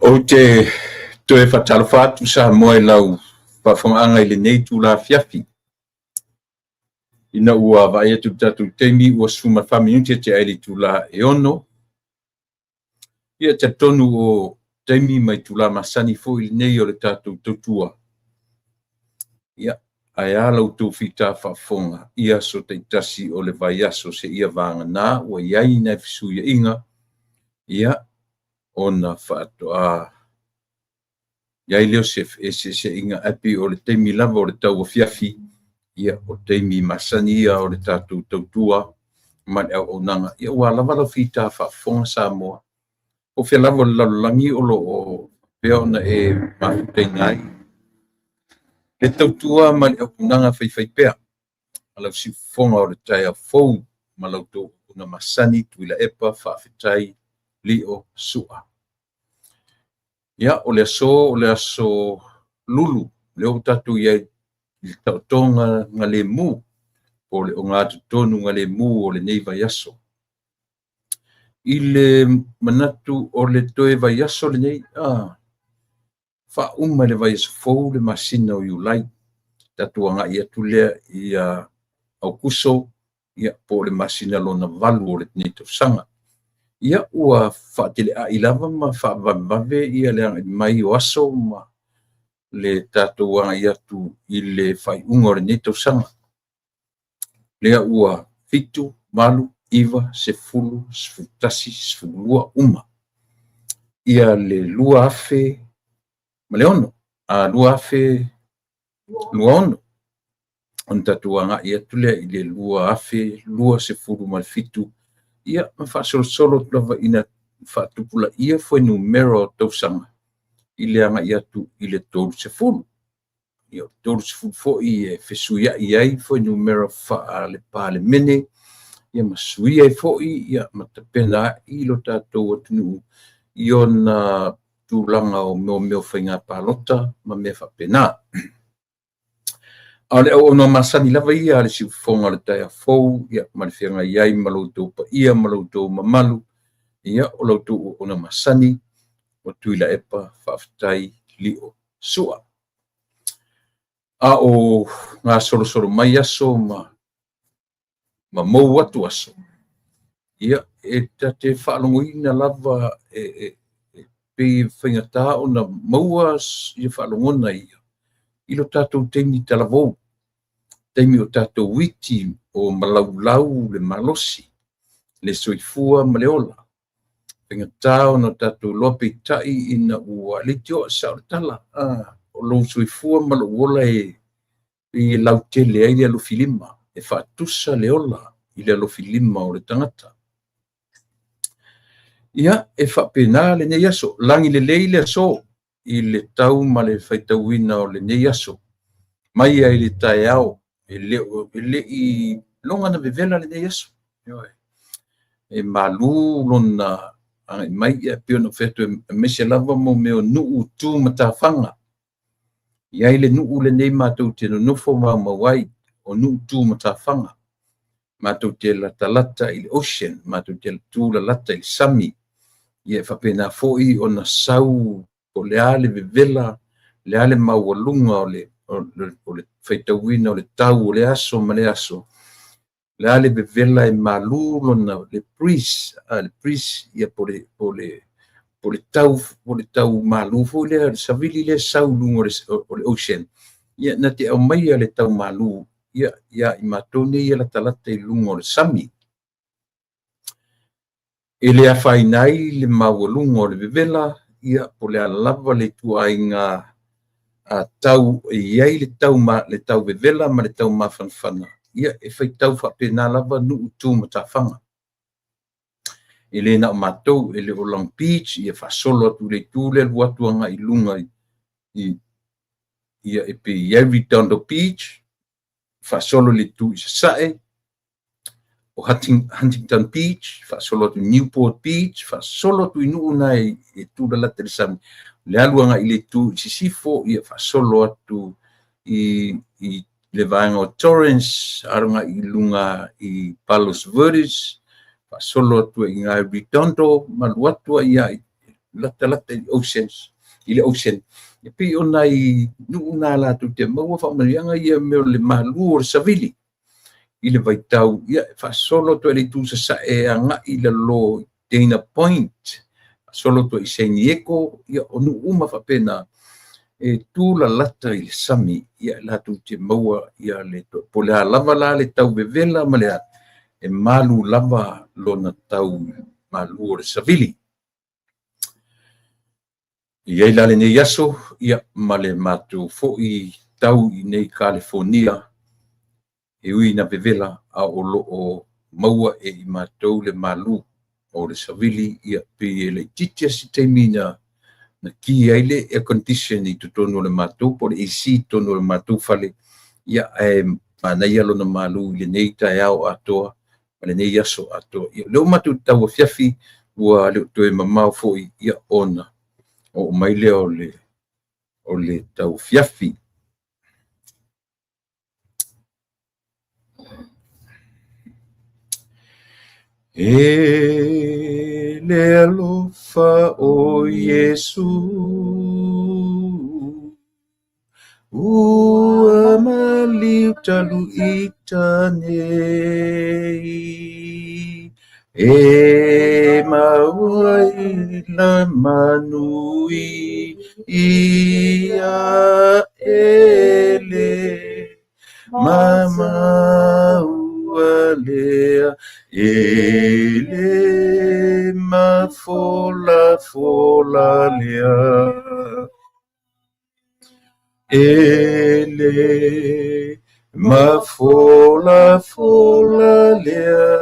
Ou te toe faatalofa atu Samoa i lau faafofogaaga i lenei itula afiafi. Ina ua vaai atu i le tatou taimi ua 14 minute tea i le itula e 6. Ia, e talitonu o taimi ma itula masani foi lenei o le tatou tautua. Ia, ae a la outou fita faafofoga i aso taitasi o le vaiaso seia vagana ua i ai nai fesuiaiga, ia, ona faatoa i ai lea o se feeseeseaiga, ae pei o le taimi lava o le tauafiafi, ia, o taimi masani ia o le tatou tautua ma le auaunaga. Ia, ua lava lau fita faafofoga Samoa, po o fea lava o le lalolagi o lo o faapea ona e mafutaina ai le tautua ma le auaunaga faifaipea a lau siufofoga o le taeao fou ma la outou auauna masani Tuilaepa Faafetai Lio Sua. Ia, o le aso, o le aso Lulu, lea ua tatou i ai i le taotoga galemu, po o le ogatotonu galemu o lenei vaiaso. I le manatu o le toe vaiaso lenei, faauma i le vaiaso fou le masina o Iulai, tatou agai atu lea ia Aokuso, ia, po o le masina lona 8 o lenei tausaga. Ia, ua faateleai lava ma faavavevave ia le agai mai o aso ma le tatou agai atu i le faaiuga o lenei tausaga. Lea ua 7, 8, 9, 10, 11, 12 uma ia le 2006, a 2026, ona tatou agai atu lea i le 2027, ia, ma faasolosolo atu lava ina faatupulaia fuainumera o tausaga i le agai atu i le 30. Ia, o le 30 foi e fesuiai ai fuainumera faale-Palemene, ia, ma suia ai foi, ia, ma tapena ai lo tatou atunuu i ona tulaga o mea o faiga palota ma mea faapena. A o le auauna masani lava ia a le siufofoga o le taeao fou, ia, ma le feagai ai ma lo outou paia ma lo outou mamalu, ia, o lo outou auauna masani o Tuilaepa Faafetai Lio Sua. A o gasolosolo mai aso ma mou atu aso, ia, e ta te faalogoina lava e pei e faigata ona maua ia faalogona ia i lo tatou taimi talavou, taimi o tatou iti o malaulau le malosi, le soifua ma le ola. Faigata ona tatou iloa peitai ina ua leitioa sao le tala, o lou soifua ma lou ola e lautele ai le alofilima, e faatusa le ola i le alofilima o le tagata. Ia, e faapena lenei aso, lagi lelei le aso i le tau ma le faitauina o lenei aso. Mai ai le taeao, e le i loga na vevela lenei aso. E malu lona agai mai, ia, pei ona ou fai atu, aemaise lava mo mea o nuu tu matafaga. I ai le nuu lenei matou te nonofo maumau ai, o nuu tu matafaga. Matou te latalata i le ocean, matou te tulalata i le sami. Ia, e faapena foi ona sau o le a le vevela, le a le maualuga o le faitauina o le tau o le aso ma le aso, le a le vevela e malu lona le breeze, le breeze, ia, po o le tau malu foi lea, le savili lea sau i luga o le ocean, ia, na te aumaia le tau malu, ia, ia i matou nei e latalata i luga o le sami. E le afaina ai le maualuga o le vevela, ia, po o le a lava le ituaiga tau e i ai le tau vevela ma le tau mafanafana, ia, e faitau faapena lava nuu tu matafaga. E le na o matou, e le o Long Beach, ia faasolo atu i le itu lea, alu atu agai i luga i, ia, e pei i ai Redondo Beach, faasolo i le itu i Sasae, o Huntington Beach, faasolo atu i Newport Beach, faasolo atu i nuu na e tulalata i le sami, le alu agai i le itu i Sisifo, ia, faasolo atu i le vaega o Torrance, alu agai i luga i Palos Verdes, Faasolo atu ai i ina i Redondo ma alu atu ai lava i latalata i le ocean, i le ocean. E pei o nai nuu na latou te maua faamanuiaga ia mea o le malu o le savili i le vaitau, ia, e faasolo atu ai i le itu sasae e agai i lalo i Dana Point, faasolo atu ai i San Diego, ia, o nuu uma faapena e tulalata i le sami, ia, latou te maua ia le po o le a lava la le tau vevela ma le a, e malu lava lona tau malu o le savili. E i ai la lenei aso, ia, ma le matou foi tau i nei Kalifonia, e ui ina vevela, a o lo o maua e i matou le malu o le savili, ia, pei e laitiiti lava si taimi na ki ai le air condition i totonu o le matou, po o le AC i totonu o le matou fale, ia, ae manaia lona malu i lenei taeao atoa ma lenei aso atoa. Ia, o lea ua matou tauafiafi, ua le o toe mamao foi, ia, ona oo mai lea o le tauafiafi. E le alofa o Iesu, ua maliu talu ita nei, e maua ai la manui ia e le ma maua lea, e le mafolafola lea. E le mafolafola lea,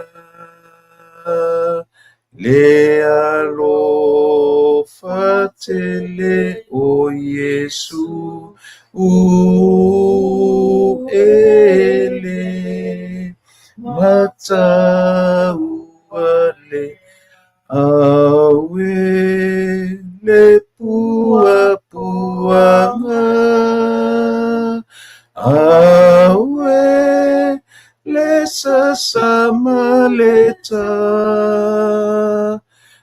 le alofa tele o Iesu, u e le mataua le aue le puapuaga, aue le sasa ma le ta,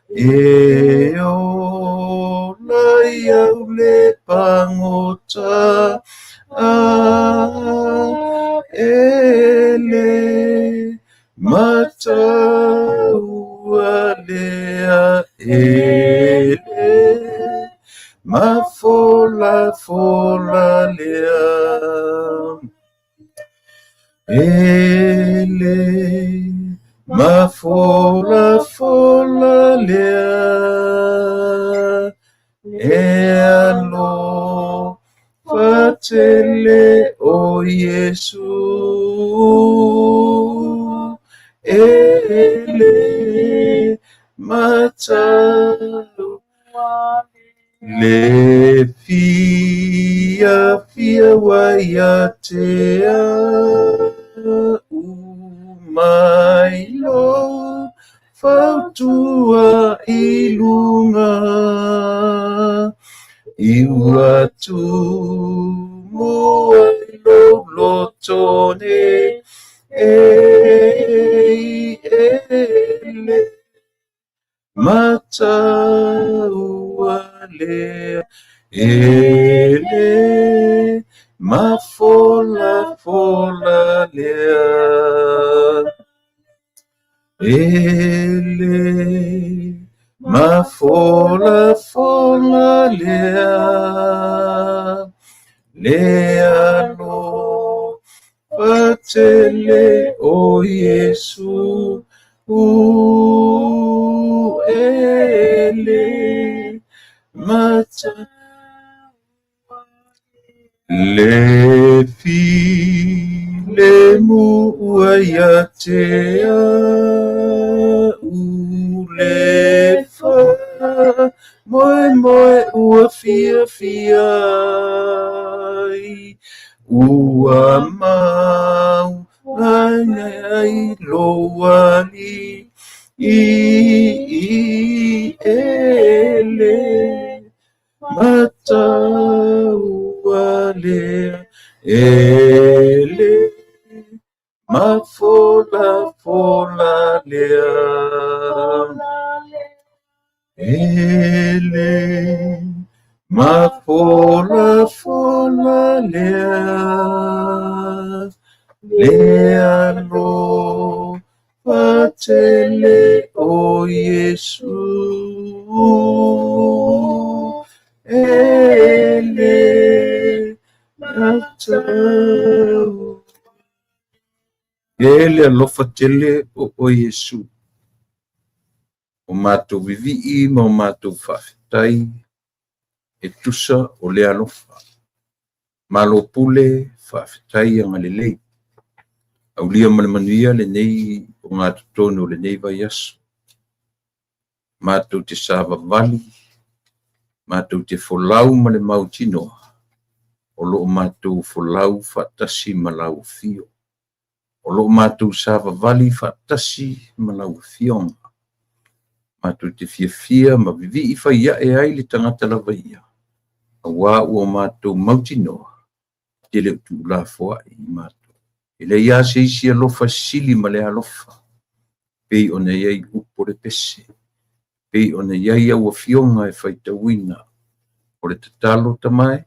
e ola i au le pagota, a e le mataua lea, e le mafolafola lea. E le mafolafola lea, e alofa tele o Iesu, e le mataua le fiafia ua ia te au mai lou fautua i luga, i ua tumu ai lou loto nei, e le mataua lea, e le mafolafola lea. E le mafolafola lea, le alofa tele o Iesu, u e le mata le filemu ua ia te au le faamoemoe ua fiafia ai, ua mau ai lou alii i e le mataua lea, e le Mafolafola lea e le mafolafola lea le alofa tele o Iesu e le matau. E le alofa tele o oe Iesu, o matou vivii ma o matou faafetai e tusa o le alofa. Malo pule, faafetai agalelei. Aulia ma le manuia lenei ogatotonu o lenei vaiaso. Matou te savavali, matou te folau ma le mautinoa, o lo o matou folau faatasi ma lau afio. O lo o matou savavali faatasi ma lau Afioga. Matou te fiafia ma vivii fai ae ai le tagata lava ia, auā ua matou mautinoa e te le o tuulafoai i matou. E leai lava se isi alofa e sili ma le alofa, pei ona i ai upu o le pese, pei ona i ai au afioga e faitauina. O le tatalo, Tama e,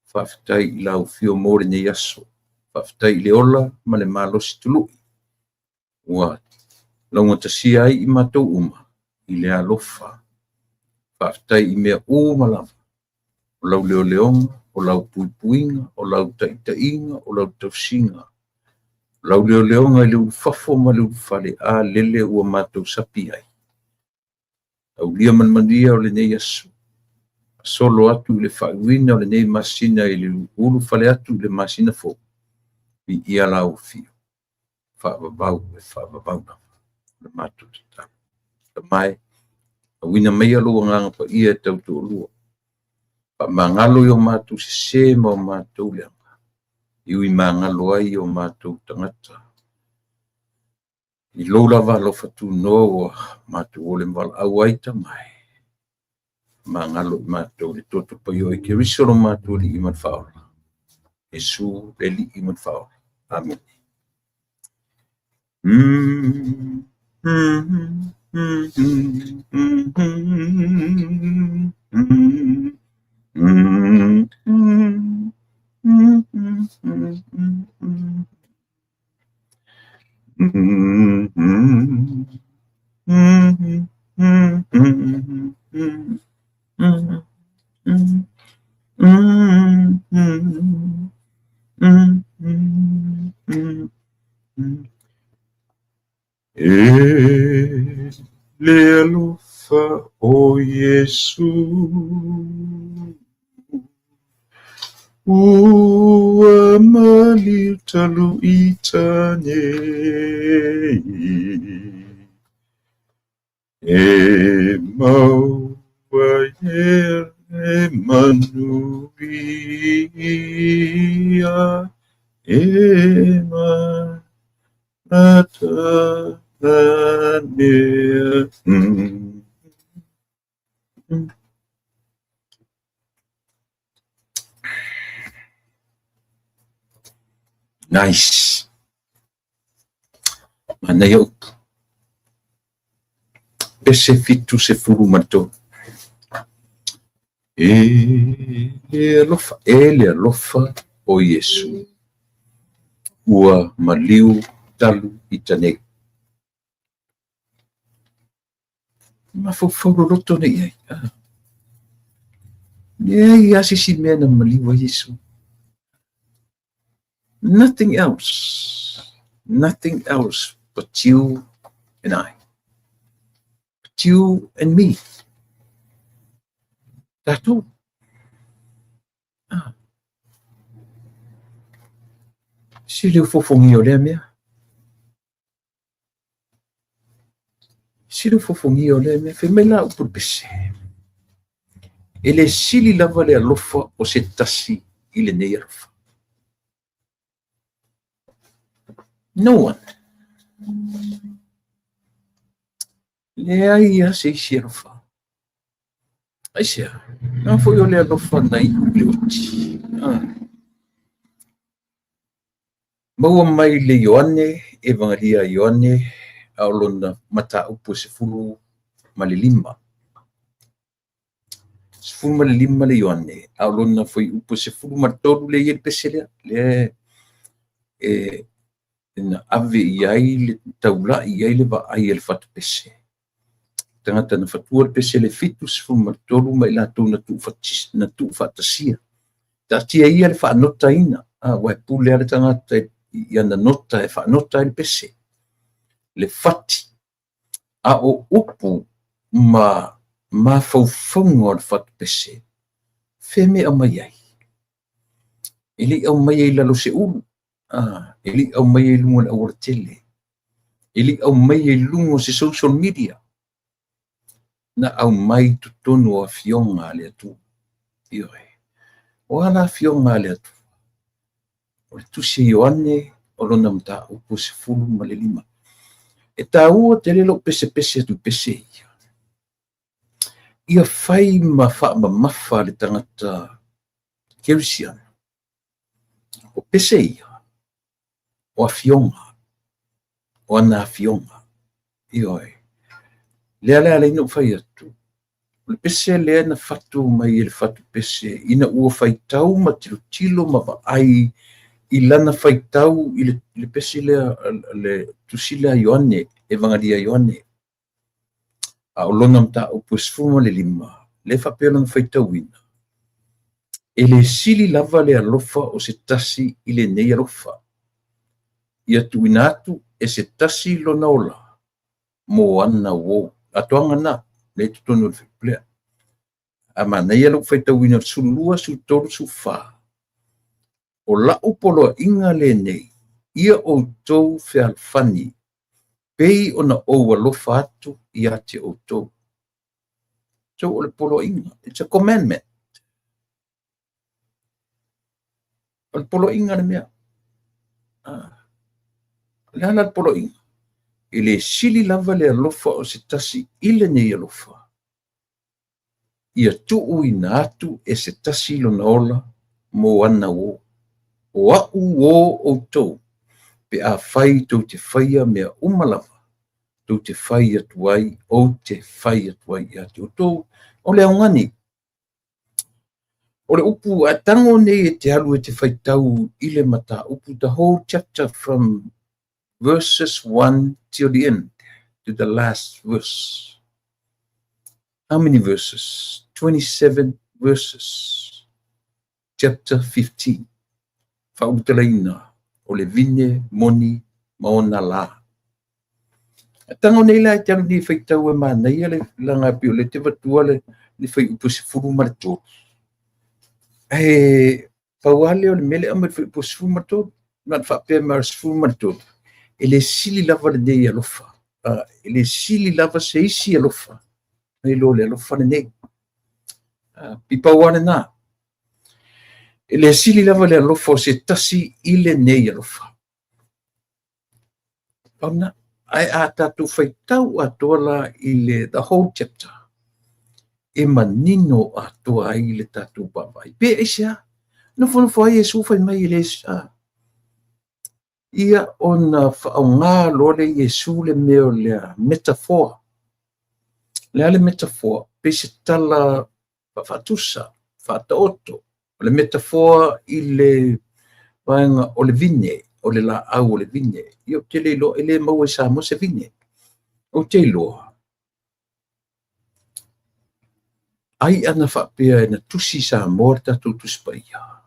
faafetai i lau afio mo lenei aso. Faafetai i le ola ma le malosi tului ua laugatasia ai i matou uma i le alofa. Faafetai i mea uma lava, o lau leoleoga, o lau puipuiga, o lau taitaiga, o lau tausiga, o lau leoleoga i le ulufafo ma le ulufale, a lele ua matou sapi ai. Aulia ma le manuia o lenei aso, solo atu i le faaiuina o lenei masina i le ulufale atu i le masina fou, viia lau afio, faavavau e faavavau lava le matou tatalo. Tama e, auina maia lou Agaga Paia e tautoalua, faamagalo i o matou sesē ma o matou leaga, e ui magalo ai o matou tagata. I lou lava alofa tunoa ua matou ola valaau ai, Tama e, magalo i matou le toto paia o Keriso lo matou Alii ma le Faaola. Iesu le Alii ma le Faaola. Amene. E le alofa o Iesu ua maliu talu i nei, e maua e le manuia e matatanea. Nice. Manaia upu. Pese 73. E le alofa, e le alofa o Iesu ua maliu talu i tanei. Mafaufau loloto nei ai. Leai lava se isi mea na maliu ai Iesu. Nothing else. Nothing else but you and I. But you and me. Tatou. Se le ufofogia o lea mea. Se le ufofogia o lea mea. Fai mai la upu le pese. E le sili lava le alofa o se tasi i lenei alofa. No one. Leai lava se isi alofa. Aisea, na foi o le alofa na iu i le oti. Maua mai le Ioane, Evangelia a Ioane, a o lona mataupu e 15. 15 le Ioane, a o lona fuaiupu e 13 lea e i ai le pese lea, lea e na ave i ai le taulai i ai le vaai a le fatupese. Tagata na fatua le pese le 73 ma i latou na tuufaatasia. Taatia ia le faanotaina, ua e pule lava le tagata i ana nota e faanota ai le pese, le fati. A o upu ma mafaufauga o le fatupese, fea mea e aumai ai? E le i aumaia i lalo o se ulu, e le i aumaia i luga o le aualatele, e le i aumaia i luga o se social media, na aumai i totonu o afioga a le Atua. Ioe. O a la afioga a le Atua? O le tusi a Ioane o lona mataupu 15. E taua tele lou pesepese atu i pese ia. Ia fai ma faamamafa le tagata kerisiano. O pese ia, o afioga, o ana afioga. Ioe. Lea la alai ona ou fai atu, o le pese lea na fatu mai e le fatupese ina ua faitau ma tilotilo ma vaai i lana faitau i le pese lea, le tusi lea a Ioane, Evangelia a Ioane. A o lona mataupu e 15, lea faapea lona faitauina, e le sili lava le alofa o se tasi i lenei alofa, ia tuuina atu e se tasi lona ola mo ana uo. Atoaga na, lea i totonu o le fuaiupu lea. A manaia lou faitauina o le 12, 13, 14. O lau poloaiga lenei, ia outou fealofani, pei ona ou alofa atu ia te outou. So o le poloaiga, it's a commandment. O le poloaiga le mea. O le a la le poloaiga? E le sili lava le alofa o se tasi i lenei alofa, ia tuuina atu e se tasi lona ola mo ana uo. O au uo outou, pe afai tou te faia mea uma lava, tou te fai atu ai, ou te fai atu ai ia te outou. O le augani, o le upu a tago nei e te alu e te faitau i le mataupu, the whole chapter from verses 1 till the end, to the last verse. How many verses? 27 verses. Chapter 15. Faaulutalaina o le vine moni ma ona la. Tago nei la e te alu nei faitau e manaia le laga pei o lea te avatua le fuaiupu 13. Ae pau lava lea o le mea lea e aumai i le fuaiupu 13. Na faapea mai o le 13, e le sili lava lenei alofa. E le sili lava se isi alofa nai lo le alofa lenei. Pipau lava lena. E le sili lava le alofa o se tasi i lenei alofa. Pau lena. Ae a tatou faitau atoa la i le the whole chapter, e manino atoa ai le tatou vaavaai. Pe aisea? Nofonofo ai Iesu fai mai e le ia ona faaaoga loa le Iesu le mea o le metaphor. Le a le metaphor? Pe se tala faatusa, faataoto. O le metaphor i le vaega o le vine, o le laau o le vine. Ia ou te le iloa, e le maua i Samoa se vine. Ou te iloa, ai ana faapea e na tusi i Samoa le tatou Tusi Paia.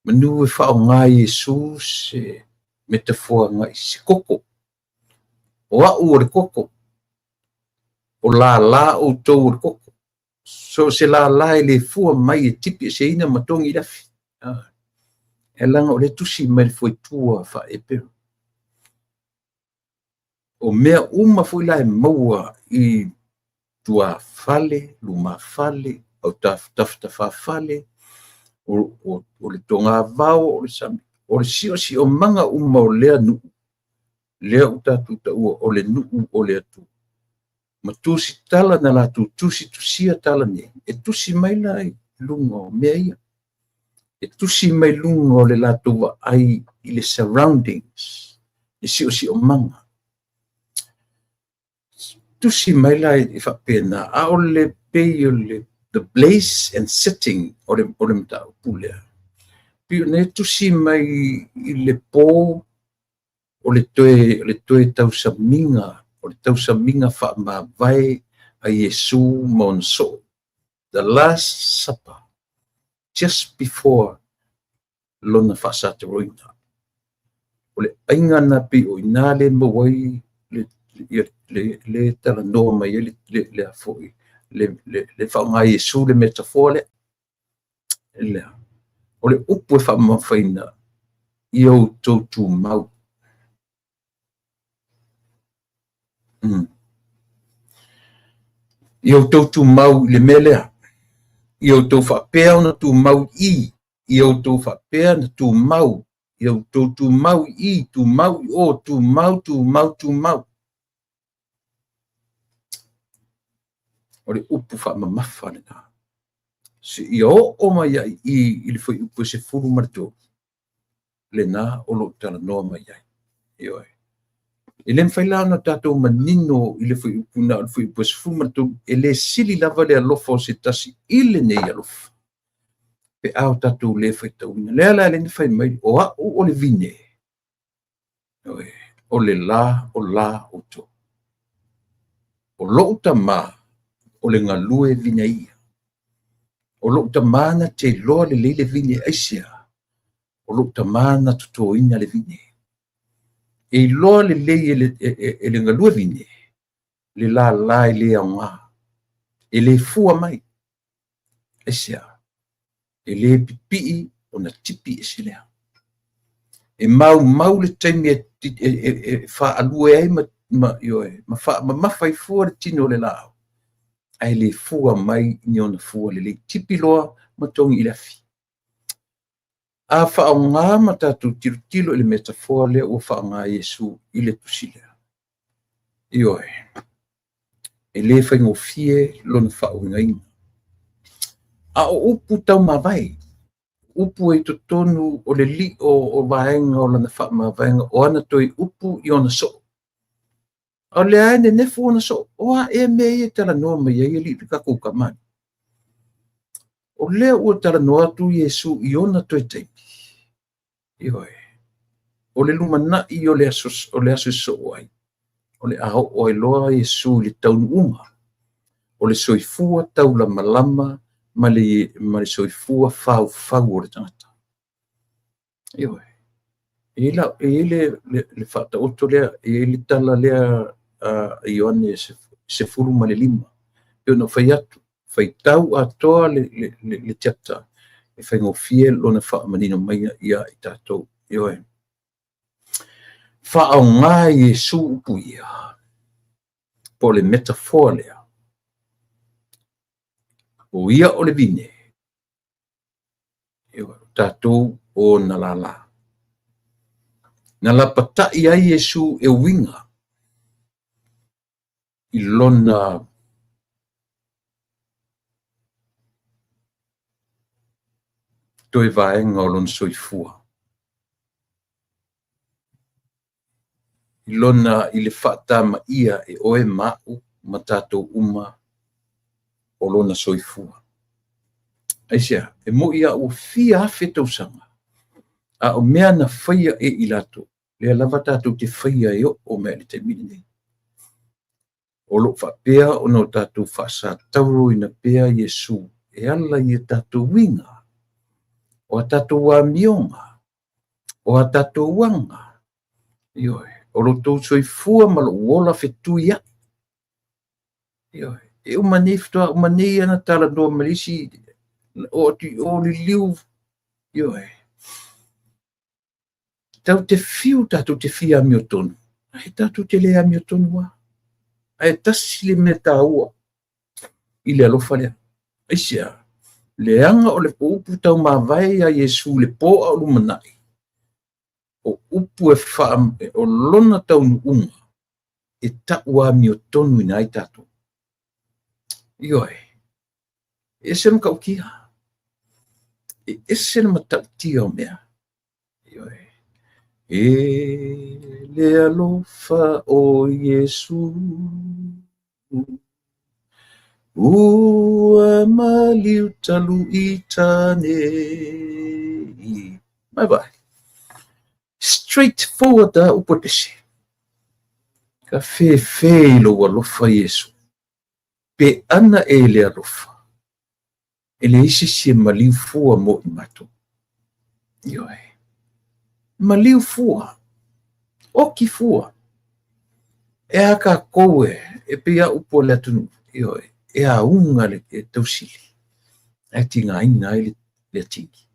Manu e faaaoga e Iesu se metaphor agai se koko. O au o le koko. O lala outou o le koko. So se lala e le fua mai e tipi eseina ma togi i le afi. E laga o le tusi mai le fuaitua faa-Eperu. O mea uma foi la e maua i tuafale, lumafale, o tafatafafale, o le togavao, o le sami, o le siosiomaga uma o lea nuu, lea ua tatou taua o le nuu o le Atua. Ma tusitala na latou tusitusia tala nei, e tusi mai la i luga o mea ia. E tusi mai luga o le latou vaai i le surroundings, le siosiomaga. Tusi mai la e faapena, a o le pei o le the place and setting o le mataupu lea. Pei ona e tusi mai i le po o le toe tausamiga, o le tausamiga faamavae a Iesu ma ona soo. The Last Supper, just before lona faasatauaina. O le aiga na pei o ina le maua ai le talanoa mai ai le foi le faaaoga Iesu le metafoa lea. Lea. O le upu e faamamafaina ia outou tumau. Ia outou tumau i le mea lea. Ia outou faapea ona tumau i. Ia outou faapea ona tumau. Ia outou tumau i, tumau i o, tumau, tumau, tumau. O le upu faamamafa lena. Ia oo mai ai i le fuaiupu e 13. Lena o lo o talanoa mai ai. Ioe. E le mafai la ona tatou manino i le fuaiupu na o le fuaiupu e 13, e le sili lava le alofa o se tasi i lenei alofa. Pe a o tatou le faitauina. Lea la le na fai mai, o au o le vine, o le la o la outou. O lou tamā, o le galue vine ia. O lou tamā na te iloa lelei le vine aisea. O lou tamā na totoina le vine. E iloa lelei e le galue vine, le lala e le aoga. E le fua mai. Aisea. E le pipii ona tipi e se lea. E maumau le taimi e faalue ai ma faamamafa i fua le tino o le laau. Ae le fua mai ni ona fua lelei. Tipi loa ma togi i le afi. A faaaoga ma tatou tilotilo i le metafoa lea ua faaaoga Iesu i le tusi lea. Ioe, e le faigofie lona faauigaina. A o upu taumavae, upu e i totonu o le lio o vaega o lana faamavaega o ana toe upu i ona soo. O lea e nenefu ona soo, o a ea mea ia e talanoa mai ai alii le tatou tamani. O lea ua talanoa atu Iesu i ona toe taimi. Ioe, o le lumanai o le aso soo ai. O le a oo ai loa Iesu i le taunuuga. O le soifua taulamalama ma le soifua faufau o le tagata. Ioe, e i le faataoto lea, e i le tala lea a Ioane 15. E ona fai atu, faitau atoa le chapter, e faigofie lona faamanino mai ia i tatou. Ioe. Faaaoga Iesu upu ia, po le metafoa lea. O ia o le vine, ioe, tatou o na lala. Na lapatai ai Iesu e uiga i lona toe vaega o lona soifua. I lona i le faatamaia e oe ma'u ma tatou uma o lona soifua. Aisea, e moi a ua fia afe tausaga, a o mea na faia e i latou, lea lava tatou te faia e oo mai le taimi lenei. O loo faapea ona o tatou faasatauroina pea Iesu e ala i tatou uiga, o a tatou amioga, o a tatou aga, ioe, o lo tou soifua ma lou ola fetui ai. Ioe, e uma nei fitoa, uma nei ana talanoa ma le isi, o atu i o liliu, ioe. Tau te fiu tatou te fia amiotonu, ai tatou te le amiotonu a. Ae tasi le mea tāua i le alofa lea. Aisea, leaga o le upu taumavae ia Iesu le po a o lumanai, o upu e o lona taunuuga e tau amiotonu ina ai tatou. Ioe, e se matautia. E ese le matautia o mea. Ioe. E le alofa o Iesu Ua maliu talu i tane. Mai vai. Straight forward a upu e pese. Ka fefe i lou alofa Iesu. Pe ana e le alofa. E leai se isi e maliu fua mo i matou. Ioe. Maliu fua. Oki fua. E a kākou e, e pei a upu a le atunuu. Ioe. E auga le e tausili. Ae tigaina ai le, le atigi.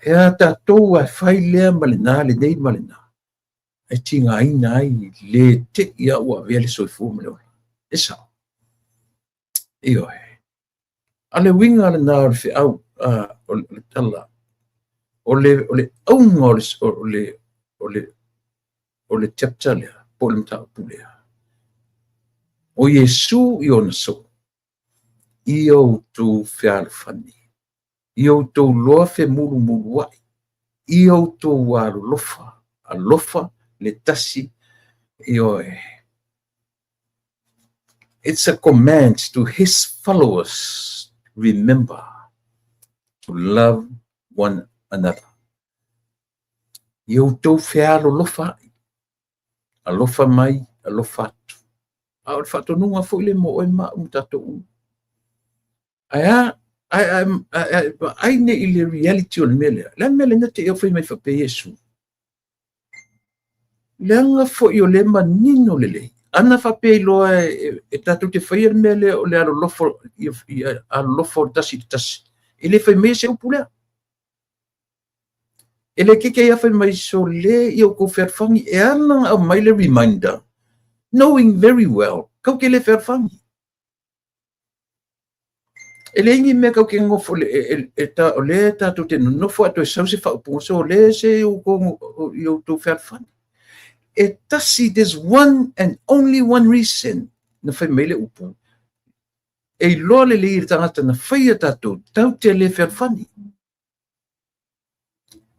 E a tātou a fai lea ma lenā, lenei ma lenā. Ae tigaina ai le te'i a ua avea le soifua ma le ola. E sao. Ioe. A le uiga lena o le feau, o le tala, o le, o le auga o le, o le, o le, o le chapter lea, po o le mataupu lea. O Iesu i ona soo, ia outou fealofani, ia outou loa femulumuluai, ia outou alolofa, alofa le tasi, ioe. It's a command to his followers, remember to love one another. Ia outou fealolofa ai, alofa mai, alofa atu. A o le faatonuga foi le mo oe ma au ma tatou uma. Ae a, ae, ae, ae, ae vaai nei i le reality o le mea lea. Le a le mea lea na te i au fai mai faapea Iesu? Leaga foi o lea manino lelei. Ana faapea iloa e, e tatou te faia le mea lea o le alolofa, ia alolofa o le tasi i le tasi. E le fai mai se upu lea. E le keke ia fai mai so le ia outou fealofani e ala ona aumai le reminder knowing very well kau te le fealofani. E leai ni mea kau te nofo le, e, e, e ta, o lea tatou te nonofo ae toe sau se faaupuga so o lea se i outou, i outou fealofani. E tasi, there's one and only one reason na fai mai le upu. E iloa lelei e le tagata na faia tatou, tau te le fealofani.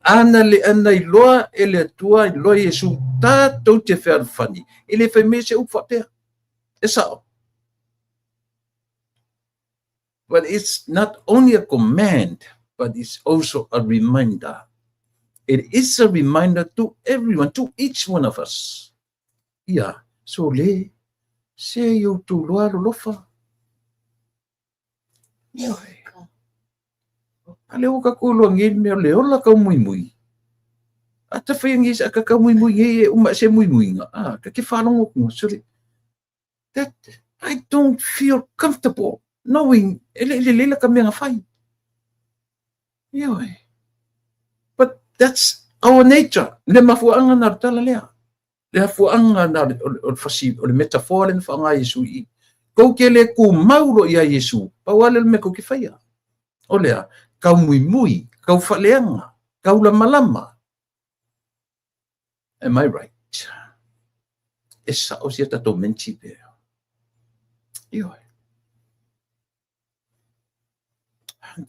Ana le ana iloa e le Atua, iloa Iesu, tatou te fealofani, e le fai mai se upu faapea. E sao. But it's not only a command, but it's also a reminder. It is a reminder to everyone, to each one of us. Ia, so le, se i outou loa alolofa. Ioe. A lea ua tatou iloa nei le mea o le ola taumuimui. A ta faia nei a ta taumuimui nei e uma se muimuiga, a ta te faalogo atu, sole, that I don't feel comfortable knowing e le i lelei la ta mea na fai. Ioe. But that's our nature. Le mafuaaga na o le tala lea. Le afuaga na o le fasi, o le metaphor lea na faaaoga e Iesu i i. Kou te le tumau loa ia Iesu, pau lava lea o le mea kou te faia. O lea, kau muimui, kau faaleaga, kau lamalama. Am I right? E sao sia tatou menti pea. Ioe.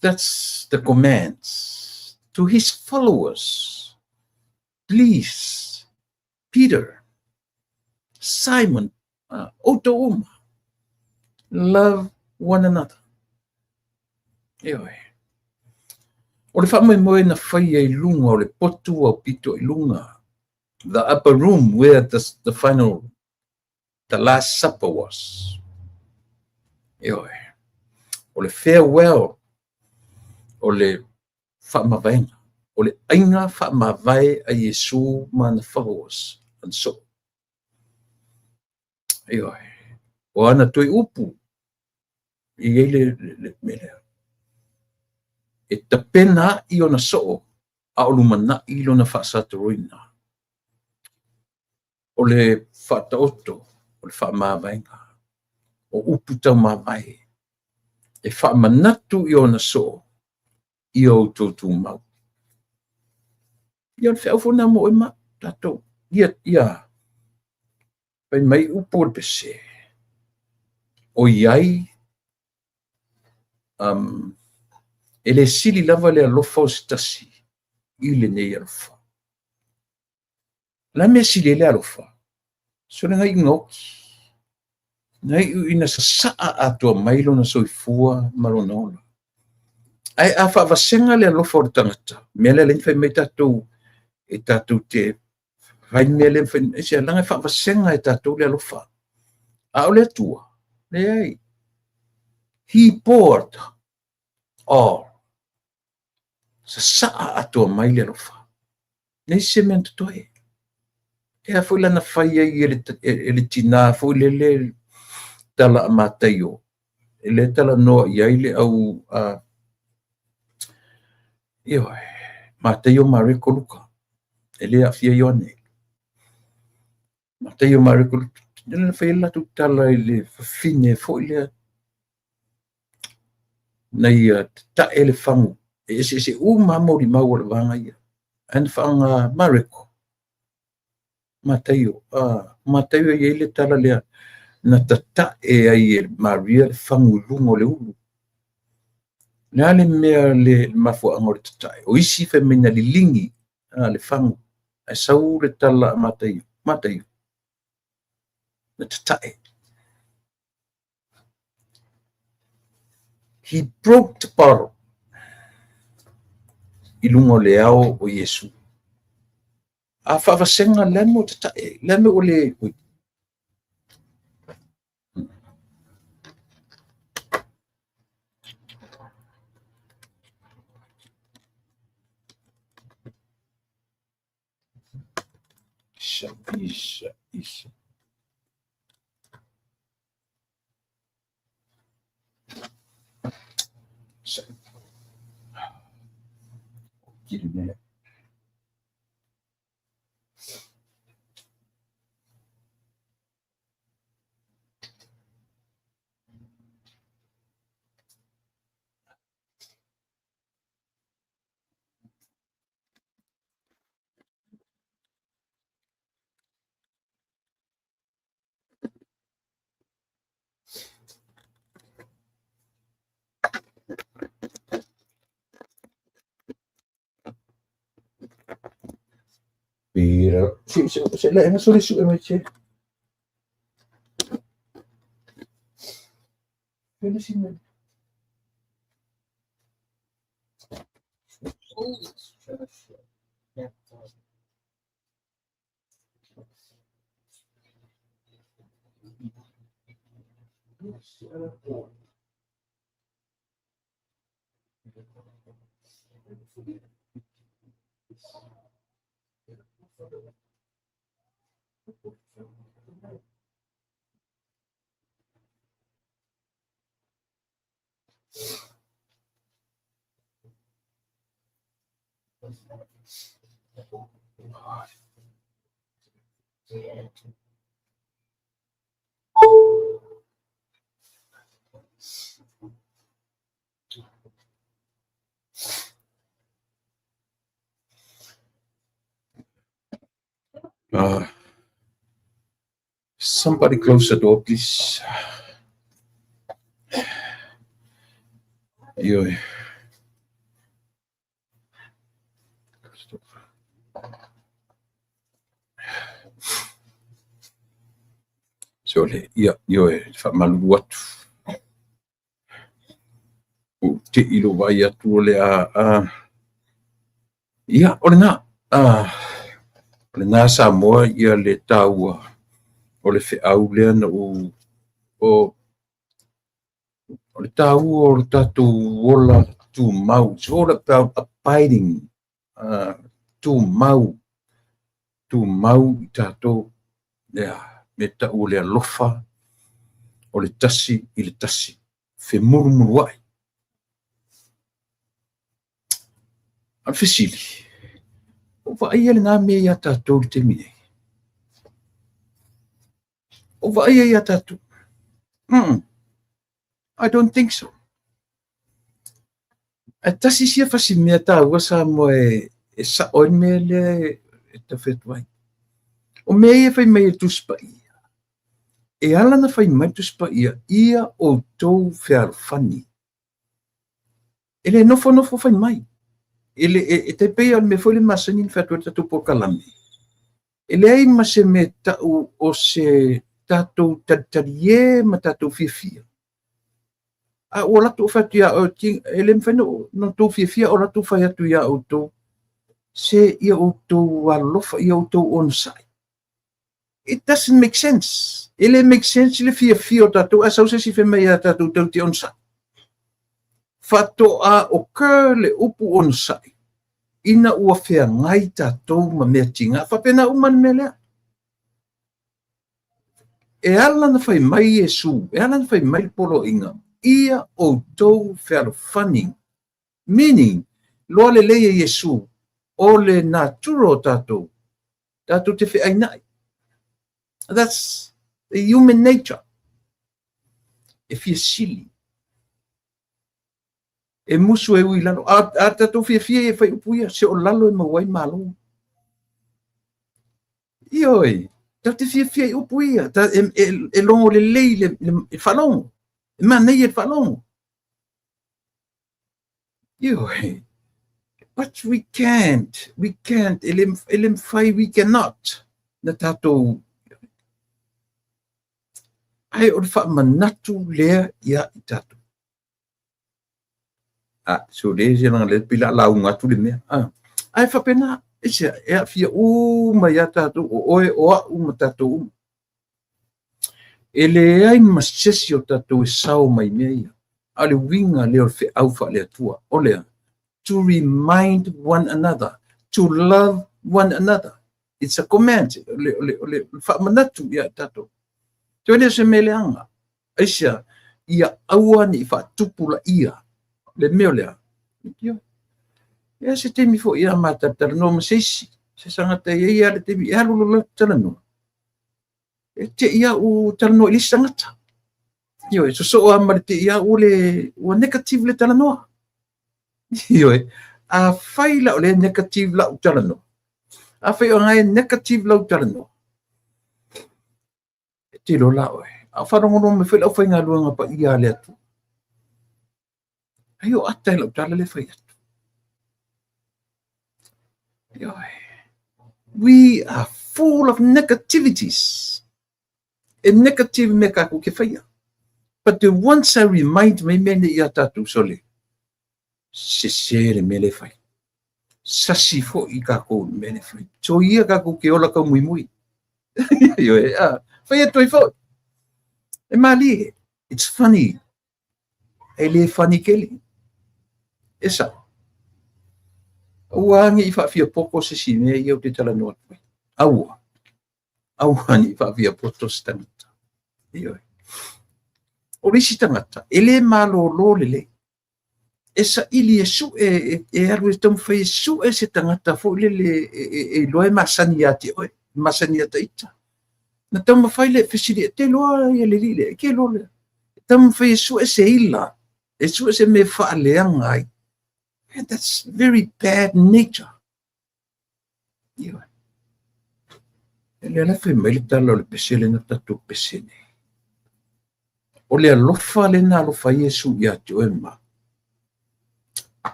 That's the commands to his followers. Please, Peter, Simon, outou uma, love one another. Ioe. O le faamoemoe na faia i luga o le potu aupito i luga, the upper room where the final, the last supper was. Ioe. O le farewell, o le faamavaega. O le aiga faamavae a Iesu ma ana followers, ana soo. Ioe. O ana toe upu, e i ai le, le, le mea lea. E tapena ai ona soo, a o lumanai lona faasatoroina. O le faataoto, o le faamavaega, o upu taumavae, e faamanatu i ona soo, ia outou tumau. Ia o le feau foi lena mo oe ma tatou. Ia, ia, fai mai upu o le pese, ʻoiai, um, E le sili lava le alofa o se tasi i lenei alofa. O le a le mea e sili ai le alofa? Sole na iu ina oti. Na iu ina sasaa atoa mai lona soifua ma lona ola. Ae a faavasega le alofa o le tagata, mea lea e fai mai tatou e tatou te fai mea lea, aisea? Leaga e faavasega e tatou le alofa. A o le Atua, leai. He poured all. Sasaa atoa mai le alofa. Leai se mea na totoe. E a foi lana fai ai e le tinā foi lele tala a Mataio, e le talanoa i ai le au ioe, Mataio, Mareko, Luka. E le aafia Ioane. Mataio, Mareko, Luka. Na fai ai le latou tala i le fafine foi lea na ia tatae le fagu. E eseese uma lava molimau o le vaega ia. Ae na faaaoga Mareko, Mataio, Mataio e i ai le tala lea, na tatae ai e Maria le fagu i luga o le ulu. O le a le mea le mafuaaga o le tatae? O isi fai mai na liligi le fagu, ae sau le tala a Mataio, Mataio, na tatae. He broke the bottle i luga o le ao o Iesu. A faavasega le a le mea ua tatae, le a le mea ua le... Ui. Isa, isa, isa. Isa. Kiri mea. Pira. Se se se le nga sole su e mai che. Pele si me. Somebody close the door, please. Ioe. Sole, ia, ioe, faamalulu atu. Ua te i lou vaai atu o le a ia, o lena. O lena Samoa ia le taua o le feau lea na ou o le taua o le tatou ola tumau. It's all about abiding. Tumau. Tumau i tatou. Lea, me tau o le alofa o le tasi i le tasi. Femulumuluai. A o le fesili, o vaaia lena mea ia tatou i le taimi nei? O vaaia ia tatou? I don't think so. Ae tasi sia fasi mea taua Samoa e sao ai le mea lea e taufe atu ai. O mea ia fai mai e Tusi Paia, e ala na fai mai le Tusi Paia, ia outou fealofani. E le nofonofo fai mai. E le e tai pei o le mea foi le masani ona fai atu ai le tatou polokalame. E leai ma se mea tau o se tatou talitalie ma tatou fiafia. A ua latou fai atu ia oe, e le mafai ona outou fiafia o latou fai atu ia outou, se ia outou alolofa, ia outou onosai. It doesn't make sense. E le make sense le fiafia o tatou, ae sau se isi fai mai ia tatou tatou te onosai. Faatoa occur le upu onosai ina ua feagai tatou ma mea tiga. Faapena uma le mea lea. E ala na fai mai Iesu, e ala na fai mai le poloaiga, ia outou fealofani. Meaning, loa lelei e Iesu, o le natura o tatou, tatou te feainai. That's the human nature. E fia sili. E musu e ui lalo. A tatou fiafia e fai upu ia, se o lalo e maua ai malo. Ioe, tatou te fiafia i upu ia, e logo lelei le faalogo. E manaia le faalogo. Ioe. But we can't, e le mafai, we cannot, na tatou, ai o le faamanatu lea ia i tatou. A, so le se langa le pila lauga atu le mea. A, ai faapena, e se e aafia uma ia tatou, o oe, o au ma tatou uma. E leai ma se isi o tatou e sao mai mea ia. A o le uiga lea o le feau faale-Atua, o lea, to remind one another, to love one another. It's a command, o le faamanatu ia tatou. Toe le se mea leaga. Aisea, ia aua ne i faatupulaia le mea lea. Ia, e se taimi foi ia matalatalanoa ma se isi. Se tagata e i ai le taimi e alu lo talanoa. E te ia u talanoa i le isi tagata. Ioe, sosoo lava ma le te ia ua le ua negative le talanoa. Ioe, a fai la o le negative lau talanoa. A fai o ngai negative lau talanoa. E te iloa la oe. A o faalogologo mai foi le aufaigaluega paia a le Atua. Ai o ata e lau tala le fai atu. Ioe. We are full of negativities. E negative mea kākou ke whaia. But the once I remind mai mea nei ia tātou sole, se se le mea le whai. Sasi foi kākou le mea le whai. So ia kākou ke ola kau mui mui. Ioe, a, whai atu ai foi. E malie. It's funny. E le funny kele. E sa. Aua ne i faafiapoto se si mea ia o te talanoa atu ai. Aua. Aua ne i faafiapoto se tagata. Ioe. O le isi tagata, e le malōlō lelei. E saili e sue, e alu e taumafai e sue se tagata foi lele e iloa e masani ia te oe, masani ia taita. Na taumafai le fesili, e te iloa ia le alii lea, e ke iloa lea. E taumafai e sue se ila, e sue se mea faaleaga ai. And that's very bad nature. Ioe. E lea la fai mai le tala o le pese lena tatou pese nei. O le alofa lena alofa ai Iesu ia te oe ma.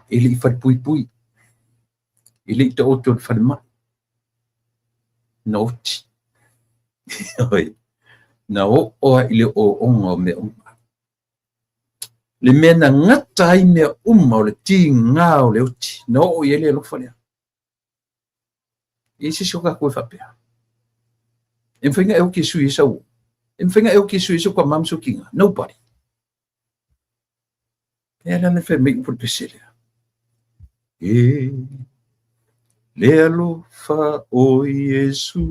E le i falepuipui. E le i taoto i le falemai. Na oti. Ioe. Na oo lava i le ooooga o mea uma. Le mea na gata ai mea uma o le tiga o le oti. Na oo i ai le alofa lea. E i ai se isi o kākou e faapea. E mafai ona e oti e sui ai sau uo. E mafai ona e oti e sui ai sou tama ma sou tina. Nobody. E ala le fai mai upu le pese lea. E le alofa o Iesu.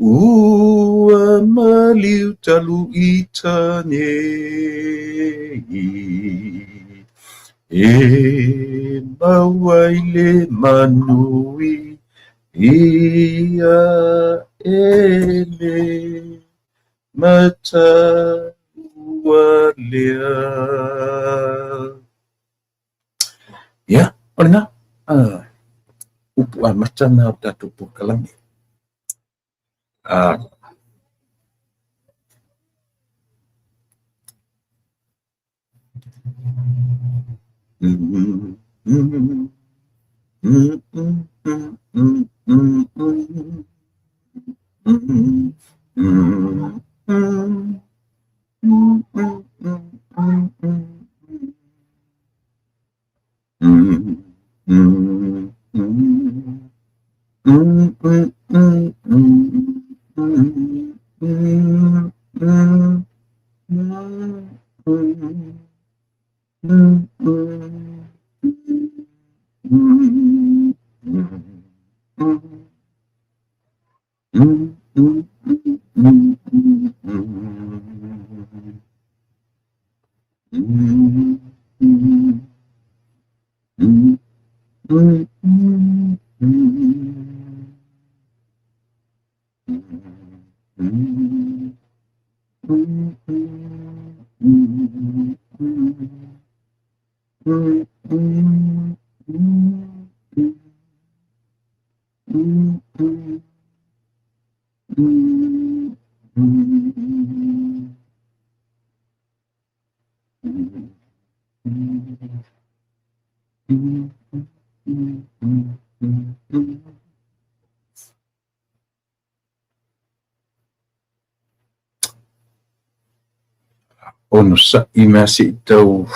Ua maliu talu ita nei. E maua ai le manuia e le mataua lea. Ia, o lena, upu amata na o tatou polokalame. Onosa'i mea se i tau.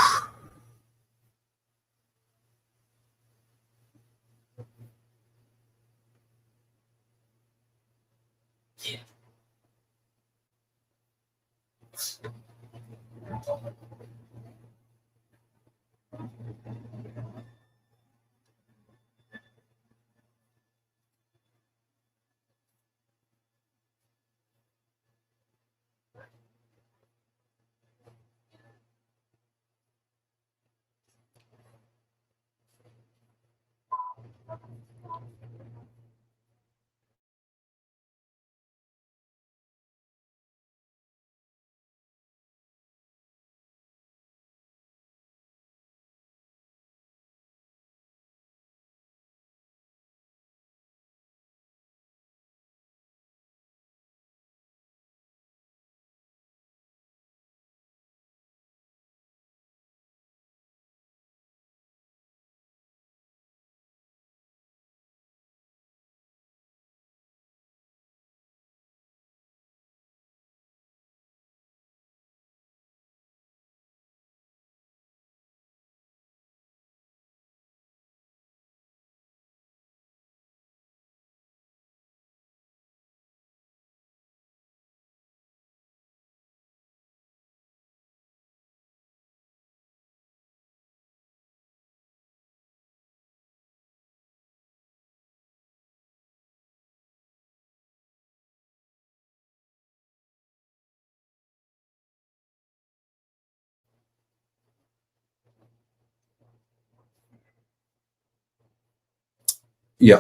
Ia,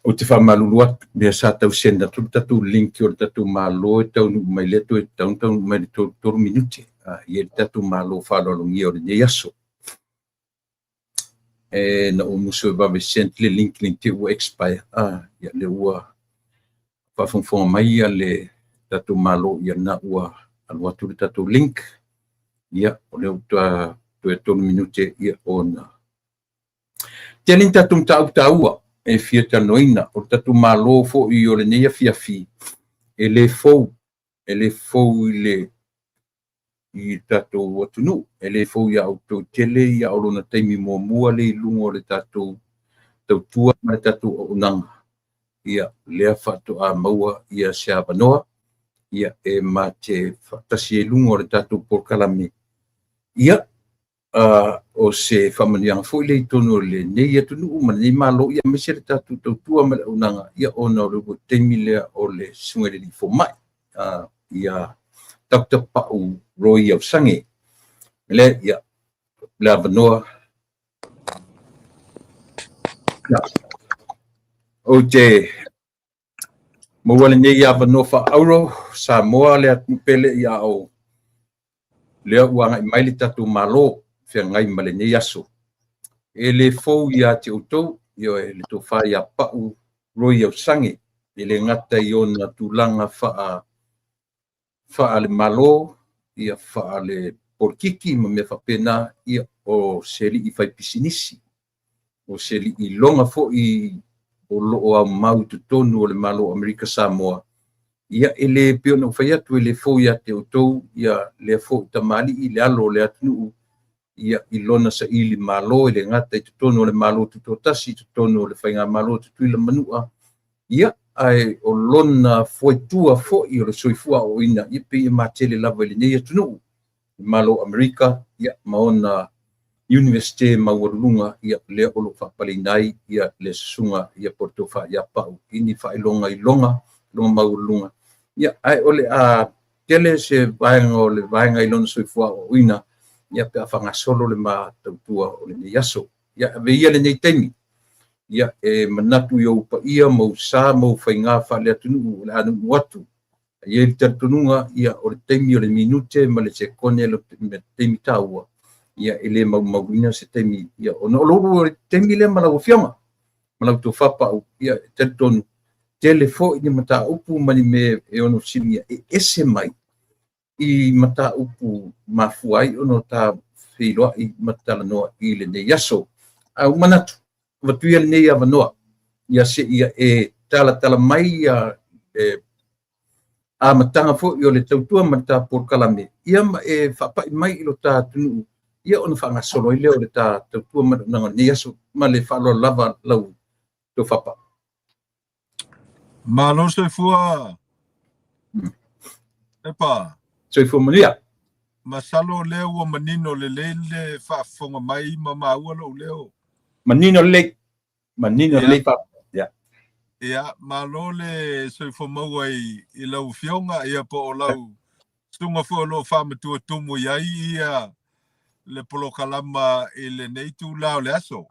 ou te faamalulu atu, lea sa tau send atu le tatou link o le tatou Malo e taunuu mai lea toe taunuu mai le 33 minute. Ia le tatou Malo faaaloalogia o lenei aso. E na ou musu e vave send le link link te ua expire. Ia le ua faafogafoga mai ia le tatou Malo, ia na ua alu atu le tatou link. Ia, o lea ua toe 3 minute ia ona. Tele ni tatou mataupu taua e fia talanoaina. O le tatou Malo foi o lenei afiafi, e le fou i le tatou atunuu, e le fou ia outou tele ia o lona taimi muamua le i luga o le tatou tautua ma le tatou auaunaga. Ia lea faatoa maua ia se avanoa ia e ma te faatasi ai luga o le tatou polokalame. Ia, o se faamanuiaga foi le i totonu o lenei atunuu ma lenei Malo, ia aemaise le tatou tautua ma le auaunaga, ia ona o le taimi lea o le susuga i le fomai, ia Dr. Pau Roy Aosage. Le, ia, le avanoa. Ou te maua lenei avanoa faaauuro Samoa le atunuu pele ia o lea ua agai mai le tatou Malo feagai ma lenei aso. E le fou ia te outou, ia le tofa ia Pau Roy Aosage, e le gata i ona tulaga faale Malo, ia faale polokiki ma mea faapena, ia o se alii faipisinisi, o se alii iloga foi o loo aumau i totonu o le Malo o Amerika Samoa. Ia e le pei ona ou fai atu, e le fou ia te outou ia lea foi tamalii, le alo o le atunuu, ia i lona saili malo, e le gata i totonu o le Malo Tutoatasi, i totonu o le Faigamalo Tutuila Manua, ia ae o lona foetua foi o le soifua aoaoina, ia pei e matele lava i lenei atunuu, le Malo o Amerika, ia ma ona Iunivesite maualuluga, ia lea o lo o faapaleina ai ia le susuga ia po o le tofa ia Pau i ni faailoga iloga maualuluga. Ia ae o le a tele se vaega o le vaega i lona soifua aoaoina, ia pe a faagasolo le ma tautua o lenei aso. Ia ave ia lenei taimi, ia e manatu i ou paia ma ou sa ma ou faiga faale-atunuu o le a nuunuu atu. E i ai le talitonuga, ia o le taimi o le minute ma le sekone le taimi taua, ia e le maumauina se taimi, ia ona o lou taimi lea ma lau afioga ma lau tofa Pau, ia e talitonu tele foi ni mataupu ma ni mea e ono fesiligia e ese mai i mataupu mafua ai ona ta feiloai ma talanoa i lenei aso. Ae ua manatu, avatu ia lenei avanoa, ia se ia e talatala mai ia amataga foi o le tautua ma le ta polokalame, ia ma e faapai mai i lo ta atunuu, ia ona faagasolo ai lea o le ta tautua ma le auaunaga o lenei aso. Ma le faaaloalo lava lau tofa Pau. Malo soifua. Epa. Soifua manuia. Masalo lea ua manino lelei le faafofoga mai ma maua lou leo. Manino lelei. Manino lelei pa. Ia. Ia, malo le soifua maua i lau afioga, ia po o lau susuga foi o lo o faamatua tumu i ai ia le polokalama i lenei itula o le aso.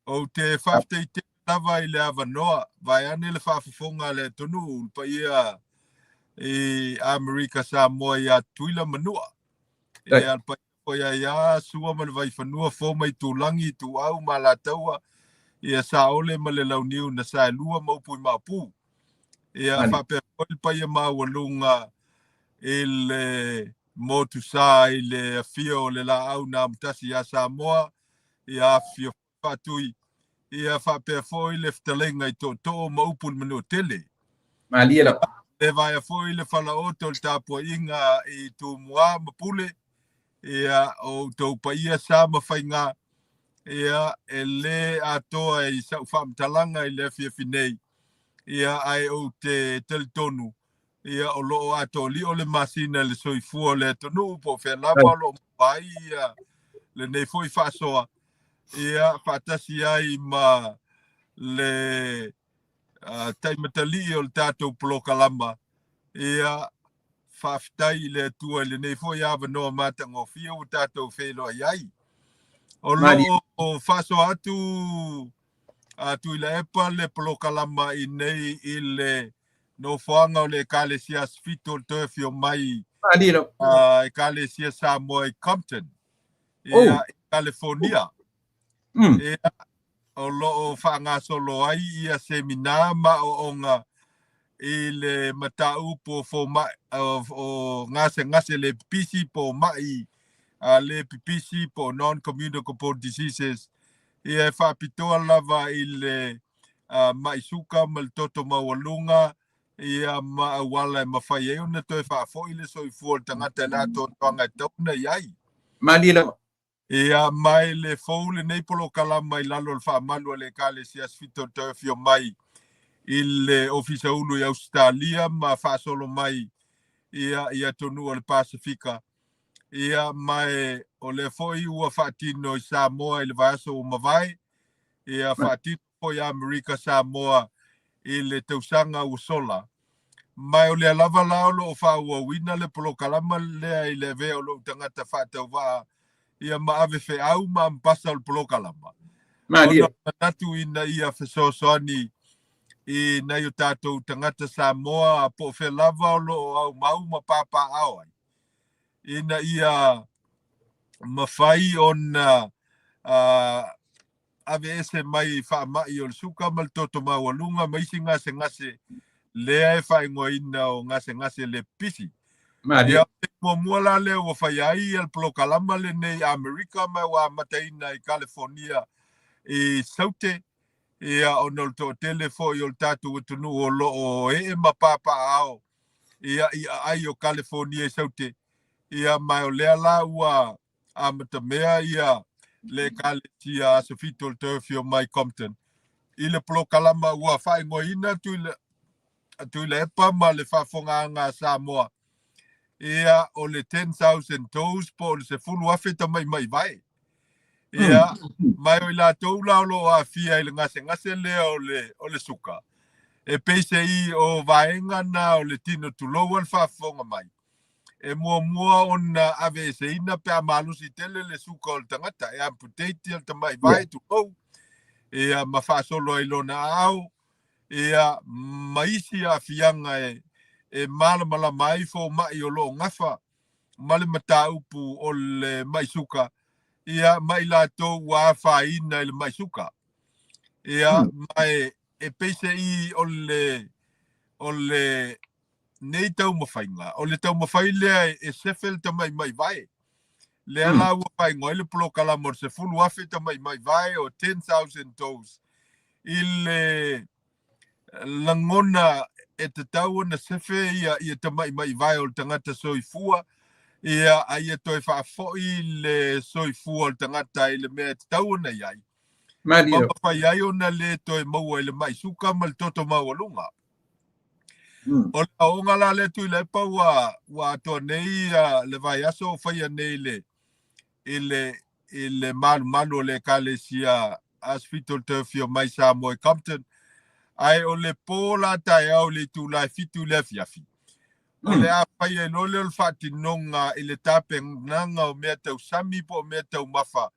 Ou te faafetai tele lava i le avanoa, vaeane le faafofoga a le atunuu, le paia i Amerika Samoa ia Tutuila Manua. Ia le paia foi ia Sua ma le Vaifanua, Fo ma Itulagi, Ituau ma Alataua, ia Saole ma le Launiu na Saelua ma upu i Maopu. Ia faapea foi le paia maualuga i le motusa i le afio o le laau na amotasi ia Samoa, ia afifio Faatui, ia faapea foi le fetalaiga i tootoo ma upu i le Manuatele. Malie lava. Le vaea foi le falaoto o le tapuaiga i Tumua ma Pule, ia o outou paia sa ma faiga, ia e le atoa i sau faamatalaga i le afiafi nei, ia ae ou te talitonu, ia o lo o atoalio le masina i le soifua o le atunuu po o fea lava o lo o maua ai ia lenei foi faasoa, ia faatasi ai ma le taimatalii o le tatou polokalama. Ia faafetai i le Atua i lenei foi avanoa matagofie ua tatou feiloai ai. O lo o faasoa atu a Tuilaepa le polokalama i nei i le nofoaga o le Ekalesia Aso Fitu o le toe afio mai Ekalesia Samoa i Compton, ia i California. Ia, o lo o faagasolo ai ia semina ma aoaoga i le mataupu o fomai o gasegase le pipisi po o mai le pipisi po o non-communicable diseases, ia e faapitoa lava i le mai suka ma le toto maualuga, ia ma auala e mafai ai ona toe faafoi le soifua o le tagata i le atoatoaga e tatau ona i ai. Malie lava. Ia, ma e le fou lenei polokalama i lalo o le faamalu a le Ekalesia Aso Fitu o le toe afio mai i le Ofisa Ulu i Ausetalia ma faasolo mai ia i atunuu o le Pasefika. Ia, ma e o lea foi ua faatino i Samoa i le vaiaso ua mavae, ia faatino foi Amerika Samoa i le tausaga ua sola. Ma o lea lava la o lo o faaauauina le polokalama lea i le avea o lou tagata faatauvaa ia ma ave feau ma ambasa o le polokalama. Malie. Ona manatu ina ia fesoasoani i nai o tatou tagata Samoa po o fea lava o lo o aumau ma papaaao ai, ina ia mafai ona aveese mai faamai o le suka ma le toto maualuga ma isi gasegase lea e faaigoaina o gasegase le pipisi. Ia, muamua la lea ua faia ai le polokalama lenei i Amerika ma ua amataina i Kalifonia i Saute, ia ona o le toatele foi o le tatou atunuu o lo o ee ma papaaao ia i aai o Kalifonia i Saute. Ia ma o lea la ua amatamea ia le Ekalesia Aso Fitu o le Toe Afio Mai Compton i le polokalama ua faaigoaina Tuilaepa ma le faafofogaaga a Samoa, ia o le 10,000 toes po o le 10,000 tamaima'i vae. Ia, ma o i latou la o lo o aafia i le gasegase lea o le suka, e peiseai o vaega na o le tino tulou a le faafofoga mai, e muamua ona aveeseina pe a malosi tele le suka o le tagata, e amputate le tamaivae tulou, ia ma faasolo ai lona aao, ia ma isi aafiaga e malamalama ai foma'i o lo o gafa ma le mataupu o le ma'i suka, ia ma i latou ua afaina i le ma'i suka. Ia, ma e peiseai o le nei taumafaiga, o le taumafai lea e sefe le tamaima'i vae. Lea la ua faaigoa ai le polokalama o le 10,000 tamaima'i vae o 10,000 toes i le lagona e tatau ona sefe ia tamaima'i vae o le tagata soifua, ia a ia toe faafoi le soifua o le tagata i le mea e tatau ona i ai. Ma mafai ai ona le toe maua i le ma'i suka ma le toto maualuga. O le aoga la lea Tuilaepa ua atoa nei le vaiaso o faia nei i le malumalu o le Ekalesia Aso Fitu o le Toe Afio Mai Samoa i Compton. Ae o le po la taeao i le itula e 7 i le afiafi. O le a faia ai loa lea o le faatinoga i le tapenaga o mea tausami po o mea taumafa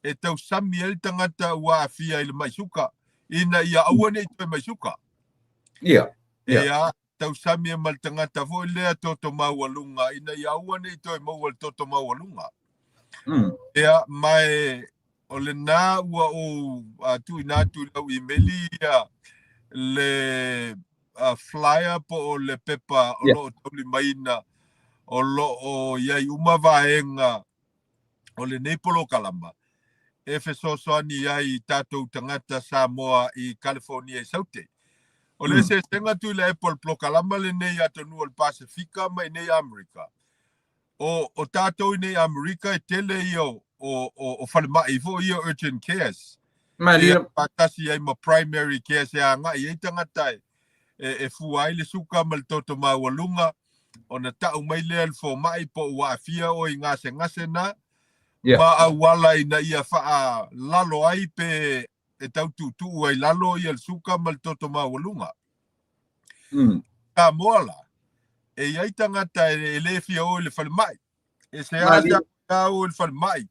e tausami ai le tagata ua aafia i le ma'i suka ina ia aua ne i toe ma'i suka. Ia, tausami e ma le tagata foi lea toto maualuga ina ia aua ne i toe maua le toto maualuga. Ia, ma e o lena ua ou tuuina atu i lau imeli ia le flyer po o le pepa o lo o taulimaina o lo o i ai uma vaega o lenei polokalama e fesoasoani ai i tatou tagata Samoa i California i Saute. O le eseesega Tuilaepa o le polokalama lenei atonu o le Pasefika ma i nei Amerika. O tatou i nei Amerika e tele ia o falemai foi ia urgent cares. Ia faatasi ai ma primary cares e agai ai tagata e fua ai le suka ma le toto maualuga ona tau mai lea le fomai po ua aafia oe i gasegase na ma auala ina ia faalalo ai pe e tau tuutuu ai lalo ia le suka ma le toto maualuga. Samoa la, e i ai tagata e le fia o i le falemai. E se asa o i le falemai.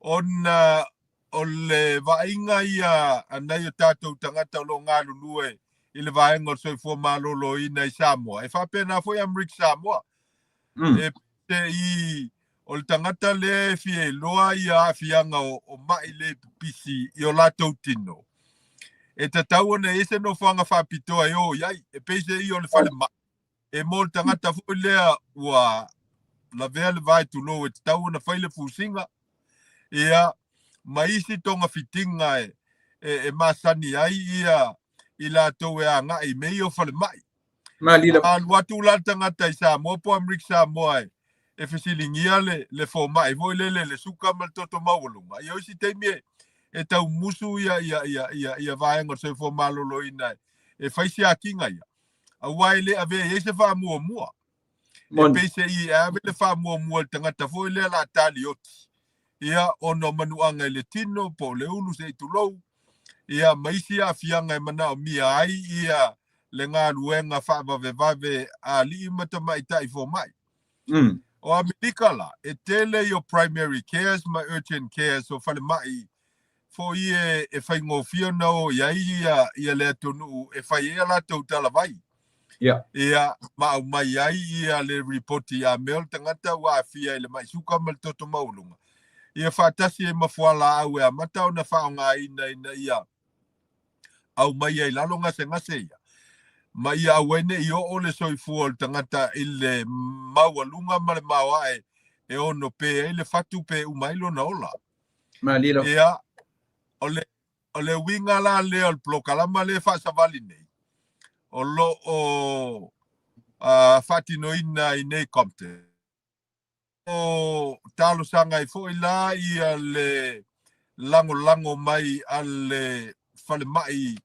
Ona o le vaaiga ia a nai o tatou tagata o lo o galulue i le vaega o le soifua maloloina i Samoa. E faapena foi Amerika Samoa. E te i o le tagata lea e fia iloa ia aafiaga o ma'i le pipisi i o latou tino. E tatau ona i ai se nofoaga faapitoa e o i ai. E peiseai o le falemai. E mo le tagata foi lea ua lavea le vae tulou e tatau ona fai le fusiga. Ia, ma isi togafitiga e masani ai ia i latou e agai i mea ia o falemai. Alu atu la le tagata i Samoa po o Amerika Samoa e fesiligia le fomai foi lele le suka ma le toto maualuga. Ia o isi taimi e taumusu ia vaega o le soifua maloloina e fai siakiga ia. Aua e le avea i ai se faamuamua. E peiseai e ave le faamuamua i le tagata foi lea la talioti. Ia, ona o manuaga i le tino po o le ulu se i tulou. Ia, ma isi aafiaga e manaomia ai ia le galuega faavavevave a alii ma tamaitai fomai. O Amerika la, e tele i o primary cares ma urgent cares o falemai foi e faigofie ona o i ai ia le atunuu e fai ai a latou talavai. Ia, ma aumai ai ia le ripoti a mea o le tagata ua aafia i le ma'i suka ma le toto maualuga. Ia faatasi ai ma fualaau e amata ona faaaogaina ina ia aumai ai lalo gasegase ia. Ma ia aua ai neʻi oo le soifua o le tagata i le maualuga ma le maoae e ono pe ai le fatu pe uma ai lona ola. Malie lava. Ia, o le uiga la lea o le polokalama lea faasavali nei, o loo faatinoina i nei Compton. O talosaga ai foi la ia le lagolago mai a le falemai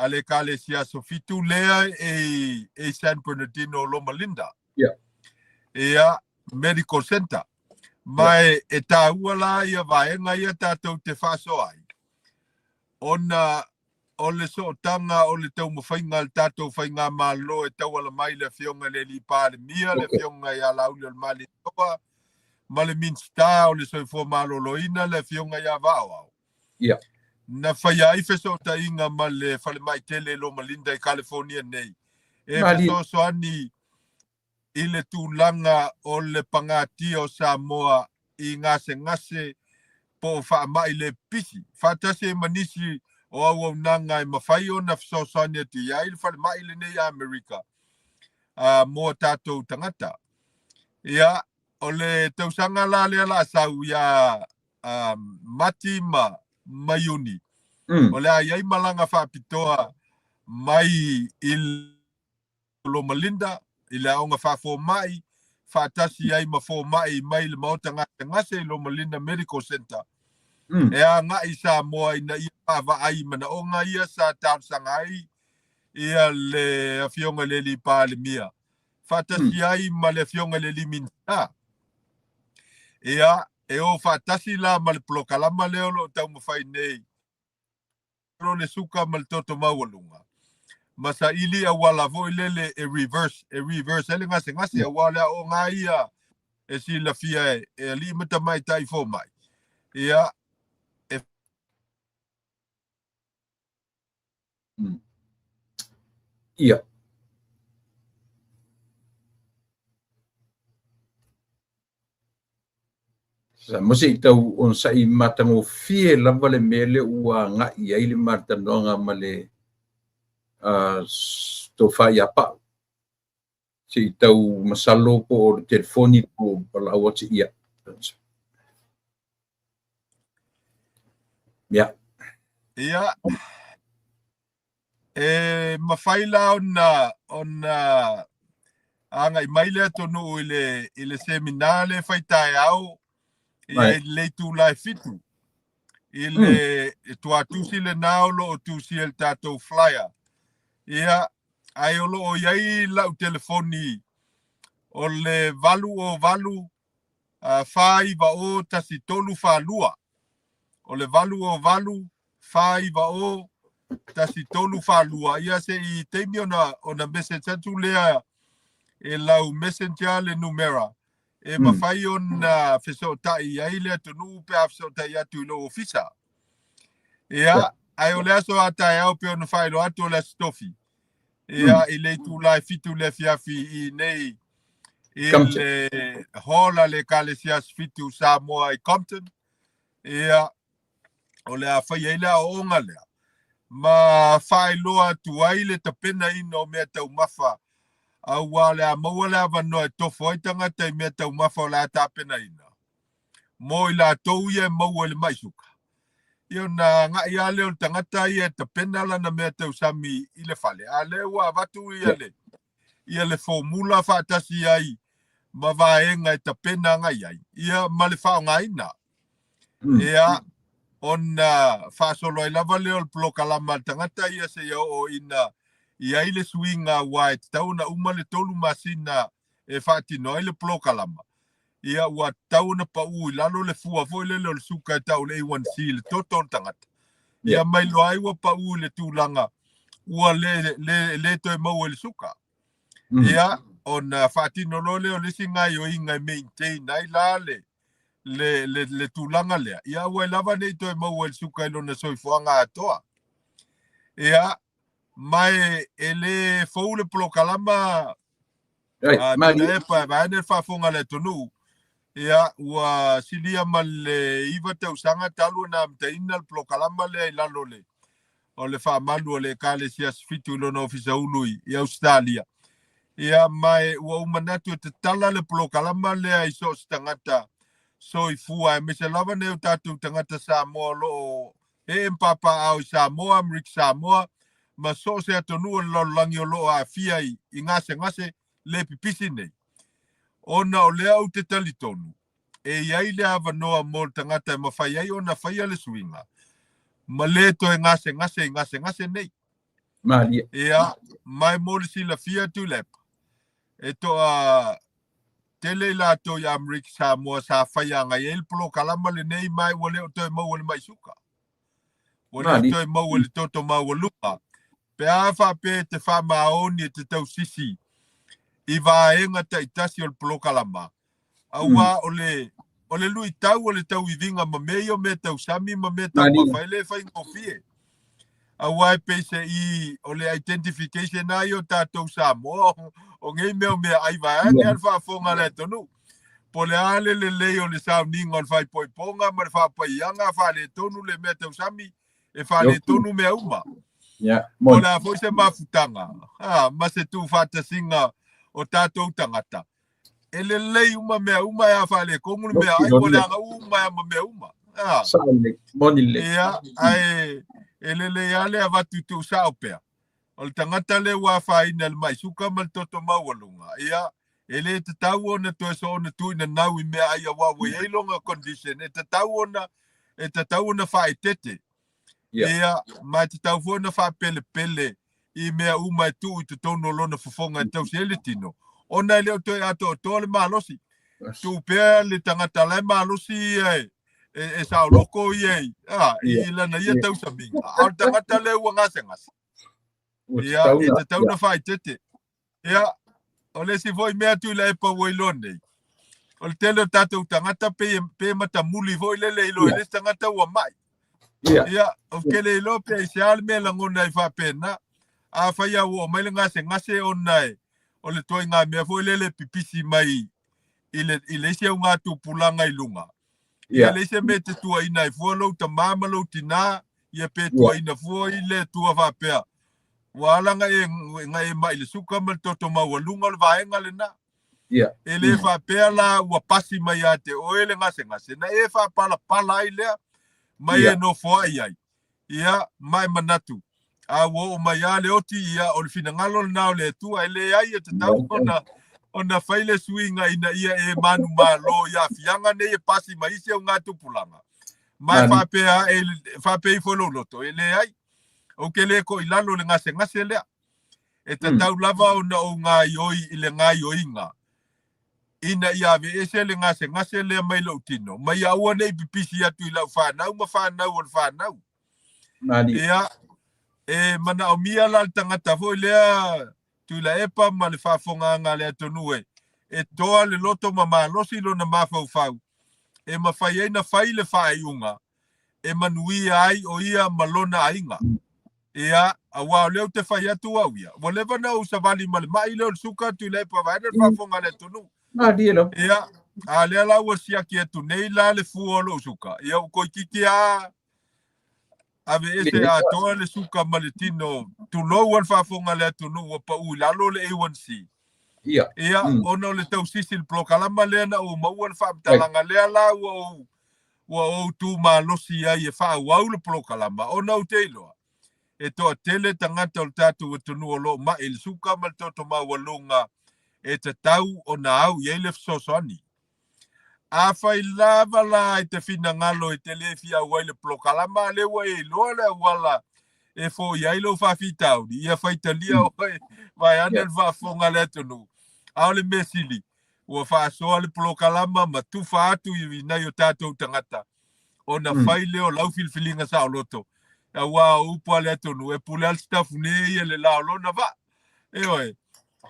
a le Ekalesia Aso Fitu lea e San Bernardino, Loma Linda. Ia, Medical Center. Ma e taua la ia vaega ia tatou te faasoa ai. Ona o le sootaga o le taumafaiga a le tatou faigamalo e tauala mai le afioga i le alii Palemia, le afioga ia Laaulialemalietoa, ma le Minisita o le Soifua Maloloina, le afioga ia Vaaoao. Na faia ai fesootaiga ma le falemai tele i Loma Linda i California nei, e fesoasoani i le tulaga o le pagatia o Samoa i gasegase po o faamai le pipisi, faatasi ai ma nisi o auaunaga e mafai ona fesoasoani atu i ai le falemai lenei i Amerika mo tatou tagata. Ia, o le tausaga la lea la sau ia Mati ma Iuni, o le a i ai malaga faapitoa mai i Loma Linda i le aoga faafomai, faatasi ai ma fomai mai le maota gasegase i Loma Linda Medical Center, e agai Samoa ina ia vaavaai i manaoga ia sa talosaga ai ia le afioga i le alii Palemia, faatasi ai ma le afioga i le alii Minisita. Ia, e o faatasi la ma le polokalama lea o loo taumafai nei o le suka ma le toto maualuga, ma saili auala foi lele e reverse ai le gasegase, aua o le aoga ia e silafia e alii ma tamaitai fomai. Ia, e Ia. Sa mo se i tau onosaʻi matagofie lava le mea lea ua agaʻi ai le matalanoaga ma le tofa ia Pa'u. Se i tau masalo po o le telefoni po o valaau atu ia. Ia. Ia, e mafai la ona agai mai le atunuu i le seminar le faitaeao ia i le itula e 7 i le tuatusi lena o loo tusia le tatou flyer. Ia, ae o loo i ai lau telefoni o le 808 490 1342. O le 808 490 1342. Ia, se i taimi ona message atu lea e lau Messenger le numera e mafai ona fesootai ai le atunuu pe a fesootai atu i lou ofisa. Ia, ae o le aso a taeao pe ona faailoa atu o le Aso Tofi. Ia, i le itula e 7 le afiafi i nei i le hall a le Ekalesia Aso Fitu Samoa i Compton. Ia, o le a fai ai le aoaoga lea ma faailoa atu ai le tapenaina o mea taumafa, aua o le a maua le avanoa e tofo ai tagata i mea taumafa o le a tapenaina mo i latou ia e maua i le mai suka. Ia, ona agai lava lea o le tagata ia e tapena lana mea tausami i le fale, a lea ua avatu ia le formula faatasi ai ma vaega e tapena agai ai ia ma le faaaogaina. Ia, ona faasolo ai lava lea o le polokalama a le tagata ia seia oo ina i ai le suiga, aua e tatau ona uma le 3 masina e faatino ai le polokalama. Ia, ua tatau ona pau i lalo le fua foi lele o le suka e tau le A1C, le toto o le tagata. Ia, mai loa ai ua pau i le tulaga ua le, le, le toe maua i le suka. Ia, ona faatino loa lea o le isi gaoioiga e maintain ai la le tulaga lea. Ia, ua lava nei toe maua i le suka i lona soifuaga atoa. Ia, ma e le fou le polokalama Tuilaepa vaeane le faafofoga a le atunuu. Ia, ua silia ma le 9 tausaga talu ona amataina le polokalama lea i lalo le o le faamalu o le Ekalesia Aso Fitu i lona ofisa ulu i Ausetalia. Ia, ma e ua ou manatu e tatala le polokalama lea i so o se tagata soifua, aemaise lava nai o tatou tagata Samoa o lo o ee ma papaaao i Samoa, Amerika Samoa, ma so o se atunuu o le lalolagi o lo o aafia i gasegase le pipisi nei. Ona o lea ou te talitonu, e i ai le avanoa mo le tagata e mafai ai ona faia le suiga ma le toe gasegase i gasegase nei. Malie. Ia, ma e mo le silafia Tuilaepa, e toa tele i latou i Amerika Samoa sa faia agai ai le polokalama lenei ma ua le o toe maua le mai suka. Ua le o toe maua le toto maualuga. Pe a faapea e te faamaoni e te tausisi i vaega taitasi o le polokalama, auā o le luitau o le tauiviga ma mea ia o mea tausami ma mea taumafa e le faigofie. Auā e pei se i o le identification a ia o tatou Samoa o nei mea o meaai vaeane a le faafofoga a le atunuu. Po o le a le lelei o le sauniga o le faaipoipoga ma le faapaiaga, faaletonu le mea tausami, e faaletonu mea uma. Po o le a foi se mafutaga ma se tuufaatasiga o tatou tagata, e lelei uma mea uma e a faaletonu le meaai ua leaga uma lava ma mea uma. Ia, ae e lelei lava le avatu tuusao pea. O le tagata lea ua afaina i le mai suka ma le toto maualuga, ia, e le tatau ona toe soona tuuina nau i meaai auā ua i ai lona condition e tatau ona faaeteete. Ia, ma e tatau foi ona faapelepele i mea uma e tuu i totonu o lona fofoga e tausi ai le tino, ona e le o toe atoatoa le malosi. Tuu pea le tagata la e malosi ia e saoloko ia i lana ia tausamiga, a o le tagata lea ua gasegase, ia, e tatau ona faaeteete. Ia, o le isi foi mea Tuilaepa ua iloa nei, o le tele o tatou tagata pe matamuli foi lele i lo e le isi tagata ua mai. Ia, ou te le iloa pe aisea le mea e lagona ai faapena. Afai lava ua oo mai le gasegase ona e o le ituaiga mea foi lele e pipisi mai i le isi augatupulaga i luga. Ia, leai se mea e te tuuaina ai fua lou tamā ma lou tinā, ia pe tuuaina fua i le Atua faapea, ua ala na e mai le suka ma le toto maualuga o le vaega lena. E le faapea la ua pasi mai ia te oe le gasegase, na e faapalapala ai lea, ma e nofoai ai. Ia, ma e manatu, a ua oo mai lava le oti, ia, o le finagalo lena o le Atua, e leai e tatau ona fai le suiga ina ia e manumalo i aafiaga nei e pasi mai isi augatupulaga. Ma e faapea e faapea ifo i lou loto, e leai, ou te le ko'i lalo i le gasegase lea. E tatau lava ona ou gaioi i le gaioiga ina ia aveese le gasegase lea mai lou tino, ma ia aua ne i pipisi atu i lau fanau ma fanau o le fanau. Ia, e manaomia la le tagata foi lea Tuilaepa ma le faafofogaaga a le atunuu e toa le loto ma malosi lona mafaufau e mafai ai na fai le faaiuga e manuia ai o ia ma lona aiga. Ia, auā o lea ou te fai atu au ia, ua leva ona ou savali ma le mai lea o le suka Tuilaepa vaeane le faafofoga a le atunuu. Malie lava. Ia, a lea la ua siaki atu nei la le fua o lou suka, ia ua toeitiiti lava aveese atoa le suka ma le tino, tulou a le faafofoga a le atunuu ua pau i lalo le A1C. Ia, ona o le tausisi i le polokalama lea na ou maua le faamatalaga lea la ua ou tumalosi ai e faaauau le polokalama, ona ou te iloa e toatele tagata o le tatou atunuu o lo o mai i le suka ma le toto maualuga e tatau ona au i ai le fesoasoani. Afai lava la i te finagalo e te le fia auai le polokalama, a lea ua e iloa le auala e foia ai lou faafitauli, ia faitalia oe vaeane le faafofoga a le atunuu. A o le mea sili, ua faasoa le polokalama ma tufa atu i nai o tatou tagata ona fai lea o lau filifiliga saoloto. Auā o upu a le atunuu, e pule lava le sitafune ia i le la o lona vaa. Ioe.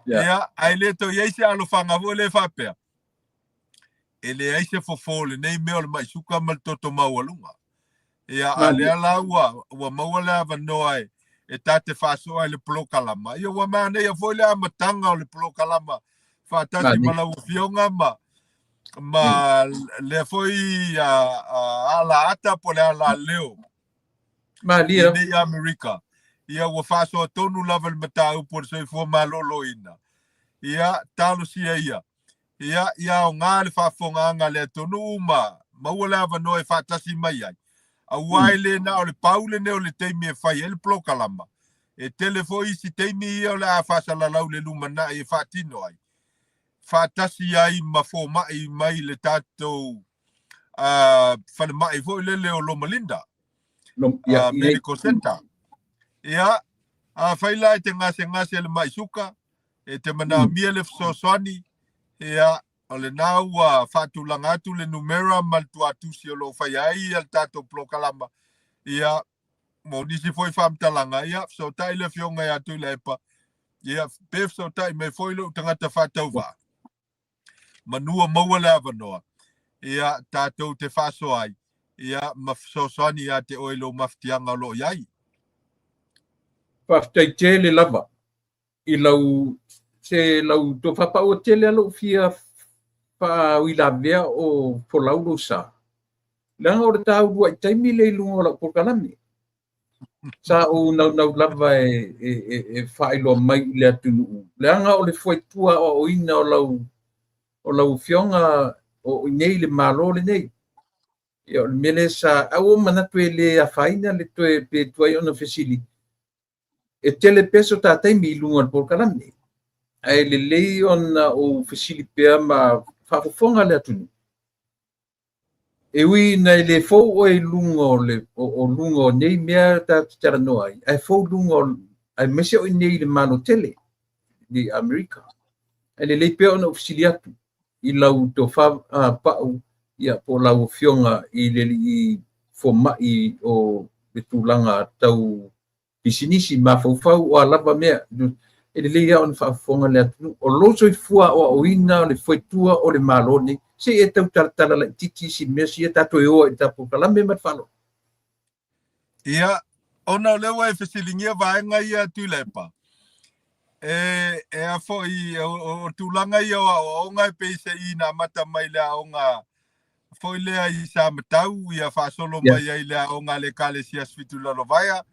Ia, ae le toe i ai se alofaga foi lea faapea, e leai se fofo o lenei mea o le mai suka ma le toto maualuga. Ia, a lea la ua maua le avanoa e ta te faasoa i le polokalama. Ia, ua manaia foi le amataga o le polokalama faatasi ma lau afioga ma lea foi ala ata po o le ala leo. Malie i lava. Nei Amerika. Ia ua faasoa tonu lava le mataupu o le soifua maloloina. Ia, talosia ia. Ia, ia aoga le faafofogaaga a le atunuu ma maua le avanoa e faatasi mai ai. Aua e le na o le pau lenei o le taimi e fai ai le polokalama. E tele foi isi taimi ia o le a faasalalau i le lumanai e faatino ai. Faatasi ai ma fomai mai le tatou falemai foi lele o Loma Linda. Medical Center. Ia, afai la e te gasegase le mai suka, e te manaomia le fesoasoani, ia, o lena ua faatulaga atu le numera ma le tuatusi o lo o faia ai le tatou polokalama. Ia, mo nisi foi faamatalaga, ia, fesootai le afioga ia Tuilaepa, ia, pe fesootai mai foi lou tagata faatauvaa. Manua maua le avanoa, ia, tatou te faasoa ai, ia, ma fesoasoani ia te oe i lou mafatiaga o lo o i ai. Faafetai tele lava i lau se lau tofapaua tele a lou fia faauilavea o folau lou sa. Leaga o le taulua i taimi le i luga o lau polokalame. Sa ou naunau lava e faailoa mai i le atunuu. Leaga o le fuaitua aoaoina o lau afioga o i nei le Malo lenei. Ia o le mea lea sa au manatu e le afaina le toe pe tuai ona fesili. E tele pea so ta taimi i luga o le polokalame. Ae lelei ona ou fesili pea ma faafofoga le atunuu. E ui ina e le fou oe i luga o le o luga o nei mea tatou te talanoa ai, ae fou luga o aemaise o i nei i le Malo tele i Amerika. Ae lelei pea ona ou fesili atu i lau tofa pau, ia po o lau afioga i le alii fomai o le tulaga tau pisinisi mafaufau o a lava mea. E lelei lava ona faafofoga le atunuu. O lou soifua aoaoina o le fuaitua o le Malo nei, se i e tau talatala laitiiti si mea sia tatou e o ai i le tatou polokalame ma le faaaloalo. Ia, ona o lea ua e fesiligia vaega ia Tuilaepa, e a foi o tulaga ia o aoaoga e pei se i na amata mai le aoga foi lea i Samatau, ia faasolo mai ai le aoga a le Ekalesia Sifitu Lalovaea,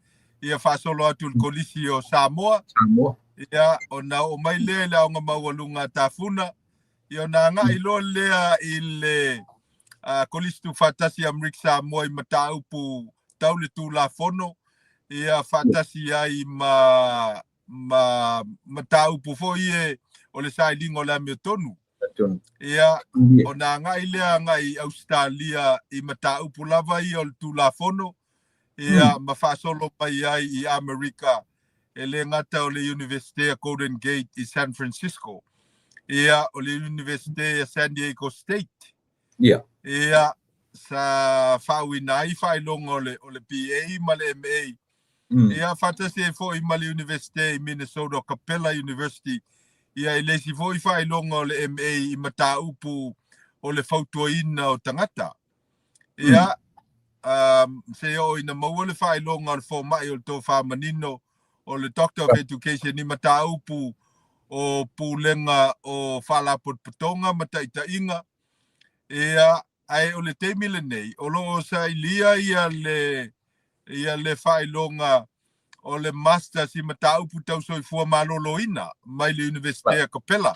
ia faasolo atu i le Kolisi o Samoa. Samoa. Ia, ona oo mai lea i le aoga maualuga a Tafuna, ia ona agai loa lea i le Kolisi Tuufaatasi a Amerika Samoa i mataupu tau le Tulafono, ia faatasi ai ma mataupu foi e o le sailiga o le amiotonu. Ia, ona agai lea agai i Ausetalia i mataupu lava ia o le Tulafono, ia ma faasolo mai ai i Amerika, e le gata o le Universite a Golden Gate i San Francisco, ia o le Universite a San Diego State. Ia, sa faauiina ai faailoga o le BA ma le MA. Ia, faatasi ai foi ma le Universite i Minnesota, Capella University, ia i le isi foi faailoga o le MA i mataupu o le fautuaina o tagata. Ia, se oo ina maua le faailoga o le fomai o le tofa manino o le Doctor of Education i mataupu o pulega o faalapotopotoga ma taitaiga. Ia, ae o le taimi lenei, o lo o sailia ia le faailoga o le Masters i mataupu tau soifua maloloina mai le Universite a Capella.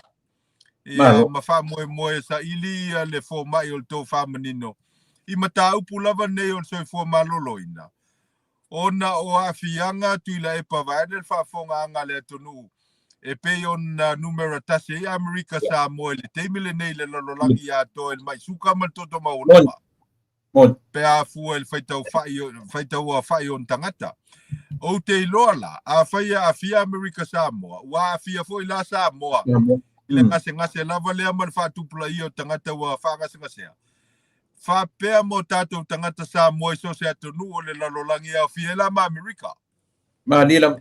Ia, ma faamoemoe e saili ia le fomai o le tofa manino i mataupu lava nei o le soifua maloloina, ona o aafiaga Tuilaepa vaeane le faafofogaaga a le atunuu e pei ona numera tasi ai Amerika Samoa i le taimi lenei i le lalolagi atoa i le mai suka ma le toto maualuga. Pe a fua i le faitau aofai o ona tagata. Ou te iloa la, afai e aafia Amerika Samoa, ua aafia foi la Samoa i le gasegase lava lea ma le faatupulaia o tagata ua faagasegasea. Faapea mo tatou tagata Samoa i so o se atunuu o le lalolagi e aofia ai la ma Amerika. Malie lava.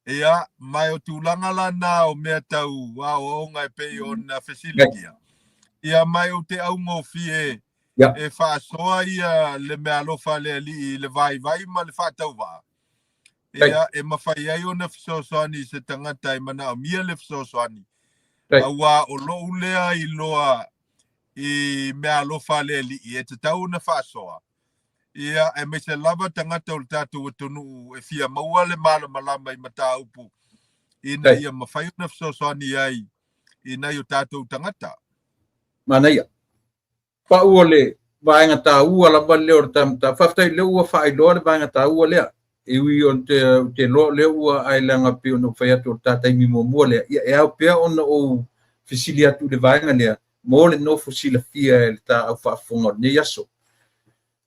Ia, ma o tulaga la na o mea tau aoaoga e pei ona fesiligia. Ia, ma ou te augofie e faasoa ia le meaalofa a le Alii i le vaivai ma le faatauvaa. Ia, e mafai ai ona fesoasoani i se tagata e manaomia le fesoasoani. Aua o lou lea iloa i meaalofa a le Alii e tatau ona faasoa. Ia, aemaise lava tagata o le tatou atunuu e fia maua le malamalama i mataupu ina ia mafai ona fesoasoani ai i nai o tatou tagata. Manaia. Pau o le vaega taua lava lea o le ta faafetai lea ua faailoa le vaega taua lea. E ui o te, te loa lea ua ae leaga pei ona fai atu o le ta taimi muamua lea. Ia e ao pea ona ou fesili atu i le vaega lea mo le nofo silafia e le ta au faafofoga o lenei aso.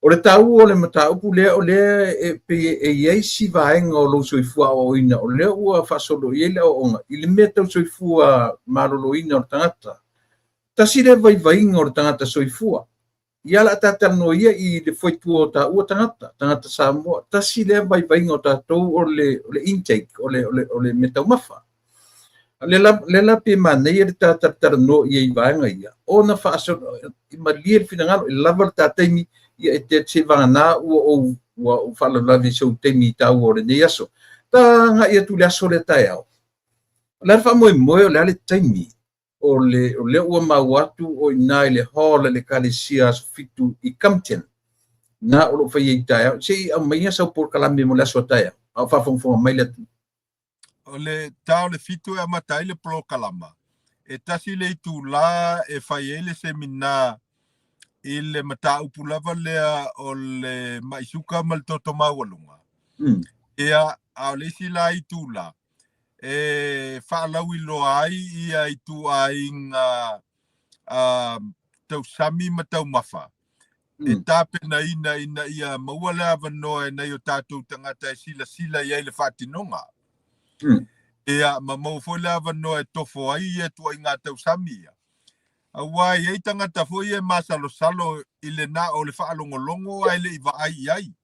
O le taua o le mataupu lea, o lea e pei e i ai si vaega o lou soifua aoaoina, o lea ua faasolo i ai le aoaoga i le mea tau soifua maloloina o le tagata. Tasi lea vaivaiga o le tagata soifua. Ia la ta talanoa ia i le fuaitua o taua tagata, tagata Samoa. Tasi lea vaivaiga o tatou o le intake, o le mea taumafa. Le la pe manaia le ta talatalanoa i ai vaega ia, ona faasolo i malie le finagalo, e lava le ta taimi, ia e te se vagana ua ou faalavelave i sou taimi taua o lenei aso. Ta agai atu i le aso lea taeao. O le a le faamoemoe, o le a le taimi o lea ua maua atu o i ina i le hall a le Ekalesia Aso Fitu i Compton, na o lo o fai ai taeao. Se i aumaia sau polokalame mo le aso a taeao, a o faafogafoga mai le atunuu. O le ta o le 7 e amata ai le polokalama. E tasi le itulā e fai ai le semina i le mataupu lava lea o le ma'i suka ma le toto maualuga. Ia, a o le isi la itulā e faalauiloa ai ia ituaiga tausami ma taumafa e tapenaina ina ia maua le avanoa e nai o tatou tagata e silasila i ai le faatinoga. Ia, ma maua foi le avanoa e tofo ai ia ituaiga tausami ia. Auā e i ai tagata foi e masalosalo i le na o le faalogologo ae le i vaai i ai.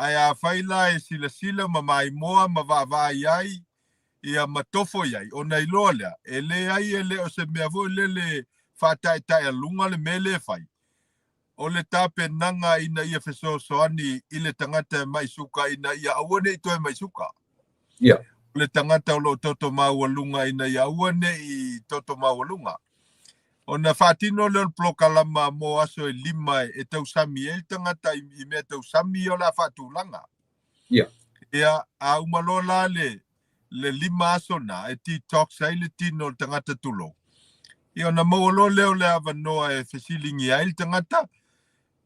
Ae afai la e silasila ma maimoa ma vaavaai ai, ia ma tofo i ai, ona iloa lea, e leai e le o se mea foi lele faataetaealuga le mea lea e fai. O le tapenaga ina ia fesoasoani i le tagata e ma'i suka ina ia aua ne i toe ma'i suka. O le tagata o lo o toto maualuga ina ia aua ne i toto maualuga. Ona faatino lea o le polokalama mo aso e 5 e tausami ai le tagata i mea tausami o le a faatulaga. Ia, a uma loa la le 5 aso na e detox ai le tino o le tagata tulou. Ia, ona maua loa lea o le avanoa e fesiligia ai le tagata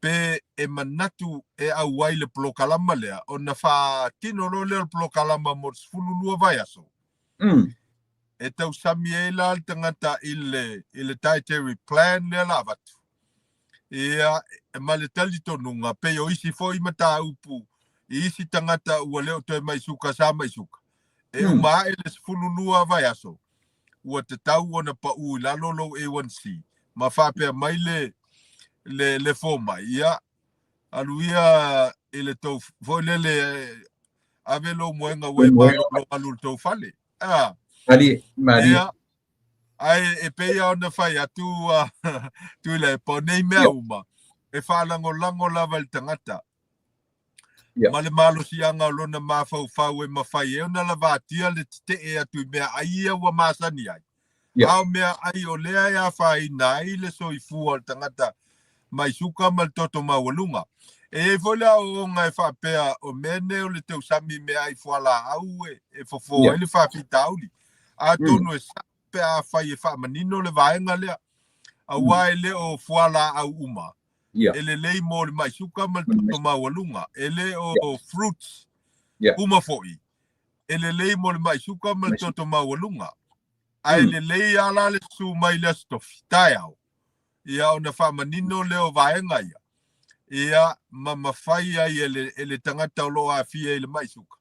pe e manatu e auai le polokalama lea, ona faatino loa lea o le polokalama mo le 12 vaiaso. E tausami ai la le tagata i le dietary plan lea la avatu. Ia, ma le talitonuga, pei o isi foi mataupu i isi tagata ua le o toe ma'i suka sa ma'i suka. E uma ae le 12 vaiaso, ua tatau ona pau i lalo lou A1C, ma faapea mai le fomai. Ia, alu ia i le tou foi lele, ave lou moega ua e malolo alu i le tou fale. Malie, malie. Ia, ae e pei ona fai atu Tuilaepa, o nei mea uma, e faalagolago lava i le tagata. Ma le malosiaga o lona mafaufau e mafai ai ona lavatia le tetee atu i mea ai ia ua masani ai. A o mea ai o lea e afaina ai le soifua o le tagata mai suka ma le toto maualuga. E i ai foi le aoaoga e faapea o mea nei o le tausami mea ai fualaau e fofo ai le faafitauli. Atonu e sao pe afai e faamanino le vaega lea, auā e le o fualaau uma e lelei mo le ma'i suka ma le toto maualuga, e le o fruits uma foi e lelei mo le ma'i suka ma le toto maualuga. Ae lelei lava la le susu mai i le Aso Tofi taeao, ia ona faamanino lea o vaega ia, ia ma mafai ai e le tagata o lo o aafia i le ma'i suka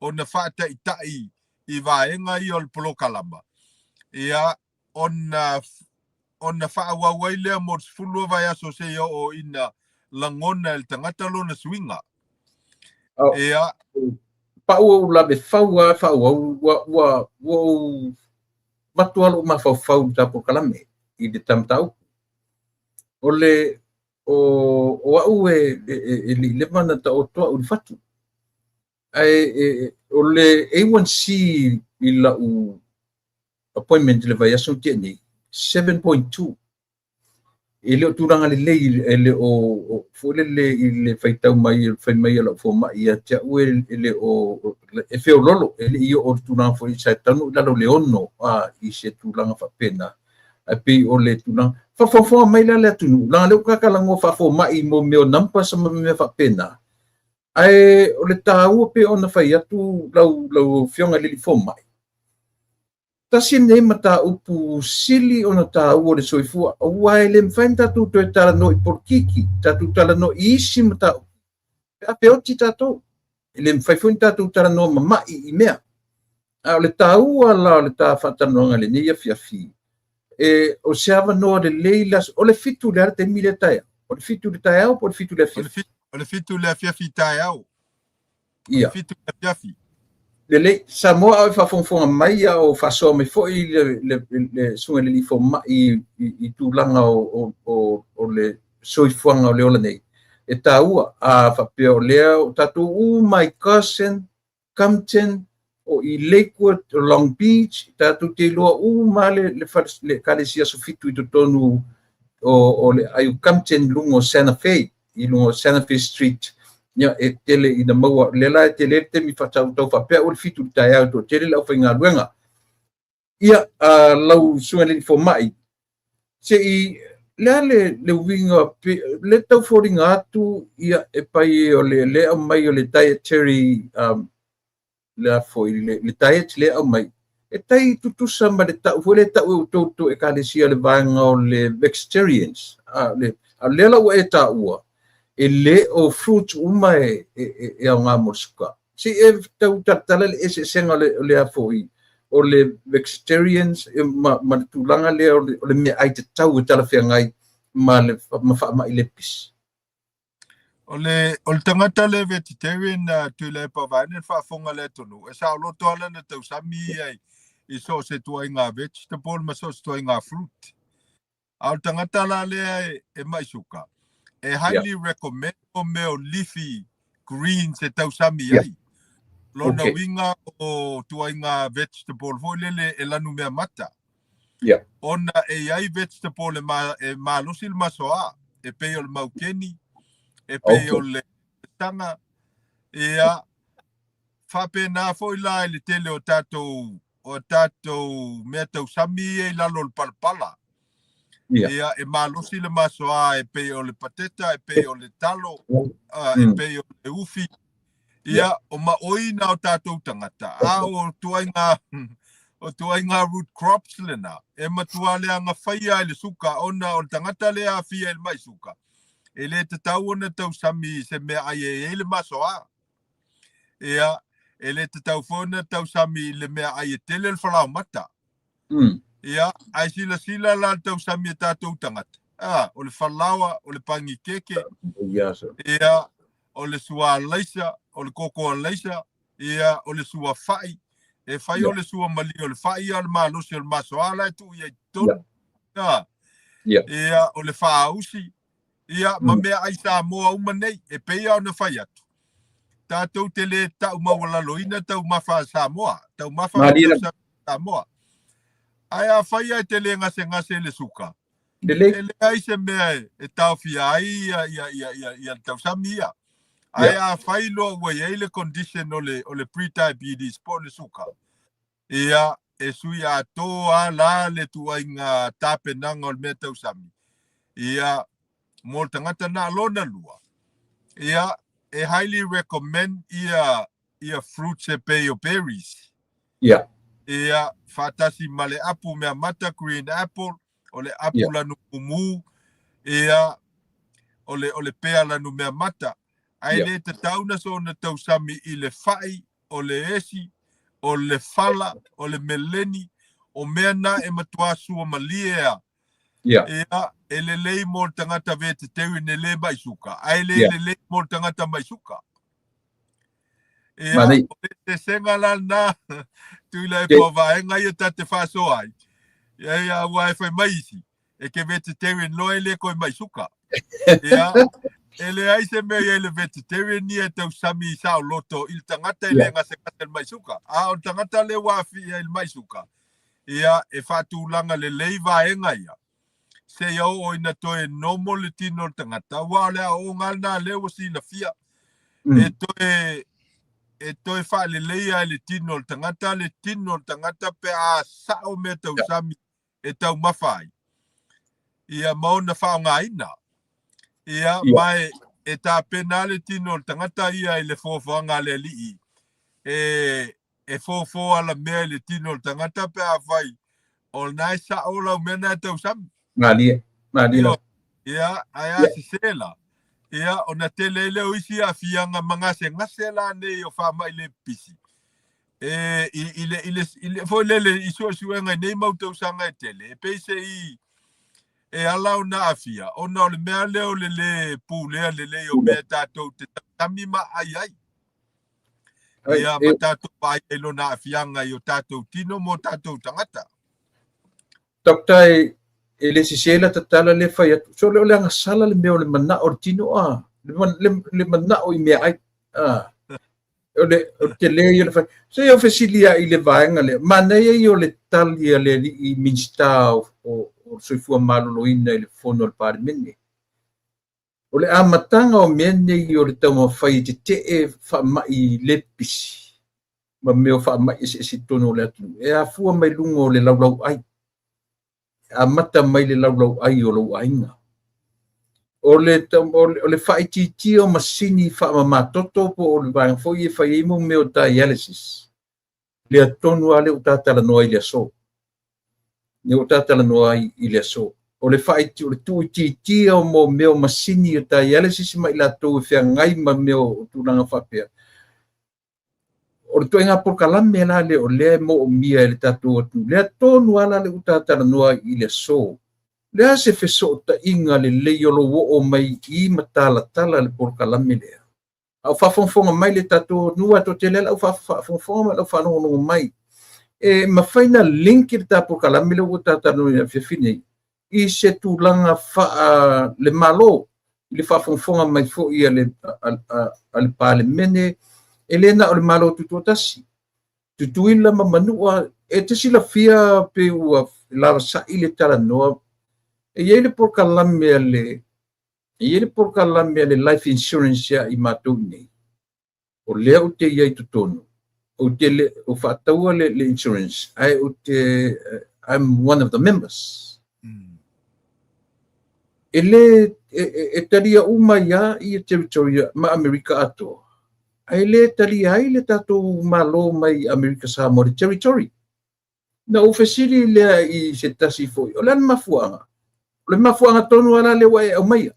ona faataitai i vaega ia o le polokalama, ia ona faaauau ai lea mo le 12 vaiaso seia oo ina lagona e le tagata lona suiga. Ia. Pau ou lave fau a faaauau ua ou avatu lava lou mafaufau i le ta polokalame i le ta mataupu. O le o au e le i leva ona taoto au i le fatu. Ae o le A1C i lau appointment i le vaiaso na tea nei, 7.2. E le o tulaga lelei, e le o foi lele i le faitau mai, fai mai a lau fomai ia te au, e le o e feololo, e le i oo le tulaga foi sa taunuu i lalo o le 6 i se tulaga faapena. Ae pei o le tulaga faafoafoaga mai la le atunuu, leaga lea ua tatalanoa faafomai mo mea o numbers ma mea faapena. Ae o le taua pe ona fai atu lau afioga i le alii fomai, tasi lenei mataupu sili ona taua o le soifua, aua e le mafai ona tatou toe talanoa i polokiki, tatou talanoa i isi mataupu pe a feoti tatou. E le mafai foi ona tatou talanoa mamai i mea. A o le taua la o le ta faatalanoaga i lenei afiafi, e o se avanoa lelei le aso, o le 7 le a le taimi lea taeao? O le 7 le taeao po o le 7 le afiafi? O le 7 le afiafi taeao. Ia. 7 le afiafi. Lelei, Samoa a o faafogafoga mai a o faasoa mai foi le susuga i le alii fomai i tulaga o le soifuaga o le ola nei. E taua, a faapea o lea o tatou uma i Carson, Compton, o i Lakewood, o Long Beach, tatou te iloa uma le Ekalesia Aso Fitu i totonu o le aai o Compton i luga o Santa Fe, i luga o Santa Fe Street. Ia, e tele ina maua, lea la e tele le taimi faatautau faapea o le 7 le taeao e toatele le aufaigaluega. Ia, lau susuga i le alii fomai, se i le a le uiga, le tau foliga atu, ia, e pai o le le aumai o le dietary, le a foi, le diet le aumai, e tai tutusa ma le tau foi le tau e outou Ekalesia le vaega o le vegetarians. A lea la ua e taua, e le o fruits uma e aoga mo le suka. Se e tau talatala le eseesega o le a foi, o le vegetarians ma le tulaga lea o le meaai tatau e talafeagai ma le faamai le pisi. O le tagata le vegetarian Tuilaepa vaeane le faafofoga le atunuu, e saoloto lava lana tausami ia i so o se tuaiga vegetable ma so o se tuaiga fruit. A o le tagata la lea e mai suka, e highly recommend o mea o leafy greens e tausami ai. Lona uiga o tuaiga vegetable foi lele e lanu mea mata. Ona e iai vegetable e malosi le masoa, e pei o le maukeni, e pei o le tanga, ia, faapena foi la i le tele o tatou mea tausami ia i lalo o le palapala. Ia, e malosi le masoa e pei o le pateta, e pei o le talo, e pei o le ufi. Ia, o maoi na o tatou tagata, a o tuaiga root crops lena, e matua leaga faia i le suka, ona o le tagata lea aafia i le mai suka, e le tatau ona tausami i se meaai e iai le masoa. Ia, e le tatau foi ona tausami i le meaai e tele le falaomata. Ia, ae silasila la le tausami e tatou tagata. O le falaoa, o le pagikeke, ia, o le sua alaisa, o le koko alaisa, ia, o le sua fai, e fai o le sua mali o le fai, ia, o le malosi o le masoa la e tuu ia i totonu. Ia, o le faausi, ia, ma meaai Samoa uma nei, e pei ona fai atu. Tatou te le tau maualaloina taumafa a Samoa, taumafa ma tausami Samoa. Ae a fai ai te le gasegase le suka, e leai se mea e taofia ai ia le tausami ia. Ae a fai loa ua iai le condition o le pre-diabetes po o le suka, ia, e sui atoa la le tuaiga tapenaga o le mea tausami. Ia, mo le tagata na lona lua, ia, e highly recommend ia fruits e pei o berries. Ia, faatasi ma le apu mea mata, green apple, o le apu lanu mumu, ia, o le pea lanu mea mata. Ae le tatau na soona tausami i le fai, o le esi, o le fala, o le meleni, o mea na e matua sua malie a. Ia, e lelei mo le tagata vegetarian e le mai suka, ae le lelei mo le tagata mai suka. Ia, o le sesenga la na, Tuilaepa vaega ia ta te faasoa ai. Ia, ua e fai mai isi, e ke vegetarian loa e le koe mai suka. Ia, e leai se mea ia i le vegetarian ia e tausami i saoloto i le tagata e le gasegase le mai suka. A o le tagata le ua aafia i le mai suka, ia, e faatulaga lelei vaega ia. Seia oo ina toe nomo le tino o le tagata, aua o le aoaoga lena lea ua silafia. E toe e toe faaleleia e le tino o le tagata le tino o le tagata pe a sao mea tausami e taumafa ai, ia ma ona faaaogaina. Ia, ma e tapena le tino o le tagata ia i le foafoaga a le Alii e fofo alamea i le tino o le tagata pe afai o lena e sao lau mea na e tausami. Malie, malie la. Ia, ae a sese la, ia, ona tele ai lea o isi aafiaga ma gasegase la nei o faamai le pipisi. E, i, i, le, i, le, i le, foi lele i suesuega i nei mau tausaga e tele, e pei se i e ala ona aafia, ona o le mea lea o le lē pulea lelei o mea tatou te tausami ma ai ai. Ia, ma tatou vaai ai lona aafiaga i o tatou tino ma o tatou tagata. Doctor, e le sese la tatala le fai atu. So le o le agasala le mea o le manao o le tino a. Le manao i mea ai. A. O le o te le ia le fai. So ia fesili ia i le vaega lea. Manaia ia o le tali a le alii Minista o Soifua Maloloina i le fono a le Palemene. O le amataga o mea nei o le taumafai e tetee faamai le pipisi ma mea o faamai eseese i totonu o le atunuu, e afua mai luga o le laulauai. E amata mai le laulauai o lou aiga. O le faaitiitia o masini faamamatoto po o le vaega foi e fai ai mo mea o dialysis, lea tonu lava lea ua ta talanoa ai i le aso. Lea ua ta talanoa ai i le aso. O le o le tuuitiitia o mo mea o masini o dialysis ma i latou e feagai ma mea o tulaga faapea. O le ituaiga polokalame la lea o lea e moomia e le tatou atunuu. Lea tonu lava la lea ua ta talanoa ai i le aso. Le a se fesootaiga lelei o lou oo mai i ma talatala le polokalame lea. A o faafogafoga mai le tatou atunuu, aua toatele lava le au faafogafoga ma le au faalogologo mai. E mafai na link le ta polokalame lea ua ta talanoa i le afiafi nei i se tulaga faa le Malo i le faafogafoga mai foi a le Palemene, e le na o le Malo Tutoatasi. Tutuila ma Manua, e te silafia pe ua lavasai le talanoa. E i ai le polokalame a le E i ai le polokalame a le Life Insurance ia i matou nei, o lea ou te i ai totonu, ou te le o faataua le insurance, ae ou te, I'm one of the members. E le, e talia uma ia i territory ma Amerika atoa, ae le talia ai le tatou Malo mai Amerika Samoa le territory. Na ou fesili lea i se tasi foi, o le a le mafuaaga? O le mafuaaga tonu lava la lea ua e aumaia.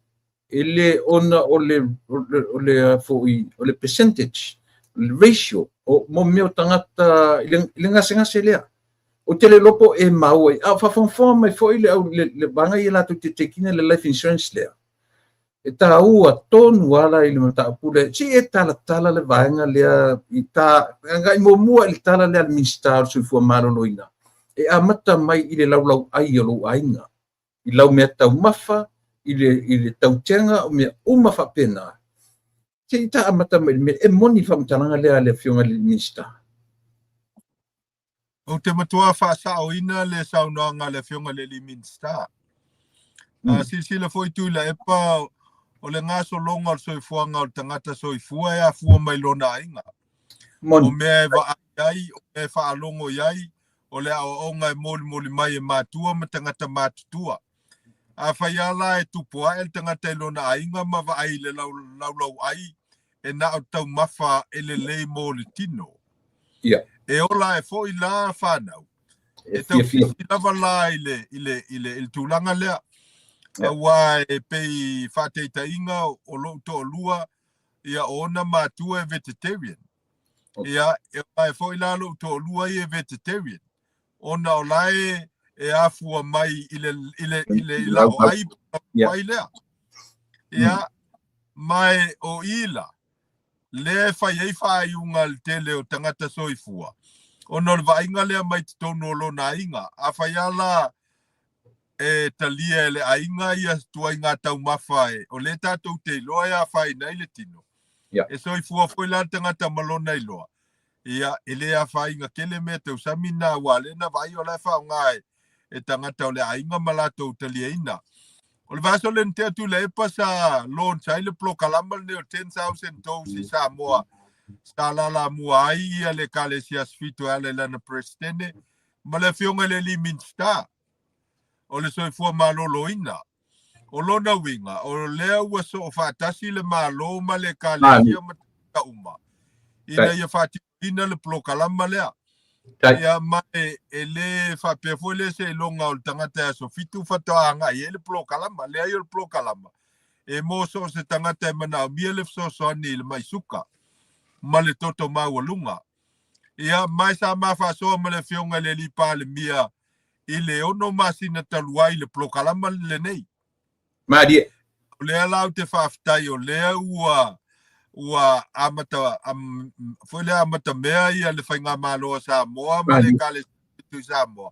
E le ona o le, o le, foi, o le percentage, o le ratio, o mo mea o tagata i le gasegase lea. Ou te le iloa po o e maua ai. A o faafogafoga mai foi le, au, le vaega ia latou te take ina le life insurance lea. E taua tonu lava la i le mataupu lea. Se i e talatala le vaega lea i ta agai muamua i le tala lea a le Minisita o le Soifua Maloloina. E amata mai i le laulauai o lou aiga, i lau mea taumafa, i le tautega, o mea uma faapena. Se i ta amata mai i le mea e moni le faamatalaga lea a le Afioga i le Minisita. Ou te matua faasaoina le saunoaga a le Afioga i le alii Minisita. Silasila foi Tuilaepa, o le gasologa o le soifuaga o le tagata soifua e afua mai lona aiga. O mea e vaai ai, o mea e faalogo i ai, o le aoaoga e molimoli mai e matua ma tagata matutua. Afai lava la e tupu ae le tagata i lona aiga ma vaai i le laulauai e na o taumafa e lelei mo le tino. E ola ai foi la fanau. E tausisi lava la i le, i le, i le, i le tulaga lea. Aua e pei faataitaiga o lou toalua, ia o ona matua e vegetarian. Ia, e ola ai foi la lou toalua ia e vegetarian. Ona o la e afua mai i le, i le, i le, i lau ai, ai lea. Ia, ma e o i la, lea e fai ai faaiuga a le tele o tagata soifua, ona o le vaaiga lea mai totonu o lona aiga. Afai lava la e talia e le aiga ia ituaiga taumafa e, o lea tatou te iloa e afaina ai le tino, e soifua foi la le tagata ma lona iloa, ia, e le afaina tele mea tausami na, aua o lea na vaai o la e faaaoga e tagata o le aiga ma latou taliaina. O le vaiaso lea na tea Tuilaepa sa launch ai le polokalama lenei o 10,000 dose i Samoa sa lalamua ai ia le Ekalesia Aso Fitu e ala i lana Peresetene ma le Afioga i le Alii Minisita o le Soifua Maloloina. O lona uiga, o lea ua soo faatasi le Malo ma le Ekalesia ma tagata uma ina ia faatinoina le polokalama lea. Ia, ma e le faapea foi lea seiloga o le tagata e aso 7 faatoa agai ai le polokalama. Leai, o le polokalama e mo so o se tagata e manaomia le fesoasoani i le mai suka ma le toto maualuga. Ia, ma e sa ma faasoa ma le Afioga i le Alii Palemia i le 6 masina talu ai le polokalama lenei. Malie. O lea la ou te faafetai o lea ua amata foi lea amata mea ia le faigamalo a Samoa ma le Ekalesia i Samoa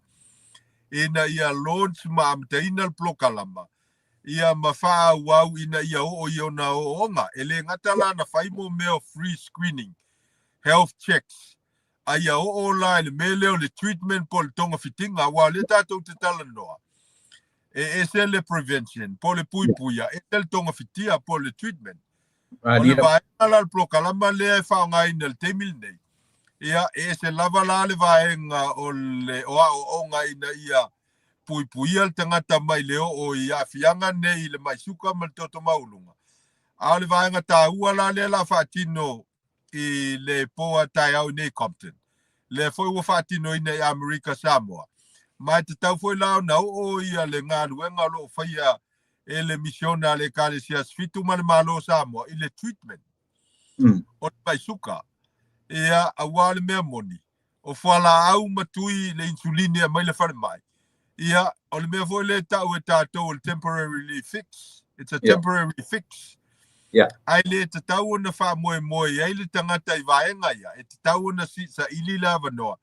ina ia launch ma amataina le polokalama ia ma faaauau ina ia oo i ona ooooga. E le gata la na fai mo mea o free screening, health checks, a ia oo la i le mea lea o le treatment po o le togafitiga, aua o lea tatou te talanoa, e ese le prevention po o le puipuia, ese le togafitia po o le treatment. O le vaega la o le polokalama lea e faaaogaina i le taimi lenei, ia, e ese lava la le vaega o le o aoaoga ina ia puipuia le tagata mai le oo i aafiaga nei i le mai suka ma le toto maualuga. A o le vaega taua la lea la faatino i le po a taeao i nei Compton, lea foi ua faatinoina i Amerika Samoa. Ma e tatau foi la ona oo ia le galuega o lo o faia e le misiona a le Ekalesia Aso Fitu ma le Malo o Samoa i le treatment o le mai suka. Ia, aua le mea moni, o fualaau ma tui le insulini e aumai le falemai. Ia, o le mea foi lea e tau e tatou o le temporarily fix. It's a temporary fix. Ae le tatau ona faamoemoe i ai le tagata i vaega ia, e tatau ona saili le avanoa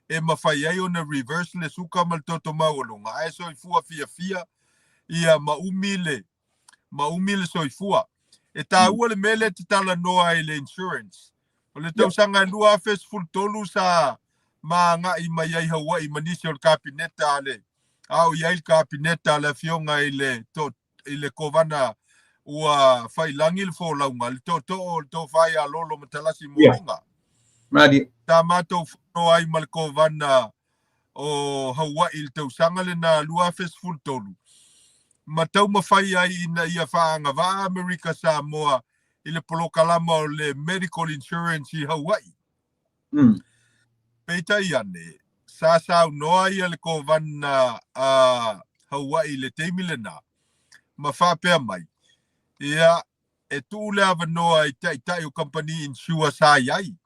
e mafai ai ona reverse le suka ma le toto maualuga, ae soifua fiafia ia ma umi le ma umi le soifua. E taua le mea lea e te talanoa ai i le insurance. O le tausaga e 2013 sa ma agai mai ai Hawaii ma nisi o le Kapineta a le, a o i ai le Kapineta a le Afioga i le to, i le Kovana ua failangi le folauga, le tootoo o le tofa ia Lolo Matalasi Moliga. Malie. Sa matou fono ai ma le Kovana o Hawaii i le tausaga lena 2013, ma taumafai ai ina ia faaagavaa Amerika Samoa i le polokalama o le Medical Insurance i Hawaii. Peitai ane, sa saunoa ia le Kovana a Hawaii i le taimi lena, ma faapea mai, ia, e tuu le avanoa i taitai o kamupani insure sa i ai.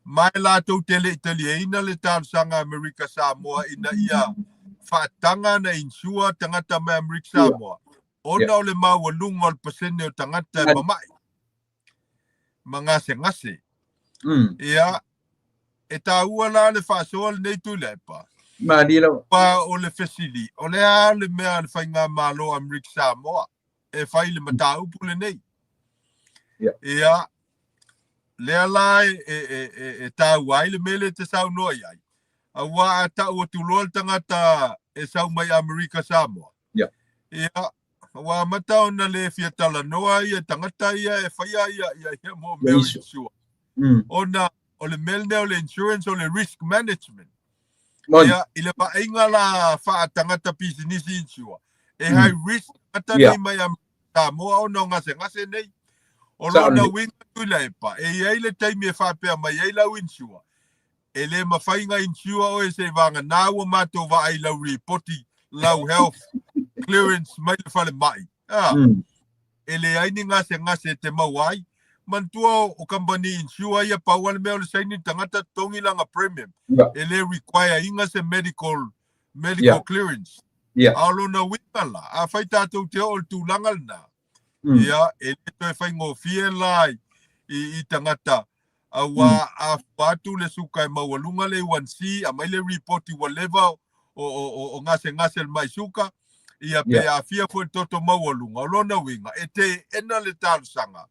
Ma e latou te le i taliaina le talosaga a Amerika Samoa ina ia faataga ona insure tagata mai Amerika Samoa, ona o le maualuga o le pasene o tagata e mamai ma gasegase. Ia, e taua la le faasoa lenei Tuilaepa. Malie lava. Aua o le fesili, o le a le mea a le Faigamalo a Amerika Samoa e fai i le mataupu lenei? Ia, lea la e taua ai le mea lea e te saunoa i ai, aua a tau atu loa le tagata e sau mai Amerika Samoa, ia, ua amata ona le fia talanoa ia tagata ia e faia ia mo mea o insure. Ona o le mea lenei o le insurance o le risk management. Ia, i le vaaiga la faatagata pisinisi insure, e high risk tagata nei mai Amerika Samoa ona o gasegase nei. O lona uiga Tuilaepa, e i ai le taimi e faapea mai ai lau insure, e le mafai ona insure oe seivaganā ua matou vaai i lau ripoti, lau health clearance mai le falemai. E leai ni gasegase e te maua ai. Manatua o kamupani insure ia pau lava le mea o le saini le tagata totogi lana premium. E le require ina se medical clearance. A o lona uiga la, afai tatou te oo i le tulaga lena, ia, e le toe faigofie la i tagata, aua a fua atu le suka e maualuga le A1C, aumai le ripoti ua leva o gasegase le mai suka, ia pe aafia foi le toto maualuga. O lona uiga, e teena le talosaga,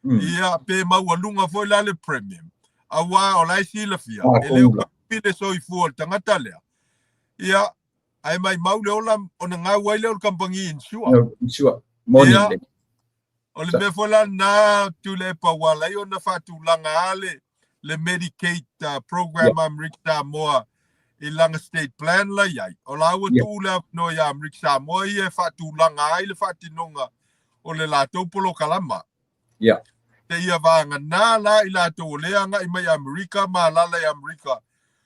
ia pe maualuga foi la le premium, aua o la e silafia, e le o le soifua o le tagata lea. Ia, Ae maimau le ola ona gau ai lea o le kamupani insure. Insure. Moni Ia, le. o le mea foi la lena Tuilaepa ua ala ai ona faatulaga lava le Medicaid program a Amerika Samoa i lana state plan la i ai. O la ua tuu le avanoa ia Amerika Samoa ia e faatulaga ai le faatinoga o le latou polokalama. Seia vagana la i latou o lea e agai mai Amerika ma alaala i Amerika,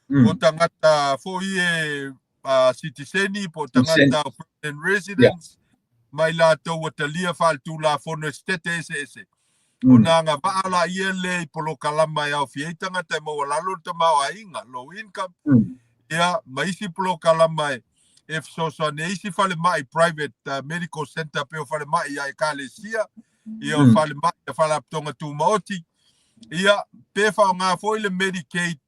o tagata foi e sitiseni po o tagata o permanent residents, ma i latou ua talia faaletulafono e setete eseese. Ona agavaa laia lea i polokalama e aofia ai tagata e maualalo le tamaoaiga, low income, ia, ma isi polokalama e fesoasoani ai isi falemai private medical center pei o falemai a ekalesia, ia o falemai a faalapotopotoga tumaoti, ia, pe faaaoga foi le Medicaid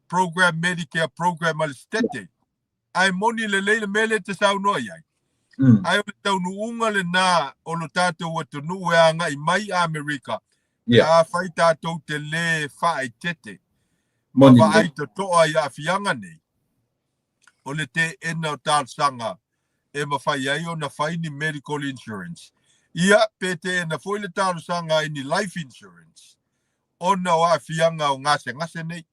program, Medicare program a le setete. Ae moni lelei le mea lea e te saunoa i ai. Ae o le taunuuga lena o lo tatou atunuu e agai mai Amerika, pe afai tatou te lē faaeteete ma vaai totoa i aafiaga nei, o le teena o talosaga e mafai ai ona fai ni medical insurance, ia pe teena foi le talosaga i ni life insurance ona o aafiaga o gasegase nei.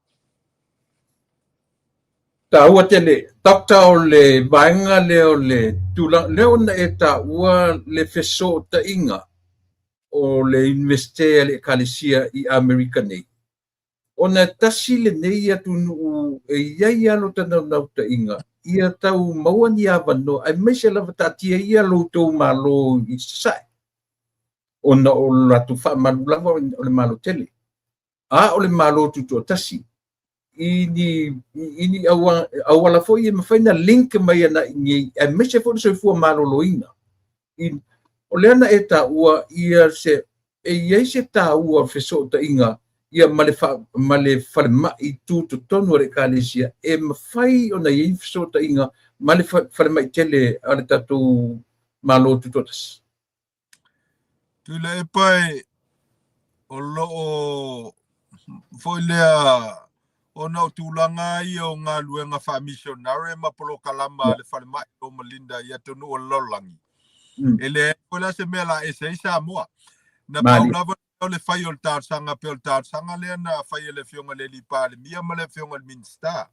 Taua tele, Doctor, o le vaega lea o le tulaga lea ona e taua le fesootaiga o le Iunivesite a le Ekalesia i Amerika nei. Ona e tasi lenei atunuu e i ai lava lo ta naunautaiga ia tau maua ni avanoa, aemaise lava taatia ia lo outou Malo i Sasae, ona o lo latou faamalu lava o le Malo tele. A o le Malo Tutoatasi, i ni auala foi e mafai ona link mai ana i inei, aemaise foi le soifua maloloina. O lea na e taua ia se, e i ai se taua o le fesootaiga ia ma le falemai tutotonu a le Ekalesia, e mafai ona i ai fesootaiga ma le falemai tele a le tatou Malo Tutoatasi. Tuilaepa e o lo o foi lea ona o tulaga ia o galuega faamisionare ma polokalama a le falemai Loma Linda i atunuu o le lalolagi. E leai foi la se mea la ese ai Samoa. Na pau lava o le fai o le talosaga pei o le talosaga lea na fai e le Afioga i le Alii Palemia ma le Afioga i le Minisita.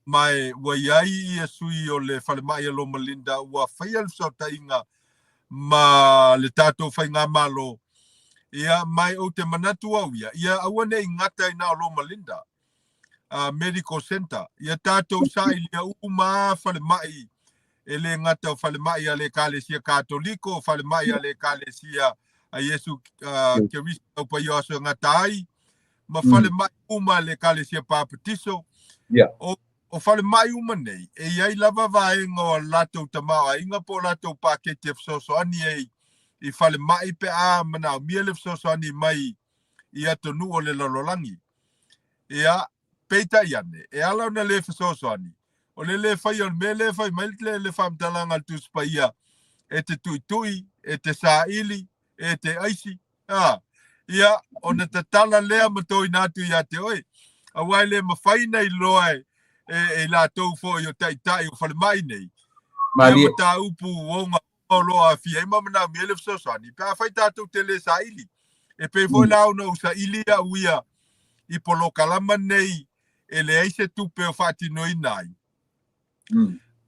Ma e ua i ai ia sui o le falemai a Loma Linda ua faia le fesootaiga ma le tatou faigamalo. Ia, ma e ou te manatu au ia, ia aua ne i gata i na o Loma Linda Medical Center. Ia tatou sailia uma lava falemai, e le gata o falemai a le Ekalesia Katoliko, o falemai a le Ekalesia a Iesu Keriso Tau Paia o Aso e Gata Ai, ma falemai uma a le Ekalesia Papatiso. O falemai uma nei, e i ai lava vaega o latou tamaoaiga po o latou paketi e fesoasoani ai i falemai pe a manaomia le fesoasoani mai i atunuu o le lalolagi. Ia, peitai ane, e ala ona le fesoasoani, o le le faia o le mea lea e fai mai le faamatalaga a le Tusi Paia, e te tuitui, e te saili, e te aisi, a, ia, ona tatala lea ma toina atu ia te oe. Aua e le mafai ona iloa e latou foi o taitai o falemai nei, ia mataupu ogaoga o lo o aafia ai ma manaomia ai le fesoasoani, pe afai tatou te le saili. E pei foi la ona ou saili au ia i polokalama nei e leai se tupe o faatinoina ai.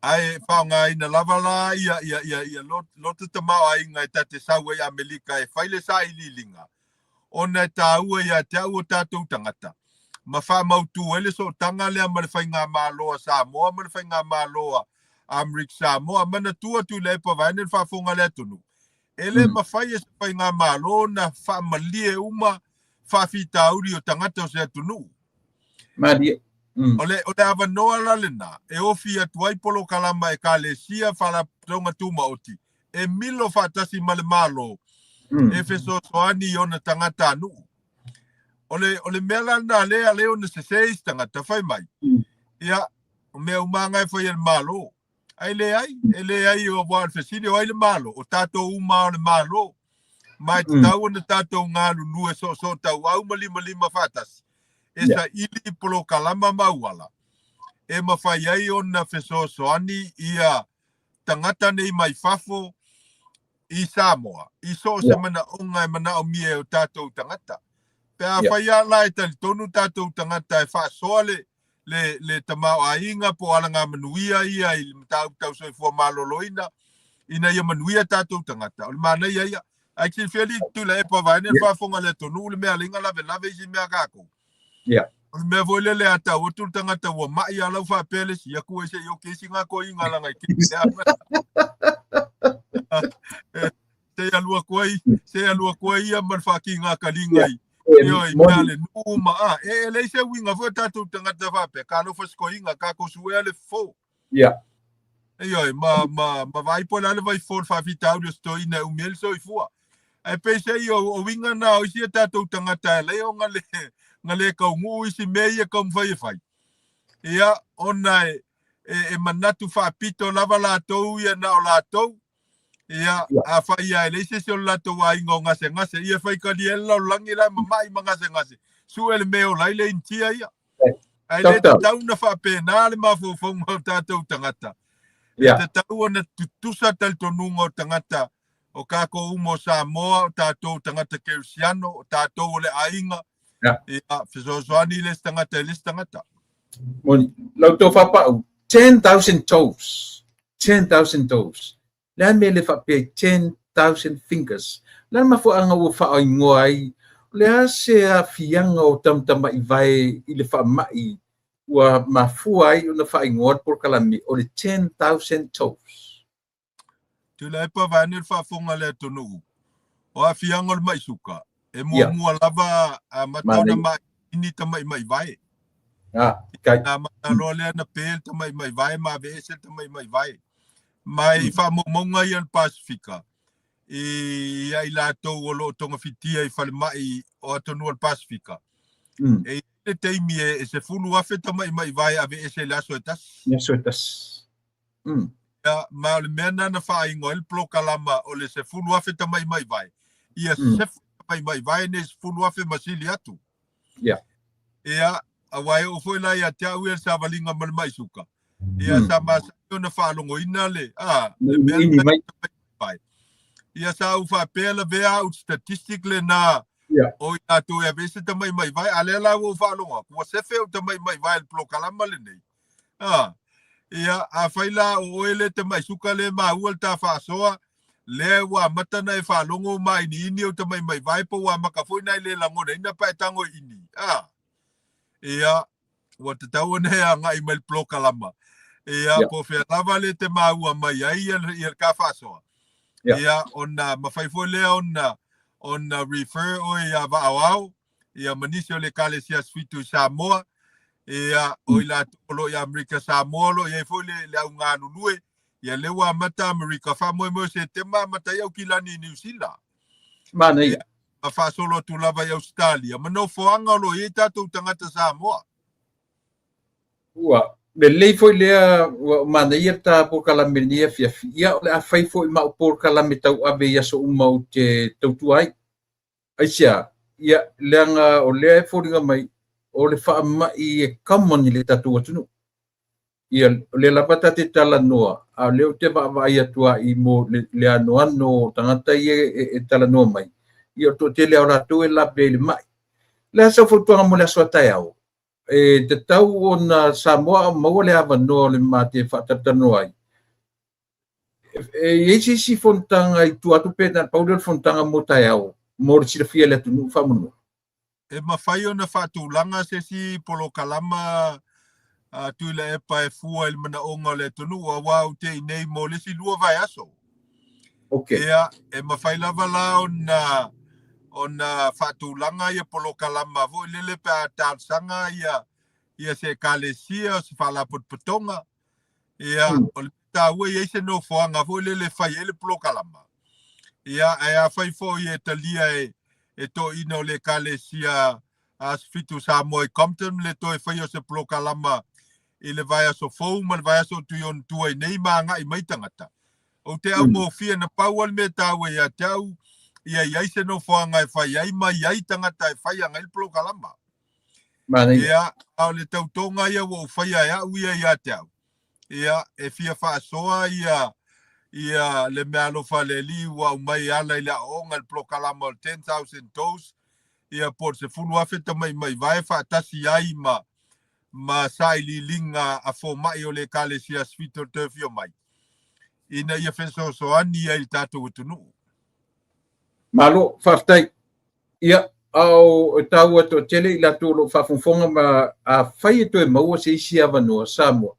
Ae faaaogaina lava la ia lota tamaoaiga e ta te sau ai Amerika e fai le sailiiliga, ona e taua ia te au o tatou tagata, ma faamautu ai le sootaga lea ma le Faigamalo a Samoa ma le Faigamalo a Amerika Samoa. Manatua Tuilaepa vaeane le faafofoga a le atunuu, e le mafai e se Faigamalo ona faamalie uma faafitauli o tagata o se atunuu. Malie. O le avanoa la lena e ofi atu ai polokalama Ekalesia Faalapotopotoga Tumaoti e milo faatasi ma le Malo e fesoasoani i ona tagatanuu. O le mea la lena lea lea ona sese isi tagata fai mai. Ia, o mea uma lava e fai e le Malo. Ae leai, e leai aua o le fesili o ai le Malo, o tatou uma o le Malo. Ma e tatau ona tatou galulue soosootauau ma limalima faatasi e saili polokalama ma auala. e mafai ai ona fesoasoani ia tagata nei mai fafo i Samoa, i so o se manaoga e manaomia e o tatou tagata. Pe afai lava la e talitonu tatou tagata e faasoa le tamaoaiga po o alagamanuia ia i le mataupu tau soifua maloloina, ina ia manuia tatou tagata, o le manaia ia. Ae silafia alii Tuilaepa vaeane le faafofoga a le atunuu le mea alaiga lavelave isi mea a tatou. O le mea foi lele a tau atu le tagata ua mai a lau faapea le isi, ia ku ai se i oki isi ngā koiga langa i ke se alu atu ai, se alu atu ai ia ma le faakiga kaliga i ioe, i mea le nuu ma a e leai se uiga foi o tatou tagata faapea ka alofa se koiga tatou suea le fofo. Ioe, ma vaai po o le a le vaifofo o le faafitauli o se toeaina e umi ai le soifua. Ae peiseai o uiga na o isi a tatou tagata e alai ona le taunuu isi mea ia e taumafai e fai. Ia, ona e manatu faapito lava latou ia na o latou. Ia, afai lava e leai se isi o le latou aiga o gasegase, ia e faitalia ai le lalolagi la e mamai ma gasegase, sue le mea e ola ai le Initia ia. Ae le tatau ona faapena le mafaufauga o tatou tagata. E tatau ona tutusa talitonuga o tagata o tatou uma o Samoa, o tatou tagata kerisiano, o tatou o le aiga. Ia, fesoasoani le isi tagata i le isi tagata. Moni, lau tou faapau, 10,000 toes. 10,000 toes. Le a le mea e le faapea ai 10,000 fingers? O le a le mafuaaga ua faaigoa ai? O le a se aafiaga o tamatama'ivae i le faama'i ua mafua ai ona faaigoa le polokalame o le 10,000 toes? Tuilaepa vaeane le faafofoga a le atunuu, o aafiaga o le ma'i suka, e muamua lava amata ona maini tamaimaivae. Na amata loa lea na pe le tamaimaivae ma aveese le tamaimaivae. Ma i faamaumauga ia o le Pasefika, i ai latou o lo o togafitia i falemai o atunuu o le Pasefika, e i ai le taimi e 10,000 tamaimaivae e aveese i le aso e tasi. Le aso e tasi. Ia, ma o le mea lena na faaigoa ai le polokalama o le 10,000 tamaimaivae, ia sefe tamaimaivae nei 10,000 ma sili atu. Ia, aua e oo foi la ia te au ia le savaliga ma le mai suka, ia sa masani ona faalogoina le, a, le mea Ini mai. Vai. Ia sa ou faapea lavea au statistic lena o i latou e aveese tamaimaivae, a lea la ua ou faalogo atu, ua sefe ou tamaimaivae i le polokalama lenei. A, ia, afai la o oe le tamai suka le maua le ta faasoa, lea ua amata ona e faalogo māiniini ou tamaimaivae po ua amata foi ona e le lagonaina pa e tago i ini. A, ia, ua tatau ona e agai mai le polokalama. Ia, po o fea lava le te maua mai ai ia le ta faasoa. Ia, ona mafai foi lea ona refer oe ia Vaaoao, ia ma nisi o le Ekalesia Aso Fitu i Samoa, ia, o i latou o lo o i Amerika Samoa o lo o i ai foi le au galulue, ia lea ua amata Amerika, faamoemoe o Setema amata ai Aukilani i Niu Sila. Manaia. Ia, ma faasolo atu lava i Ausetalia, ma nofoaga o lo o i ai tatou tagata Samoa. Ua lelei foi lea, ua manaia le ta polokalame i lenei afiafi. Ia, o le a fai foi ma au polokalame tauave i aso uma ou te tautua ai. Aisea? Ia, leaga o lea e foliga mai o le faamai e common i le tatou atunuu. Ia, o lea lava ta te talanoa, a o lea ou te vaavaai atu ai mo le anoano o tagata ia e talanoa mai, ia o le toatele lava o latou e lavea i le mai. O le a sau fautuaga mo le aso a taeao? E tatau ona Samoa a maua le avanoa o le mate e faatalatalanoa ai. E i ai se isi fonotaga i tua atu pe na o le pau lea o le fonotaga mo taeao mo le silafia e le atunuu faamolemole? E mafai ona faatulaga se isi polokalama a Tuilaepa e fua i le manaoga o le atunuu aua ou te i nei mo le isi 2 vaiaso. Ia, e mafai lava la ona faatulaga ia polokalama foi lele pe a talosaga ia se ekalesia o se faalapotopotoga. Ia, o le taua e i ai se nofoaga foi lele e fai ai le polokalama. Ia, ae afai foi e talia e toeaiina o le ekalesia Aso Fitu Samoa i Compton le toe faia o se polokalama i le vaiaso fou ma le vaiaso o Tuionotua i nei ma agai mai tagata. Ou te augofie na pau lava le mea taua ia te au, ia i ai se nofoaga e fai ai ma i ai tagata e fai agai le polokalama. Ia, a o le tautoga ia ua ou faia e a'u ia ia te au, ia, e fia faasoa ia ia le meaalofa a le Alii ua aumai e ala i le aoaoga i le polokalama o le 10,000 Toes, ia po o le 10,000 tamaimaivae faatasi ai ma ma sailiiliga a fomai o le Ekalesia Sefito o le Toe Afio Mai, ina ia fesoasoani ai i le tatou atunuu. Malo, faafetai. Ia, a o e taua toatele i latou o lo o faafogafoga ma afai e toe maua se isi avanoa Samoa,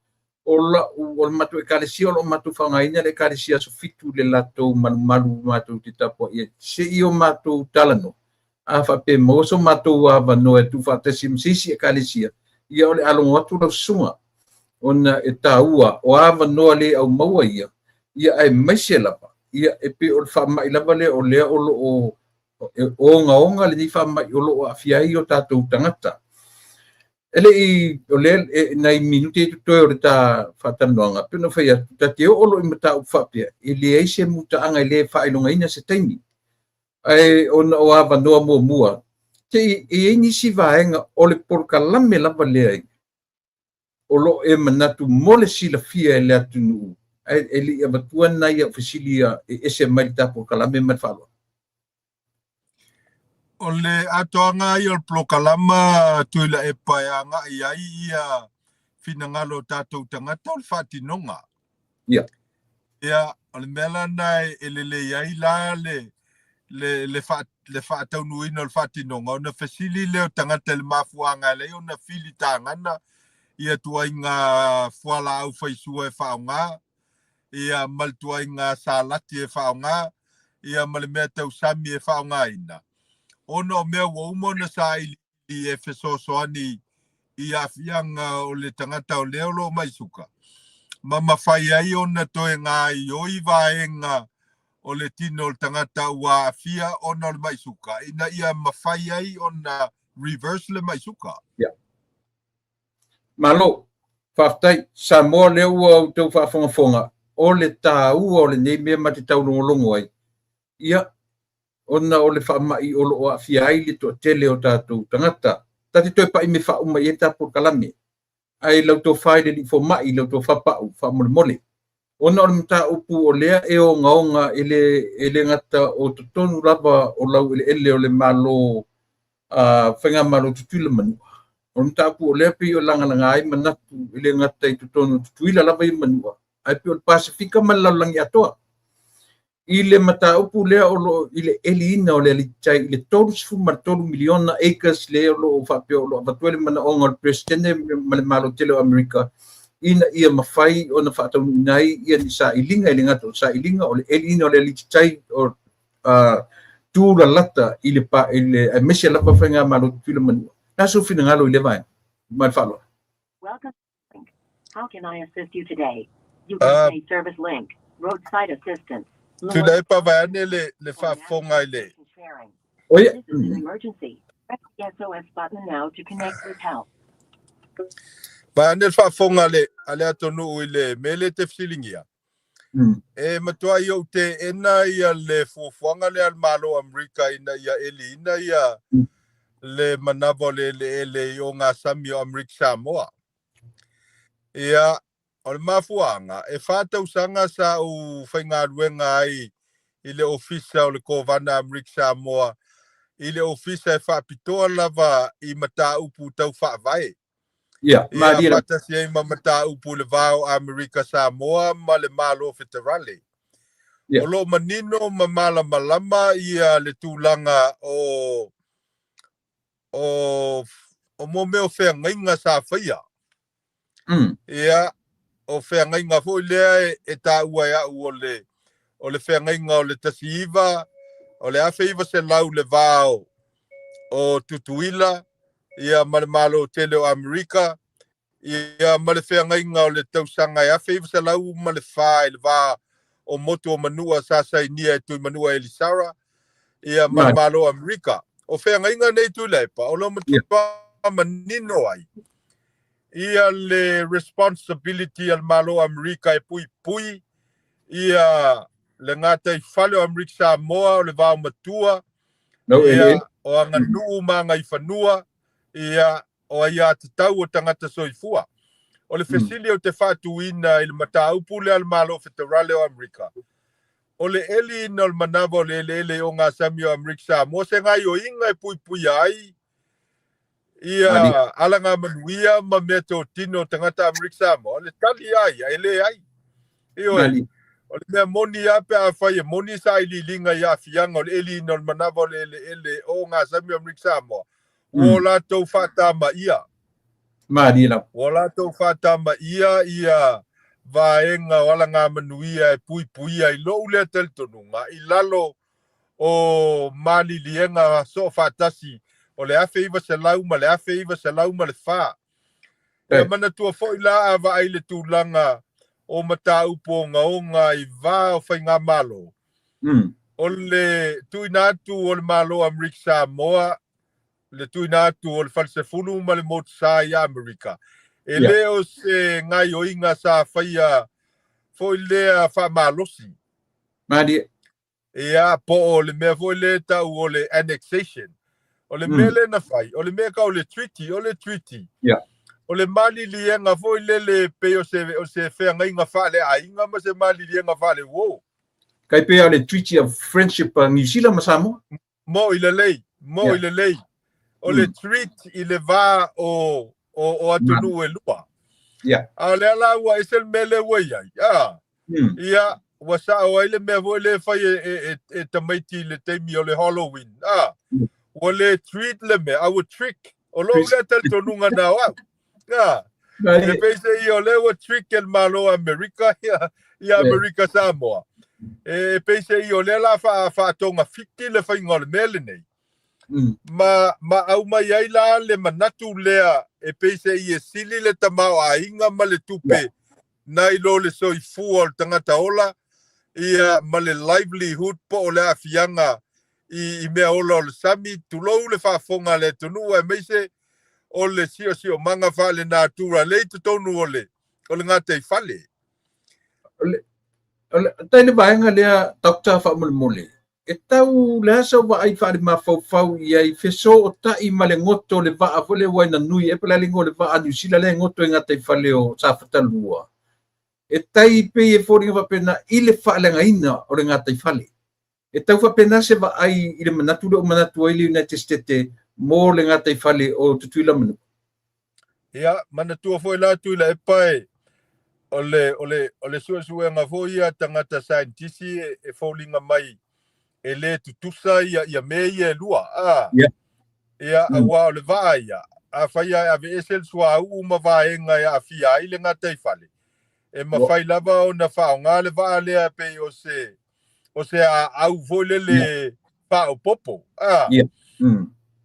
o lau o le matou ekalesia o lo o matou faaaogaina le ekalesia aso 7 i le latou malumalu matou te tapuai ai se i o matou talanoa. A faapea e maua so matou avanoa e tuufaatasi ma se isi ekalesia, ia o le a logo atu lau susuga ona e taua o avanoa le aumaua ia, ia aemaise lava, ia e pei o le faamai lava lea o lea o lo o ogaoga lenei faamai o lo o aafia ai o tatou tagata. E le i, o lea, e, nai minute e totoe o le ta faatalanoaga, pei ona fai atu, ta te oo loa i mataupu faapea, e leai se mutaaga e le faailogaina se taimi. Ae ona o avanoa muamua, te i e i ai nisi vaega o le polokalame lava lea o lo o e manatu mo le silafia e le atunuu, ae e le i avatua nai au fesili e ese mai le ta polokalame ma le faaaloalo. O le atoaga ia o le polokalama Tuilaepa e agai ai ia finagalo o tatou tagata o le faatinoga. Ia, o le mea lana e lelei ai la le le le fa le faataunuuina o le faatinoga, ona fesili lea o tagata i le mafuaaga e ala ai ona fili tagana ia tuaiga fualaau faisua e faaaoga, ia ma le tuaiga salati e faaaoga, ia ma le mea tausami e faaaogaina, ona o mea ua uma ona saili e fesoasoani i aafiaga o le tagata o lea o lo o mai suka, ma mafai ai ona toe gaoioi vaega o le tino o le tagata ua aafia ona o le mai suka, ina ia mafai ai ona reverse le mai suka. Yeah. Malo, faafetai. Samoa, lea ua outou faafogafoga, o le taua o lenei mea ma te taulogologo ai, ia, ona o le faamai o lo o aafia ai le toatele o tatou tagata. Ta te toe pai me faauma i ai ta polokalame. Ae lau tofa i le alii fomai, lau tofa Pau, faamolemole. Ona o le mataupu o lea e ogaoga e le, e le gata o totonu lava o laueleele o le Malo, Faigamalo Tutuila Manua. O le mataupu o lea pei o lagalaga ai manatu e le gata i totonu o Tutuila lava ia Manua, ae pei o le Pasefika ma le lalolagi atoa. I le mataupu lea o lo o i le eliina o le alititai i le 33 miliona acres lea o lo o faapea o lo o avatua le manaoga o le Peresetene ma le Malo tele o Amerika ina ia mafai ona faataunuuina ai ia ni sailiga, e le gata o sailiga o le eliina o le alititai o tulalata i le pa, i le aemaise lava Faigamalo Tutuila Manua. Le a sou finagalo i lea vaega? Ma le faaaloalo. Welcome. How can I assist you today? You can say service link, roadside assistance. Tuilaepa vaeane le le faafofoga i le. Oia. This is an emergency. Press the SOS button now to connect with help. Vaeane le faafofoga a le a le atunuu i le mea lea e te fesiligia. E matuai ou teena ia le fuafuaga lea a le Malo o Amerika ina ia eliina ia le manava o le eleele i ogasami o Amerika Samoa. Ia, o le mafuaaga, e 4 tausaga sa ou faigaluega ai i le ofisa o le Kovana Amerika Samoa, i le ofisa e faapitoa lava i mataupu tau faavae. Ia, Ia, malie. faatasi ai ma mataupu i le va o Amerika Samoa ma le Malo Feterale. O lo o manino ma malamalama ia le tulaga o o o mo mea o feagaiga sa faia. Ia, o feagaiga foi lea e taua e au o le o le feagaiga o le 19 o le 1900 le va o Tutuila ia ma le Malo tele o Amerika, ia ma le feagaiga o le tausaga e 1904 i le va o motu o Manua sa sainia e Tuimanua Elisara ia ma le Malo o Amerika. O feagaiga nei Tuilaepa o lo o matua manino ai ia le responsibility a le Malo o Amerika e puipui ia le gataifale o Amerika Samoa, o le vaomatua No, ia o aganuu ma agaifanua ia. o aiatatau o tagata soifua. O le fesili ou te faatuina i le mataupu lea a le Malo Feterale o Amerika, o le eliina o le manava o le eleele i ogasami o Amerika Samoa se gaioiga e puipuia ai ia alagamanuia ma meatotino o tagata Amerika Samoa? O le tali a ia, e leai. Ioe, o le mea moni lava pe afai e moni sailiiliga i aafiaga o le eliina o le manava o le eleele o ogasami o Amerika Samoa, ua o latou faatamaia. Malie lava. Ua latou faatamaia ia vaega o alagamanuia e puipuia i lou lea talitonuga i lalo o maliliega soofaatasi o le 1900 ma le 1904. Ia manatua foi la a vaai le tulaga o mataupu ogaoga i va o faigamalo, o le tuuina atu o le Malo o Amerika Samoa, le tuuina atu o le Falesefulu ma le Motusa i Amerika, e le o se gaioiga sa faia foi lea faamalosi. Malie. Ia, po o le mea foi lea e tau o le annexation. O le mea lea na fai, o le mea tau o le treaty, o le treaty. O le maliliega foi lele pei o se feagaiga faaleaiga ma se maliliega faaleuo. Tai pei o le Treaty of Friendship a Niu Sila ma Samoa. Mo'i lelei, mo'i lelei. O le treat i le va o atunuu e lua. A o lea la ua ese le mea lea ua i ai. Ia, ua sao ai le mea foi lea e fai e tamaiti i le taimi o le Halloween. Ua le treat le mea, a ua trick. O lou lea talitonuga na o au. E pei se ia o lea ua trick e le Malo o Amerika ia Amerika Samoa. E pei se ia o lea la faatogafiti le faiga o le mea lenei. Ma aumai ai la le manatu lea e pei se ia sili le tamaoaiga ma le tupe nai lo le soifua o le tagata ola ia ma le livelihood po o le aafiaga i mea ola o le sami, tulou le faafofoga a le atunuu aemaise o le siosiomaga faalenatura lea i totonu o le gataifale. Tai le vaega lea, Doctor, faamolemole, e tau le asa o vaai faale-mafaufau i ai fesootai ma le goto o le vaa foi lea ua ina nui e pele le vaa Niu Sila lea e goto i gataifale o Safatalua. E tai pei e foliga faapena i le faaleagaina o le gataifale. E tau faapena se vaai i le manatu lea o manatu ai le United States mo le gataifale o Tutuila ma Manua. Ia, manatua foi la Tuilaepa e o le suesuega foi ia tagata scientist e foliga mai e le tutusa ia mea ia e lua. Ia, aua o le vaa ia, afai e aveese le suauu ma vaega e aafia ai le gataifale, e mafai lava ona faaaoga le vaa lea pei o se aau foi lele faaopopo.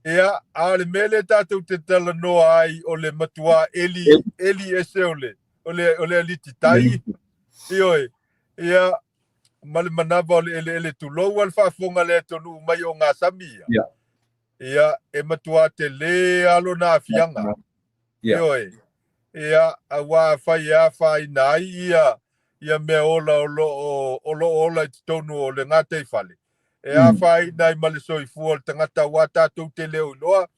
Ia, a o le mea lea tatou te talanoa ai o le matua eli ese o le alititai. Ioe, ia, ma le manava o le eleele tulou a le faafofoga le atunuu mai o gasami ia. Ia, e matua te le alo na aafiaga. Ioe, ia, aua afai e afaina ai ia mea ola o lo o ola i totonu o le gataifale. E afaina ai ma le soifua o le tagata aua tatou te le o iloa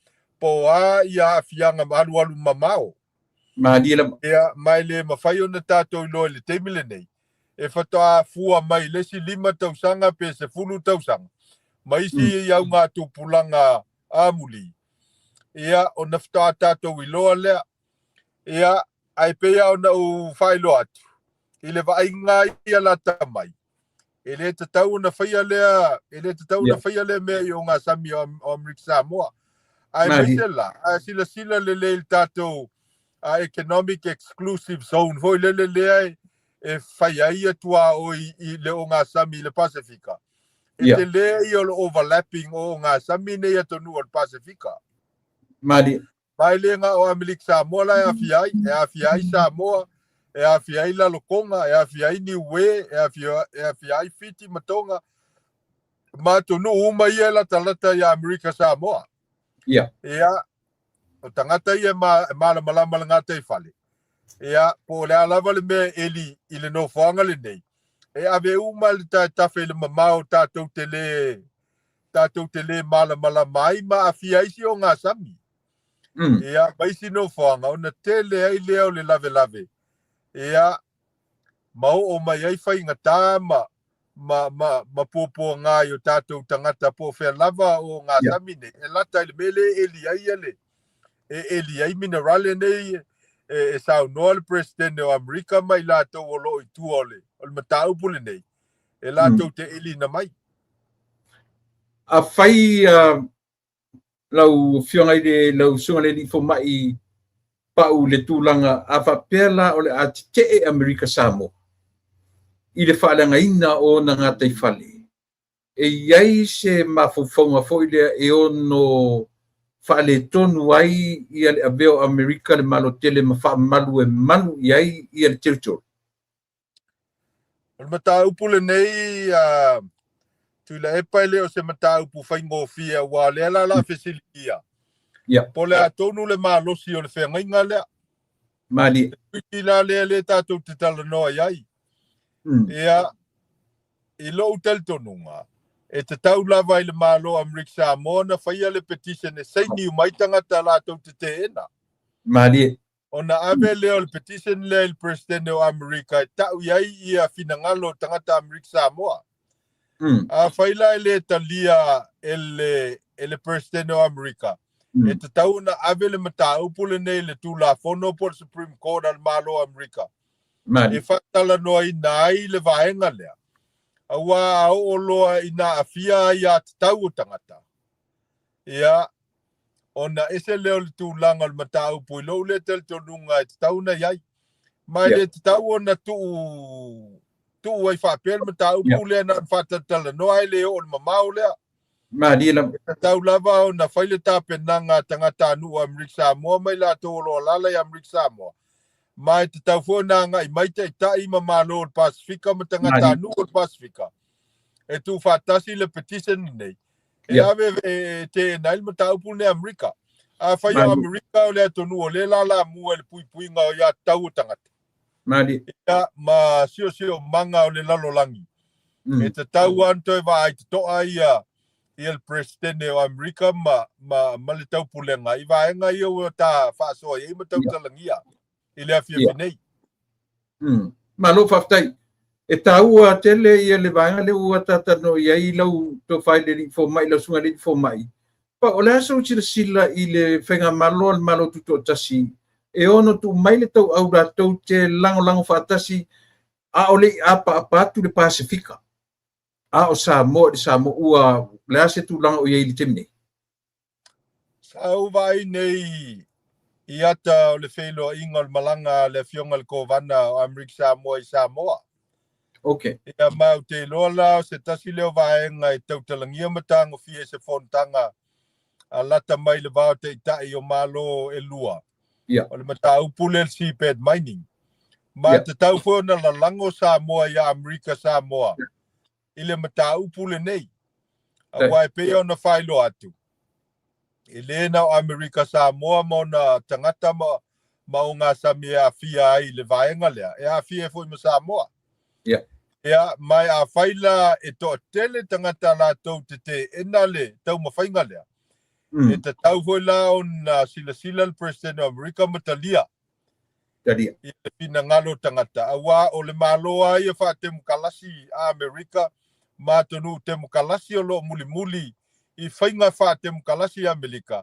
po o a ia aafiaga ma alualu mamao. Malie lava. Ia, ma e le mafai ona tatou iloa i le taimi lenei. E faatoa fua mai le isi 5 tausaga pe 10 tausaga. Ma isi augatupulaga amuli. Ia, ona faatoa tatou iloa lea. Ia, ae pei lava ona ou faailoa atu, i le vaaiga ia lata mai, e le tatau ona faia lea, e le tatau ona faia lea mea i ogasami o Amerika Samoa. Aemaise la, a silasila lelei i le tatou economic exclusive zone foi lele lea e fai ai ia tuaoi i le ogasami i le Pasefika. E tele ia o le overlapping o ogasami nei atunuu o le Pasefika. Malie. Ma e le na o Amerika Samoa la e aafia ai, e aafia ai Samoa, e aafia ai Lalotonga, e aafia ai Niue, e aafia ai Fiti ma Tonga, ma atunuu uma ia e latalata ia Amerika Samoa. Ia, o tagata ia e malamalama le gataifale. Ia, po o le a lava le mea e eli i le nofoaga lenei, e ave uma le taetafe i le mamao tatou te le malamalama ai ma aafia ai si ogasami. Ia, ma isi nofoaga, ona tele ai lea o le lavelave, ia, ma oo mai ai faigata ma ma ma ma puapuaga i o tatou tagata po o fea lava o ogasami nei, e lata i le mea lea e eli ai ia le e eli ai minerale nei e saunoa le Peresetene o Amerika ma i latou o lo o i tua o le o le mataupu lenei, e latou te eliina mai. Afai lau Afioga i le lau Susuga i le Alii Fomai Pau i le tulaga a faapea la o le a tetee Amerika Samoa i le faaleagaina o ona gataifale, e i ai se mafaufauga foi lea e ono faaletonu ai ia le avea o Amerika le Malo tele ma faamalu e malu i ai ia le territory? O le mataupu lenei a Tuilaepa e le o se mataupu faigofie aua o lea la o le a fesiligia po o le a tonu le malosi o le feagaiga lea. Malie. Le tusi la lea lea tatou te talanoa i ai. Ia, i lou talitonuga, e tatau lava i le Malo o Amerika Samoa ona faia le petition e saini uma ai tagata latou te teena. Malie. Ona ave lea o le petition lea i le Peresetene o Amerika e tau i ai ia finagalo o tagata Amerika Samoa. Afai la e le talia e le e le Peresetene o Amerika, e tatau ona ave le mataupu lenei i le Tulafono po o le Supreme Court a le Malo o Amerika e faatalanoaina ai le vaega lea, aua a oo loa ina aafia aiatatau o tagata, ia, ona ese lea o le tulaga o le mataupu i lou lea talitonuga e tatau ona i ai. Ma e le tatau ona tuu tuu ai faapea le mataupu lea na ona faatalatalanoa ae le oo i le mamao lea. Malie lava. E tatau lava ona fai le tapenaga a tagatanuu o Amerika Samoa ma i latou o lo o alaala i Amerika Samoa, ma e tatau foi ona agai mai taitai ma Malo o le Pasefika ma tagatanuu o le Pasefika e tuufaatasi le petition lenei e ave e teena ai le mataupu lenei a Amerika. Afai o Amerika o le atunuu o lea e lalamua i le puipuiga o aiatatau o tagata ia, ma siosiomaga o le lalolagi, e tatau lava ona toe vaai totoa ia ia le Peresetene o Amerika ma, ma, ma le taupulega i vaega ia ua ta faasoa i ai ma tautalagia i le afiafi nei. Malo faafetai. E taua tele ia le vaega lea ua talanoa i ai lau tofa i le alii fomai, lau susuga i le alii fomai. O le a sou silasila i le faigamalo a le Malo Tutoatasi e ono tuu mai le tauau latou te lagolago faatasi a o le i apaapa atu le Pasefika, a o Samoa i le Samoa, ua le a se tulaga o i ai i le taimi nei? Sa ou vaai nei i ata o le feiloaiga o le malaga a le Afioga i le Kovana o Amerika Samoa i Samoa. Ia, ma ou te iloa la o se tasi lea o vaega e tautalagia ma tagofia i se fonotaga a lata mai le va o taitai o Malo e lua. O le mataupu lea le seabed mining. Ma e tatau foi ona lalago Samoa ia Amerika Samoa i le mataupu lenei. Aua e pei ona faailoa atu, e le na o Amerika Samoa ma ona tagata ma ma ogasami e aafia ai i le vaega lea, e aafia ai foi ma Samoa. Ia, ma e afai la e toatele tagata latou te teena le taumafaiga lea, e tatau foi la ona silasila le Peresetene o Amerika ma talia Talia. I le finagalo o tagata, aua o le Malo lava ia faatemokalasi a Amerika ma atunuu temokalasi o lo o mulimuli i faiga faatemokalasi a Amerika,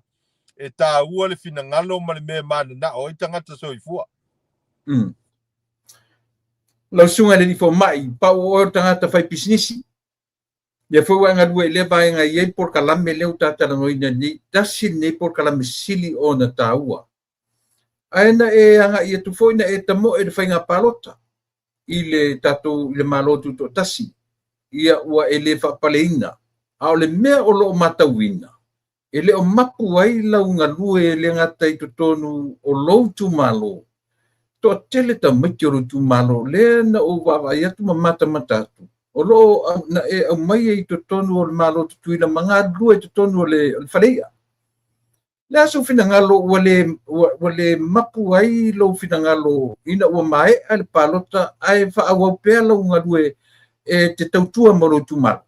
e taua le finagalo ma le mea e mananao ai tagata soifua. Lau susuga i le alii fomai, pau o oe o le tagata fai pisinisi, Ia foi ua e galue i lea vaega e i ai le polokalame lea ua ta talanoaina nei, tasi lenei polokalame sili ona taua. Ae na e agai atu foi na e tamoe i le faiga palota i le tatou i le Malo Tutoatasi, ia ua e le faapaleina. A o le mea o lo o matauina, e le o mapu ai lau galue e le gata i totonu o lou itumalo, toatele tamaiti o lou itumalo lea na ou vaavaai atu ma matamata atu, o lo o na e aumaia i totonu o le Malo Tutuila ma galulue i totonu o le faleia. Le a sou finagalo ua le, ua le mapu ai lou finagalo ina ua maea le palota ae faaauau pea lau galue e te tautua mo lou itumalo?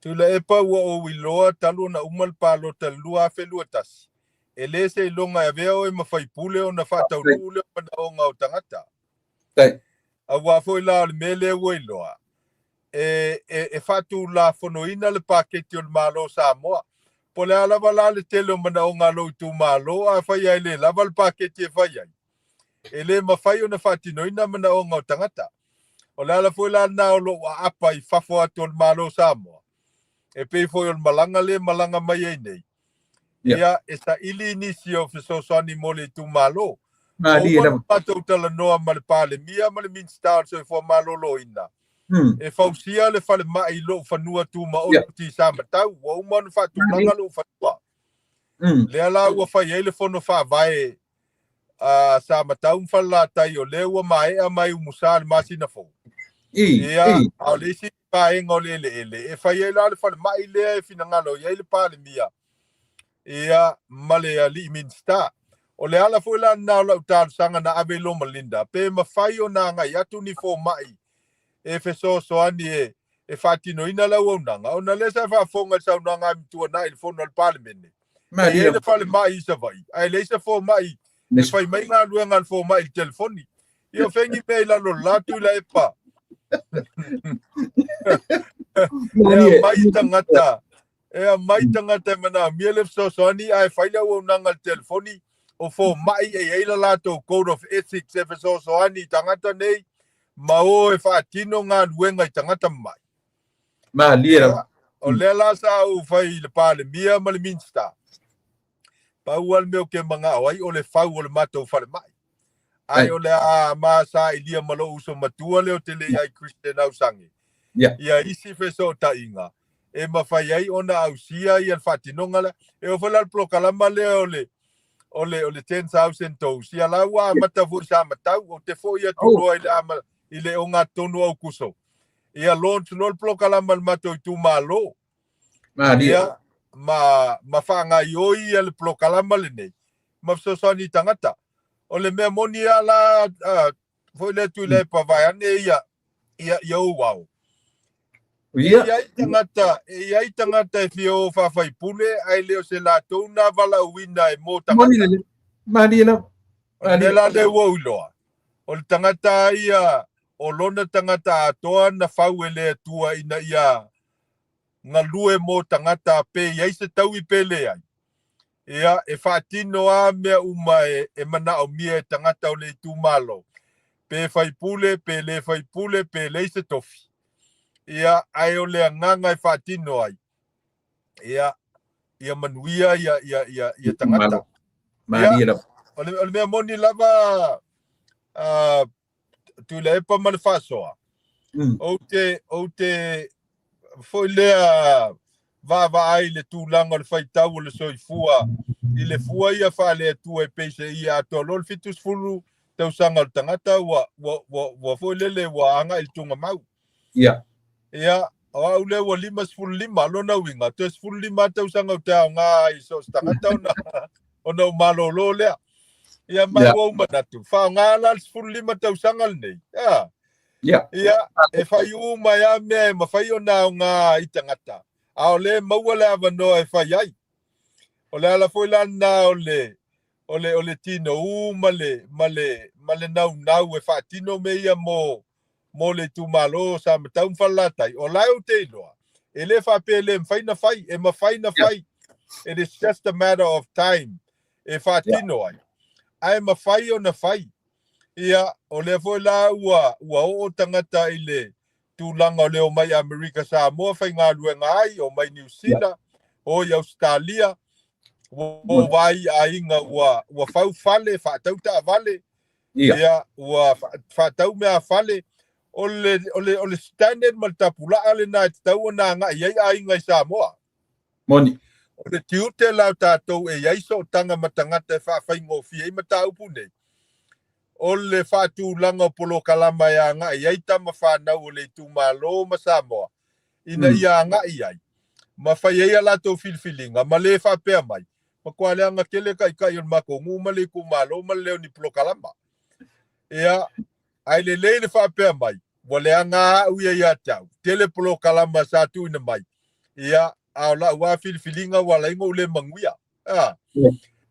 Tuilaepa ua ou iloa talu ona uma le palota i le 2021, e le seiloga e avea oe ma faipule ona faataunuu lea o manaoga o tagata. Aua foi la o le mea lea ua iloa, e faatulafonoina le paketi o le Malo o Samoa. Po o le a lava la le tele o manaoga a lou itumalo, afai lava e le lava le paketi e fai ai, e le mafai ona faatinoina manaoga o tagata. O le ala foi la lena o lou aapa i fafo atu o le Malo o Samoa, e pei foi o le malaga lea e malaga mai ai nei, ia e saili nisi o fesoasoani mo le itumalo. Ua uma ona matou talanoa ma le Palemia ma le Minisita o le Soifua Maloloina, e fausia le falemai i lou fanua tumaoti i Samatau. Ua uma ona faatulaga lou fanua. Lea la ua fai ai le fono faavae a Samatau ma Falelatai, o lea ua maea mai Umusa le masina fou. Ia, a o le isi vaega o le eleele, e fai ai la le falemai lea e finagalo i ai le Palemia, ia, ma le alii Minisita. O le ala foi la lena o lau talosaga na ave i Loma Linda, pe mafai ona agai atu ni fomai e fesoasoani e faatinoina le auaunaga, ona lea sa faafofoga i le saunoaga a Mituanai i le fono a le Palemene. E i ai le falemai i Savaii, ae leai se fomai e fai mai galuega a le fomai i le telefoni. Ia o fea ni mea i lalo o le la Tuilaepa? E aumai tagata, e aumai tagata e manaomia le fesoasoani ae fai le auaunaga i le telefoni, o fomai e i ai le latou code of ethics e fesoasoani i tagata nei ma o e faatino galuega i tagata mamai. Malie lava. O lea la sa ou fai i le Palemia ma le Minisita, pau lava le mea ou te manao ai o le fau o le matou falemai. Ae o le a ma sailia ma lou uso matua lea ou te le i ai Christian Ausage, ia isi fesootaiga e mafai ai ona ausia ia le faatinoga lea. E oo foi la le polokalama lea o le o le o le 10,000 dose, ia la ua amata foi Samatau, ou te foi atu loa i le ama, i le ogatotonu o Aukuso. Ia launch loa le polokalama a le matou itumalo. Malie. Ia, ma faagaioi ia le polokalama lenei ma fesoasoani i tagata. O le mea moni lava la, foi lea Tuilaepa vaeane ia, ia, ia ou ao. E i ai tagata, e i ai tagata e fia o faafaipule, ae le o se latou na valaauina e mo tagata. Malie lava. O le mea la lea ua ou iloa, o le tagata ia, o lona tagata atoa na fau e le Atua ina ia galue mo tagata pe i ai se taui pe leai. Ia, e faatino lava mea uma e manaomia e tagata o le itumalo, pe faipule, pe le faipule, pe leai se tofi. Ia, ae o le agaga e faatino ai, ia, ia manuia ia, ia, ia, ia tagata. Ia, o le mea moni lava, Tuilaepa ma le faasoa, ou te foi lea vaavaai i le tulaga o le faitau o le soifua i le fua ia faale-Atua e pei se ia atoa loa le 70 tausaga o le tagata ua, ua, ua, ua foi lele ua agai i le tugamau. Ia, o au lea ua 55, lona uiga, toe 15 tausaga ou te aoga ai i so o se tagata ona, ona ou malolo lea. Ia, ma ua ou manatu, faaaoga la le 15 tausaga lenei. Ia, ia, e fai uma ai lava mea e mafai ona aoga i tagata, a o lea e maua le avanoa e fai ai. O le ala foi la lena o le, o le, o le tinou ma le, ma le, ma le naunau e faatino mea ia mo, mo le itumalo o Samatau ma Falelatai. O la e ou te iloa, e le faapea e le mafai ona fai, e mafai ona fai. It is just a matter of time e faatino ai, ae mafai ona fai. Ia, o lea foi la ua, ua oo tagata i le tulaga o le omai Amerika Samoa faigaluega ai, omai Niu Sila, o i Ausetalia, ua ova ai aiga ua, ua fau fale, faatau taavale, ia, ua faatau meafale. O le, o le, o le standard ma le tapulaa lena e tatau ona agai i ai aiga i Samoa. Moni. O le tiute la o tatou e i ai sootaga ma tagata e faafaigofie ai mataupu nei, o le faatulaga o polokalama e agai i ai tama fanau o le itumalo ma Samoa ina ia agai ai ma fai ai a latou filifiliga ma le faapea mai, matua leaga tele taitai o le matou nuu ma le itumalo ma le leo ni polokalama. Ia, ae lelei le faapea mai, ua leaga au ia ia te au, tele polokalama sa tuuina mai, Ia, a o la'u lava filifiliga ua ala ai ona ou le manuia. A,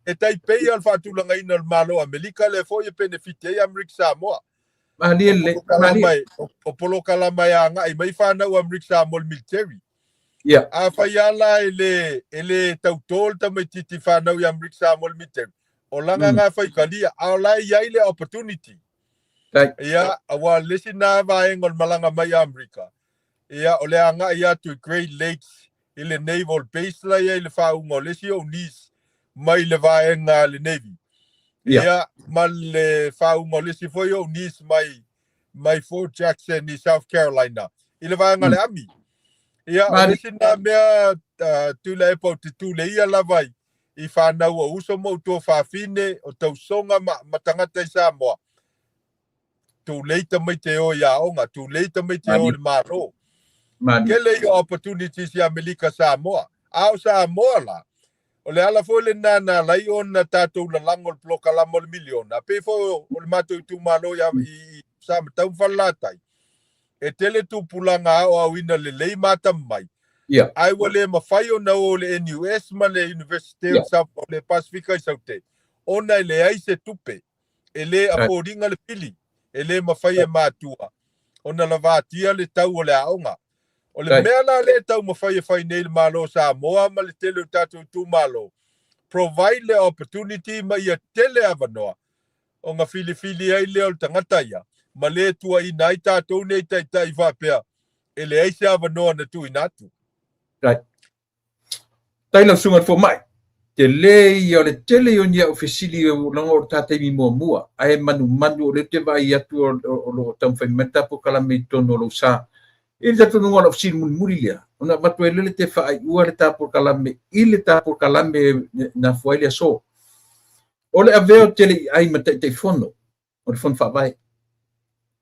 e tai pei o le faatulagaina o le Malo o Amerika lea foi e penefiti ai Amerika Samoa. Malie lelei. Malie. O polokalama e agai mai fanau Amerika Samoa i le military. Ia. Afai lava la e le tautō le tamaitiiti fanau i Amerika Samoa i le military, o lana na faitalia, a o la e i ai le opportunity. Ia, aua o le isi lena vaega o le malaga mai i Amerika, ia, o le agai atu i Great Lakes i le Naval Base la e i ai le faauuga o le isi ou niece mai le vaega a le Navy. Ia, ma le faauuga o le isi foi ou niece mai Fort Jackson i South Carolina i le vaega a le Army. Ia, o le isi lena mea, Tuilaepa, ou te tuleia lava i fanau o uso ma ou tuafafine, o tausoga ma tagata i Samoa, tulei tamaiti e o i aoga, tulei tamaiti e o i le Malo. Tele ia o opportunities i Amerika Samoa. A o Samoa la, o le ala foi lena na ala ai ona tatou lalago i le polokalama o le miliona, pei foi o le matou itumalo i Samatau ma Falelatai, e tele tupulaga aoaoina lelei ma atamamai, ae ua le mafai ona o i le NUS ma le Universite o le Pasefika i Saute, ona e leai se tupe. E le afford-ina le pili, e le mafai e matua ona lavatia le tau o le aoga. O le mea la lea e taumafai e fai nei le Malo o Samoa ma le tele o tatou itumalo, provide le opportunity ma ia tele avanoa ona filifili ai lea o le tagata ia, ma le tuuaina ai tatou nei taitai faapea e leai se avanoa na tuuina atu. Tai lau susuga i le fomai. Tele ia o le tele ia o ni au fesili leaga o le ta taimi muamua ae manumanu o lea ou te vaai atu o lo o taumafai mai le ta polokalame i totonu o lou sa. I le talitonuga o lau fesili mulimuli lea, ona avatu ai lea le te faaiua le ta polokalame i le ta polokalame na afua ai le aso. O le avea o Teleiai ma Taitaifono o le Fono Faavae.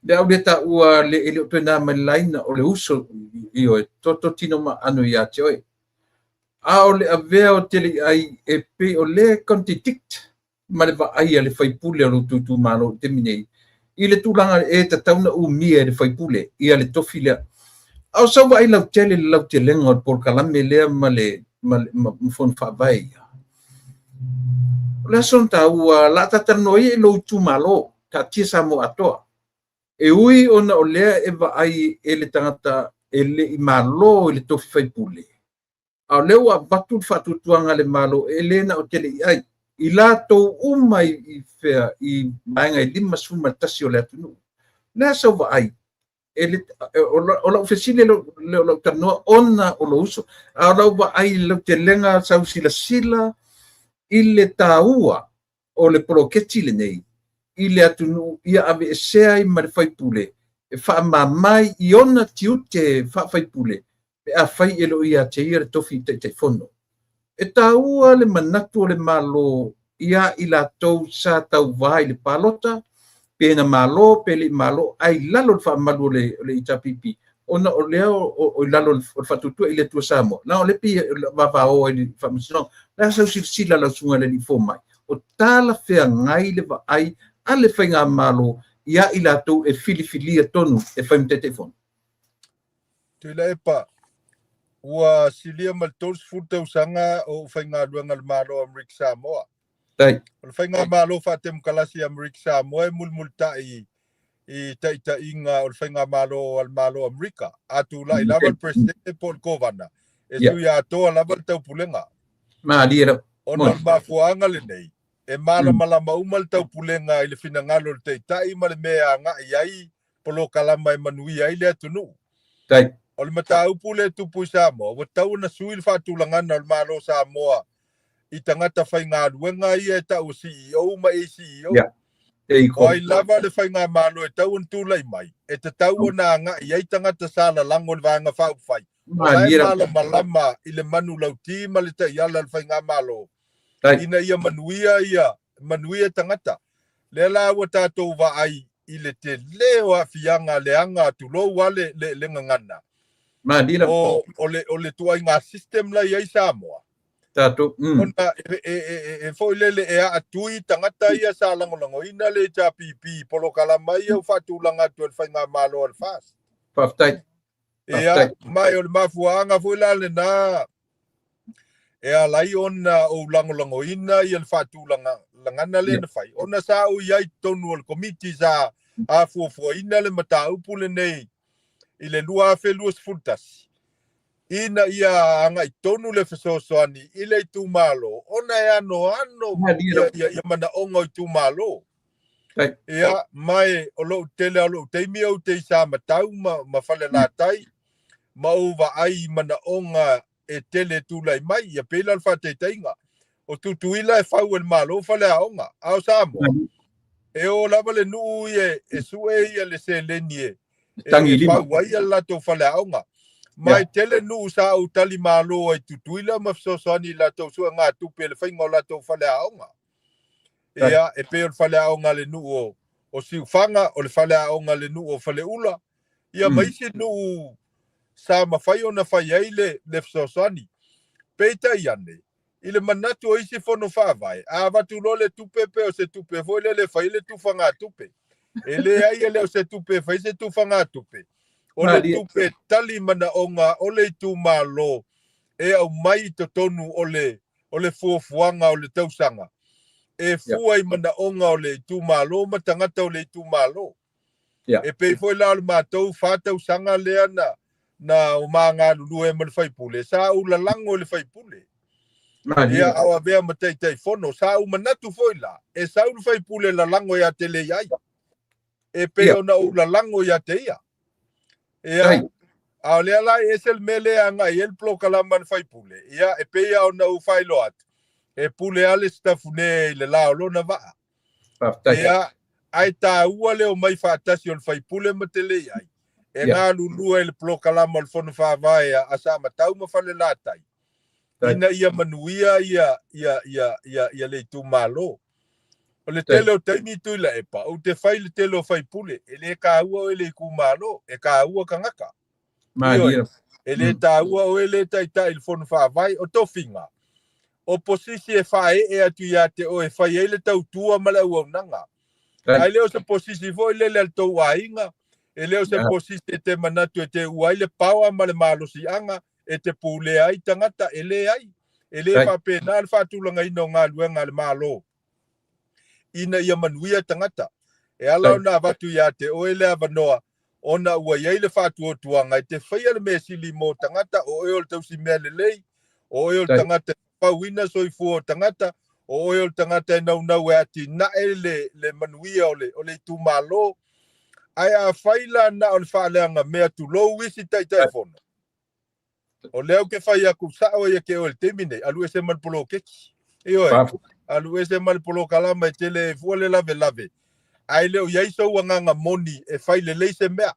Le au lea taua le e le o toe na mai le laina o le uso ioe toto tino ma aano ia te oe. A o le avea o Teleiai e pei o le contradict ma le vaai a le faipule o lo outou itumalo i le taimi nei i le tulaga e tatau ona umia e le faipule ia le tofi lea. A o sau vaai lautele i le lautelega o le polokalame lea ma le ma Fono Faavae ia. O le aso na taua, la ta talanoa ia i lou itumalo, taatia Samoa atoa. E ui ona o lea e vaai e le tagata e le i malo i le tofi faipule, a o lea ua avatu le faatuatuaga a le Malo e le na o Teleiai, i latou uma i fea i vaega e 51 o le atunuu. O le a sau vaai? E le, o lau fesili le o lau talanoa ona o lou uso, a o lau vaai i le lautelega sau silasila i le taua o le poloketi lenei i le atunuu ia aveesea ai ma le faipule e faamama i ona tiute faafaipule pe afai e le o ia te ia le tofi Taitaifono. E taua le manatu o le Malo ia i latou sa tauvā i le palota, pe na malo pe le i malo, ae i lalo o le faamalu o le HRPP, ona o lea o i lalo o le faatuatua i le Atua Samoa. Leaga o lea pei e vavao ai i le Faamasinoga. O le a sau silasila lau susuga i le alii fomai, o talafeagai le vaai a le Faigamalo ia i latou e filifilia tonu e fai ma Taitaifono? Tuilaepa, ua silia ma le 30 tausaga o ou faigaluega i le Malo o Amerika Samoa. O le Faigamalo Faatemokalasi i Amerika Samoa e mulimulitai i taitaiga o le Faigamalo a le Malo o Amerika. A tulai lava le Peresetene po o le Kovana, e sui atoa lava le taupulega. Malie lau. Ona o le mafuaaga lenei, e malamalama uma le taupulega i le finagalo o le Taitai ma le mea e agai i ai polokalama e manuia ai le atunuu. O le mataupu lea e tupu i Samoa, ua tatau ona sui le faatulagana o le Malo o Samoa i tagata faigaluega ia e tau o CEO ma ACEO. O ai lava le faigamalo e tatau ona tulai mai, e tatau ona agai i ai tagata sa lalago i le Vaega Faaupufai, o la e malamalama i le manulauti ma le taiala a le faigamalo ina ia manuia ia manuia tagata. Lea la ua tatou vaai i le tele o aafiaga leaga, tulou lava le gagana, o le ituaiga system la i ai Samoa. Tatou. Ona e foi lele e aatui tagata ia sa lagolagoina le HRPP i polokalama ia ua faatulaga atu e le Faigamalo a le FAST. Faafetai. Ia, ma o le mafuaaga foi la lena e ala ai ona ou lagolagoina ia le faatulagana lea na fai, ona sa ou i ai i totonu o le Komiti sa afuafuaina le mataupu lenei i le 2021, ina ia agai tonu le fesoasoani i le itumalo, ona e anoano ia manaoga o itumalo. Ia, ma o lou tele o lou taimi ou te i Samatau ma Falelatai, ma ou vaai i manaoga e tele tulai mai. Ia pei la o le faataitaiga, o Tutuila e fau e le Malo faleaoga, a o Samoa, e o lava le nuu ia e sue ia le seleni e fau ai le latou faleaoga. Ma e tele nuu sa ou tali malo ai Tutuila ma fesoasoani i latou suegatupe i le faiga o latou faleaoga. Ia, e pei o le faleaoga le nuu o Siufaga, o le faleaoga le nuu o Faleula, ia ma isi nuu sa mafai ona fai ai le fesoasoani. Peitai ane, i le manatu o isi fono faavae, a avatu loa le tupe pe o se tupe foi lele e fai le tufagatupe. E leai e le o se tupe e fai se tufagatupe. O le tupe tali manaoga o le itumalo e aumai i totonu o le fuafuaga o le tausaga. E fua i manaoga o le itumalo ma tagata o le itumalo. E pei foi la o le matou 4 tausaga lea na o magalulue ma le faipule, sa ou lalago i le faipule. Ia, au avea ma taitaifono, sa ou manatu foi la, e sau le faipule lalago ia te lei ai. E pei ona ou lalago ia te ia. Ia, a o lea la e ese le mea lea agai ai le polokalama a le faipule, ia, e pei ona ou faailoa atu, e pule lava le sitafune i le la o lona vaa. Ia, ae taua le omai faatasi o le faipule ma te lei ai, e galulue i le polokalama o le fono faavae a Samatau ma Falelatai, ina ia manuia ia le itumalo. O le tele o taimi Tuilaepa, ou te fai le tele o faipule, e le taua oe le itumalo, e taua tagata. E le taua oe le taitai i le fono faavae, o tofiga. O posisi e faaee atu ia te oe e fai ai le tautua ma le auaunaga. Ae le o se posisi foi lele a le tou aiga, e le o se posisi e te manatu e te ua ai le paoa ma le malosiaga, e te pulea ai tagata, e leai. E le faapena le faatulagaina o galuega a le Malo, ina ia manuia tagata. E ala ona avatu ia te oe le avanoa, ona ua i ai le faatuatuaga e te faia le mea sili mo tagata, o oe o le tausimea lelei, o oe o le tagata e fauina soifua o tagata, o oe o le tagata e naunau e atinae le manuia o le itumalo. Ae a fai la na o le faaleaga mea tulou isi taitaifono, o lea ou te fai atu sao ia te oe i le taimi nei, alu ese ma le poloketi. Ioe, alu ese ma le polokalama e tele fua le lavelave. Ae le o i ai sou agaga moni e fai lelei se mea.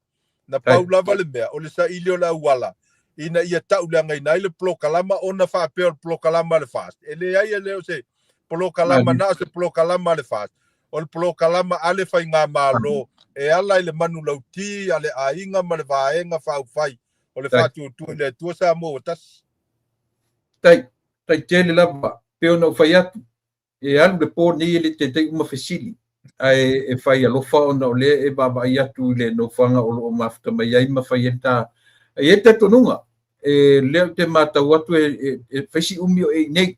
Na pau lava le mea, o le saili o le auala, ina ia tauleagaina ai le polokalama ona faapea o le polokalama a le FAST. E leai e le o se polokalama na o se polokalama a le FAST. O le polokalama a le faigamalo e ala i le manulauti a le aiga ma le vaega faaupufai o le faatuatua i le Atua Samoa ua tasi. Tai tele lava, pe ona ou fai atu, e alu le po nei e le taitai uma fesili, ae e fai alofa ona o lea e vaavaai atu i le nofoaga o loo mafuta mai ai ma fai ai ta. E i ai le talitonuga, e lea ou te matau atu e fai si umi o e i nei.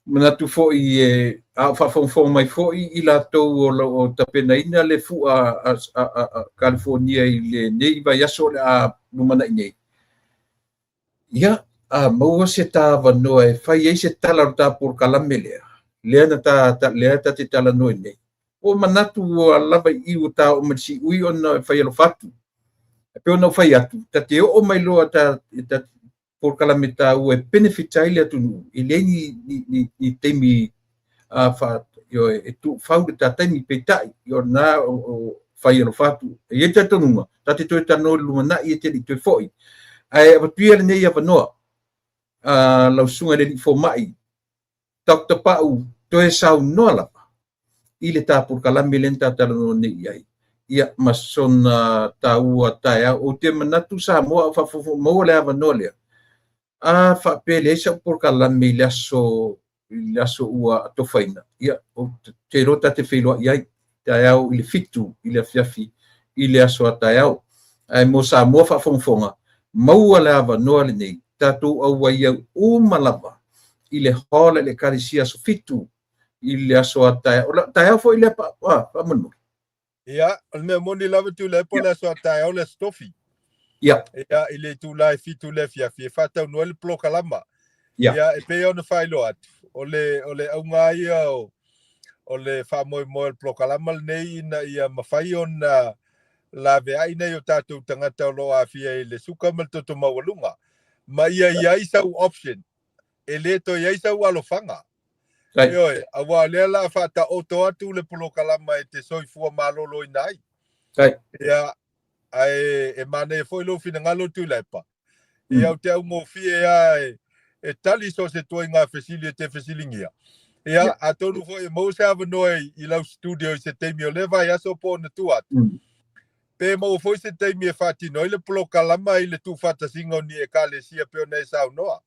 Manatu foi e a o faafogafoga mai foi i latou o loo tapenaina le fua a California i lenei vaiaso o le a lumanai nei. Ia, a maua se tāvanoa e fai ai se tala o le tā polokalame lea, lea na ta lea ta te talanoa nei. O manatu ua lava i ua tā o mai le siui ona e fai alofa atu. E pei ona ou fai atu, ta te oo mai loa ta polokalame tāua e benefit ai le atunuu, e leai ni taimi e tuufau le tā taimi peitai, o lena o fai alofa atu. E i ai le talitonuga, ta te toe talanoa i le lumanai e te le i toe foi. Ae avatua lenei avanoa, lau susuga i le alii fomai, Dr. Pau, toe saunoa lava i le tā polokalame lea na ta talanoa nei i ai. Ia, ma sona tāua taeao. Ou te manatu Samoa o faafofoga maua le avanoa lea. A faapea leai sau polokalame i le aso ua atofaina, ia, ou te iloa ta te feiloai ai taeao i le 7 i le afiafi i le aso a taeao. Ae mo Samoa faafogafoga, Maua le avanoa lenei, tatou auai au uma lava i le hall i le Ekalesia aso 7 i le aso a taeao. O le taeao foi lea faamolemole. Ia, o le mea moni lava Tuilaepa, o le aso a taeao le Aso Tofi. Ia, i le itula e 7 i le afiafi e faataunuu ai le polokalama. Ia, e pei ona faailoa atu, o le, o le auga ia o le faamoemoe o le polokalama lenei ina ia mafai ona laveai nai o tatou tagata o lo o aafia i le suka ma le toto maualuga, ma ia i ai sau option e le toe i ai sau alofaga. Ioe, auā o lea o le a faataoto atu le polokalama e te soifua maloloina ai. Ia, ae e manaia foi lou finagalo Tuilaepa. Ia, ou te augofie lava e tali so o se ituaiga fesili e te fesiligia. Ia, atonu foi e maua se avanoa i lau studio i se taimi o lea vaiaso po o ona tua atu. Pe maua foi se taimi e faatino ai le polokalama i le tuufaatasiga o ni Ekalesia pei ona e saunoa.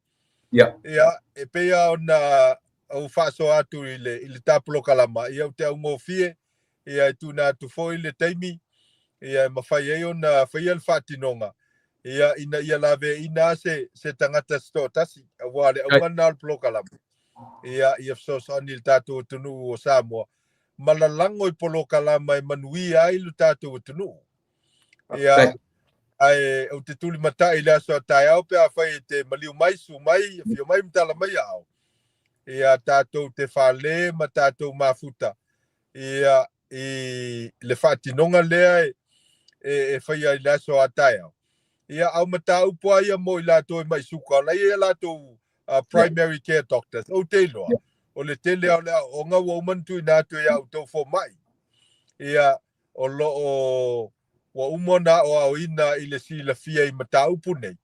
Ia, e pei lava ona ou faasoa atu i le ta polokalama, ia ou te augofie, ia e tuuina atu foi le taimi, ia e mafai ai ona faia le faatinoga, ia ina ia laveaiina se tagata se toatasi, aua o le auga lena o le polokalama, ia fesoasoani i le tatou atunuu o Samoa, ma lalago i polokalama e manuia ai lo tatou atunuu. Ia, ae ou te tulimatai i le aso a taeao pe afai e te maliu mai, susu mai, afio mai ma tala mai aao. Ia tatou te fale ma tatou mafuta ia i le faatinoga lea e faia i le aso a taeao. Ia, a o mataupu lava ia mo i latou e mai suka, o la e i ai a latou primary care doctors. Ou te iloa, o le tele lava o le aoaoga ua uma ona tuuina atu e a outou fomai. Ia, o lo o ua uma ona aoaoina i le silafia i mataupu nei,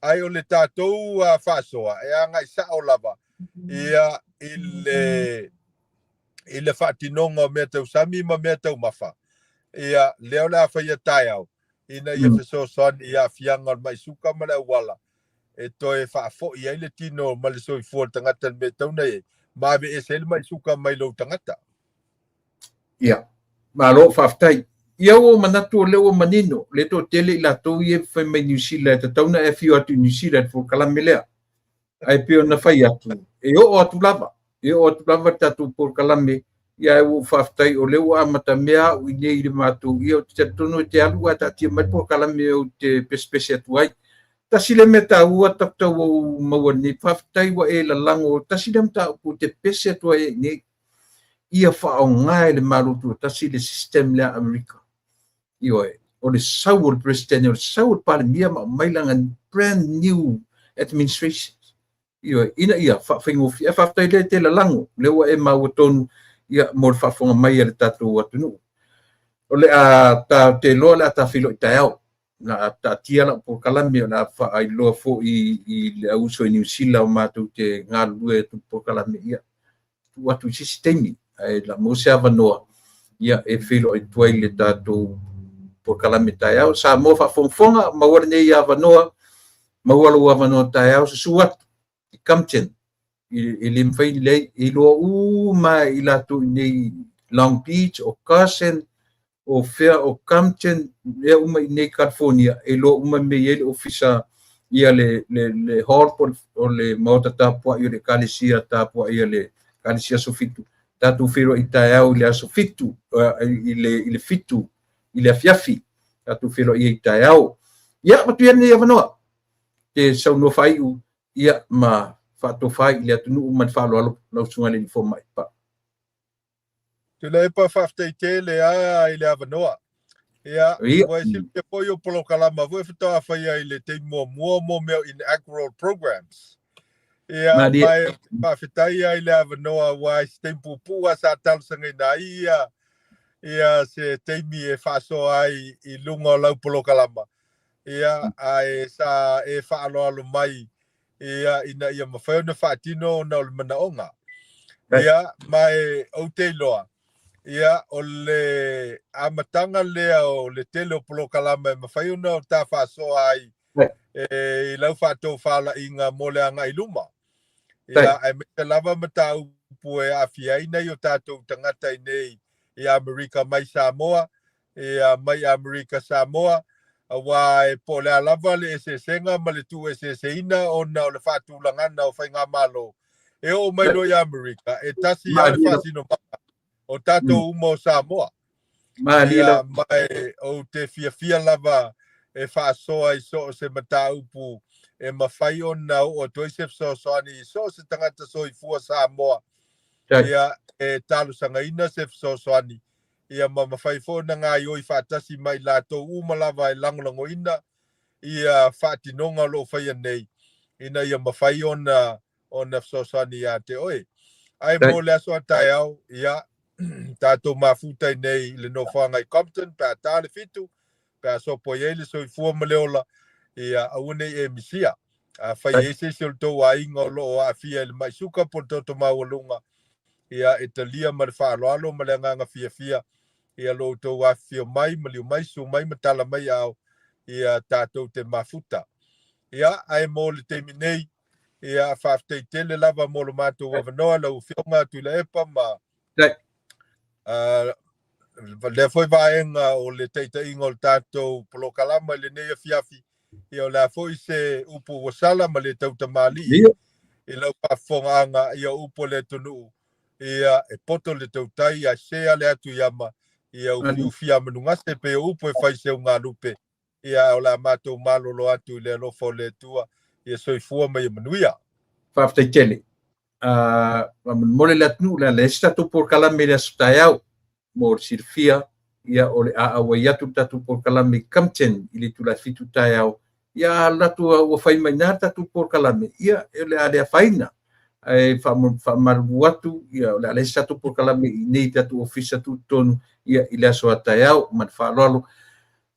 ae o le tatou faasoa e agai sao lava ia i le faatinoga o mea tausami ma mea taumafa, ia lea o le a faia taeao ina ia fesoasoani i aafiaga o le mai suka ma le auala e toe faafoi ai le tino ma le soifua o le tagata i le mea e tatau ona i ai, ma aveese ai le mai suka mai lou tagata. Ia, malo faafetai. Ia ua ou manatu o lea ua manino, lea toatele i latou ia e fai mai Niu Sila e tatau ona e afio atu i Niu Sila i le polokalame lea. Ae pei ona fai atu, e oo atu lava, e oo atu lava le tatou polokalame, ia ae ua ou faafetai o lea ua amata mea au i nei i le matou, ia ou te talitonu e te alu ae taatia mai le polokalame ou te pesepese atu ai. Tasi lea mea taua Doctor ua ou maua nei, faafetai ua e lalago, tasi lea mataupu ou te pese atu ai i nei, ia faaaoga e le Malo Tuatasi le system lea a Amerika. Ioe, o le sau o le Peresetene, o le sau o le Palemia ma aumai lana brand new administration. Ioe, ina ia faafaigofie. Ae faafetai lea e te lalago, lea ua e maua tonu ia mo le faafofoga mai a le tatou atunuu. O le a ta te iloa o le a ta feiloai taeao. O le a taatia lau polokalame, o le a faailoa foi i le auuso i Niu Sila o matou te galulue atu i le polokalame. Ia, tuu atu i se isi taimi, ae o le a maua se avanoa ia e feiloai atu ai le tatou polokalame taeao. Samoa faafogafoga, maua lenei avanoa, maua lou avanoa taeao, susu atu i Compton, e le mafai lelei, e iloa uma i latou i nei Long Beach, o Carson, o fea o Compton, mea uma i nei California, e iloa uma mea e i ai le ofisa, ia le hall po o le maota tapuai o le Ekalesia tapuai a le Ekalesia Aso Fitu. Tatou feiloai taeao i le aso 7, i le 7 i le afiafi, tatou feiloai ai taeao. Ia, avatu ia lenei avanoa, te saunoa faaiu, ia, ma faatofa ai i le atunuu ma le faaaloalo lau Susuga i le Alii Fomai. Pa. Tuilaepa, faafetai tele lava i le avanoa. Ia, ua e silafia foi o polokalama foi faatoa faia i le taimi muamua mo mea o inaugural programs. Ia, ma e faafetai lava i le avanoa aua i se taimi puupuu lava sa talosagaina ai ia se taimi e faasoa ai i luga o lau polokalama. Ia, ae sa e faaaloalo mai ia ina ia mafai ona faatino ona o le manaoga. Ia, ma e ou te iloa, ia, o le amataga lea o le tele o polokalama e mafai ona ta faasoa ai e, i lau faatofalaiga mo le agai i luma. Ia, aemaise lava mataupu e aafia ai nai o tatou tagata i nei i Amerika mai Samoa, ia, mai Amerika Samoa, Aua e po o le a lava le eseesega ma le tuueseeseina ona o le faatulagaga o faigamalo, e oo mai loa i Amerika, e tasi lava le faasinomaga o tatou uma o Samoa. Ia, ma e ou te fiafia lava e faasoa i so o se mataupu e mafai ona oo atu ai se fesoasoani i so o se tagata soifua Samoa. Ia, e talosagaina se fesoasoani, ia ma mafai foi ona gaoioi faatasi ma i latou uma lava e lagolagoina ia faatinoga o lo o faia nei, ina ia mafai ona ona fesoasoani ia te oe. Ae mo le aso a taeao, ia, tatou mafuta i nei i le nofoaga i Compton, pe a ta le 7, pe a sopo i ai le soifua ma le ola, ia aua ne i e misia. Afai e i ai se isi o le tou aiga o lo o aafia i le mai suka po o le toto maualuga, ia e talia ma le faaaloalo ma le agaga fiafia ia lo outou afifio mai, maliu mai, susu mai ma tala mai aao, ia tatou te mafuta. Ia, ae mo le taimi nei, ia faafetai tele lava mo lo matou avanoa lau Afioga Tuilaepa ma lea foi vaega o le taitaiga o le tatou polokalama i lenei afiafi. Ia o le a foi se upu ua sala ma le tautamalii i lau faafofogaaga, ia o upu a le atunuu, ia e poto le tautai ae se ale atu i ama, ia ufiufi a manugase pei o upu e fai se ugalupe, ia ae o le a matou malolo atu i le alofa o le Atua, ia soifua ma ia manuia. Faafetai tele. Faamolemole le atunuu, le a leai se tatou polokalame i le aso taeao. Mo le silafia, ia o le a auai atu le tatou polokalame i Compton i le itula e 7 taeao. Ia a alu atu ua fai mai i ina le tatou polokalame, ia o le a le afaina. Ae faamalulu atu, ia o le a leai se tatou polokalame i inei i tatou ofisa tutotonu, ia i le aso a taeao. Ma le faaaloalo.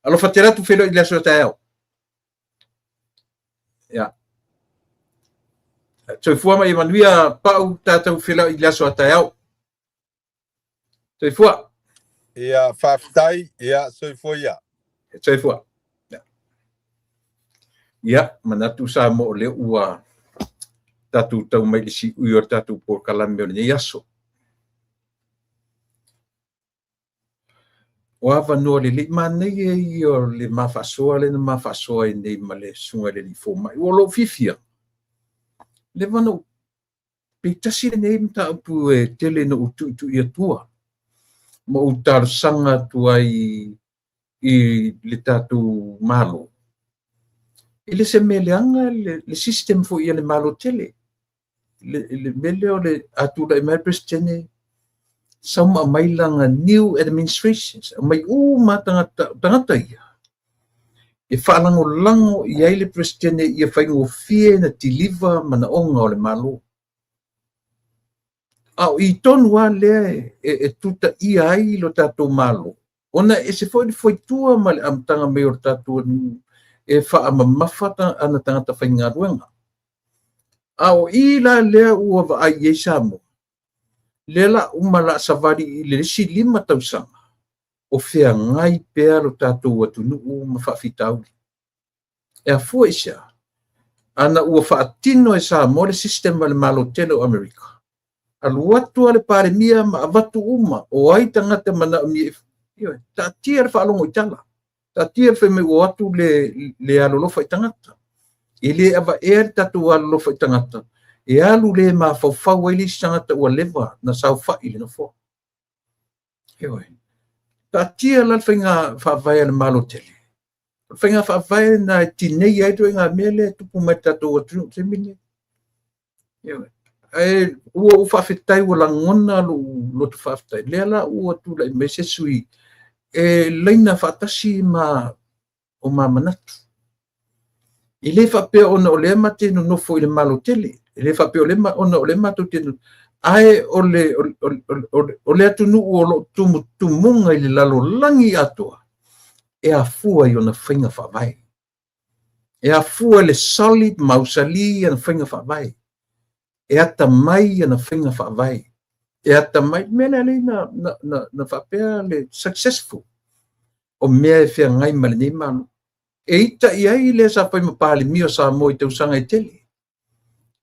Alofa tele atu, feiloai i le aso a taeao. Ia. Soifua ma ia manuia Pau, tatou feiloai i le aso a taeao. Soifua. Ia, faafetai. Ia, soifua ia. Soifua. Ia, ia manatu Samoa o lea ua tatou tau mai le siui o le tatou polokalame o lenei aso. O avanoa lelei, manaia ia o le ma faasoa lea na ma faasoa ai nei ma le susuga i le alii fomai. Ua lou fiafia, leva ona ou pe tasi lenei mataupu e tele ina ou tuitui atua ma ou talosaga atu ai i le tatou Malo. E le se mea leaga le system foi a le Malo tele. Le mea lea o le a tulai mai le Peresetene, sau ma aumai lana new administrations, aumai uma tagata, tagata ia e faalagolago i ai le Peresetene ia faigofie na deliver manaoga o le Malo. A o i tonu lava lea e tutaia ai lo tatou Malo, ona e ese foi le fuaitua ma le amataga mai o le tatou atunuu e faamamafa ana tagata faigaluega. A o i la lea ua vaai i ai Samoa, lea la uma la savali i le isi 5 tausaga, o feagai pea lo tatou atunuu ma faafitauli. E afua i se a? Ana ua faatino e Samoa le system a le Malo tele o Amerika. Alu atu a le Palemia ma avatu uma o ai tagata manaomia, ioe, taatia le faalogo i tala. Taatia le fai mai ua o atu le alolofa i tagata. E le avaea le tatou alolofa i tagata, e alu le mafaufau ai le isi tagata ua leva na saofai i le nofoa. Ioe. Taatia la le faiga faavae a le Malo tele. O le faiga faavae na e tineia ai ituaiga mea lea e tupu mai le tatou atunuu i le taimi lenei. Ioe. Ae ua ou faafetai, ua lagona lou loto faafetai. Lea la ua tulai mai se sui e laina faatasi ma o ma manatu. E le faapea ona o lea ma te nonofo i le Malo tele, e le faapea ona o lea matou te nonofo, ae o le atunuu o lo o tumutumuga i le lalolagi atoa, e afua i ona faiga faavae. E afua i le solid mausali ana faiga faavae. E atamai ana faiga faavae. E atamai, mea lea lea na faapea le successful o mea e feagai ma lenei Malo. E ita i ai lea sa fai ma Palemia o Samoa i tausaga e tele.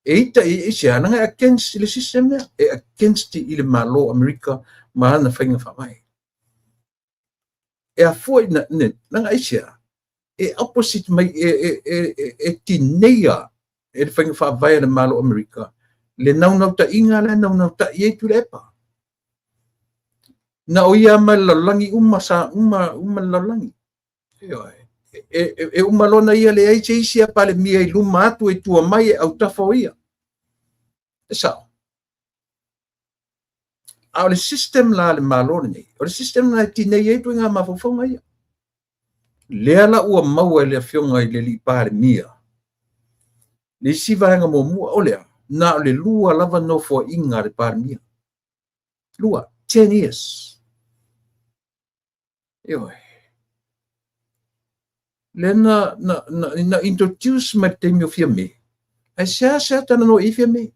E ita i ai se ana e against le system lea, e against i le Malo o Amerika ma ana faiga faavae. E afua i na, ne, langa ai se a. E opposite mai e tineia e le faiga faavae a le Malo o Amerika le naunautaiga lea e naunauta'i ai Tuilaepa. Na o ia ma le lalolagi uma sa uma uma le lalolagi. Ioe. E uma loa ona ia leai se isi a Palemia i luma atu e tua mai e autafa o ia. E sao. A o le system la a le Malo lenei, o le system la e tinei ai ituaiga mafaufauga ia. Lea la ua maua e le Afioga i le alii Palemia le isi vaega muamua, o le a? Na o le 2 lava nofoaiga a le Palemia. 2, 10 years. Ioe. Lea na introduce mai le taimi o Fiame. Ae sea talanoa i ai Fiame.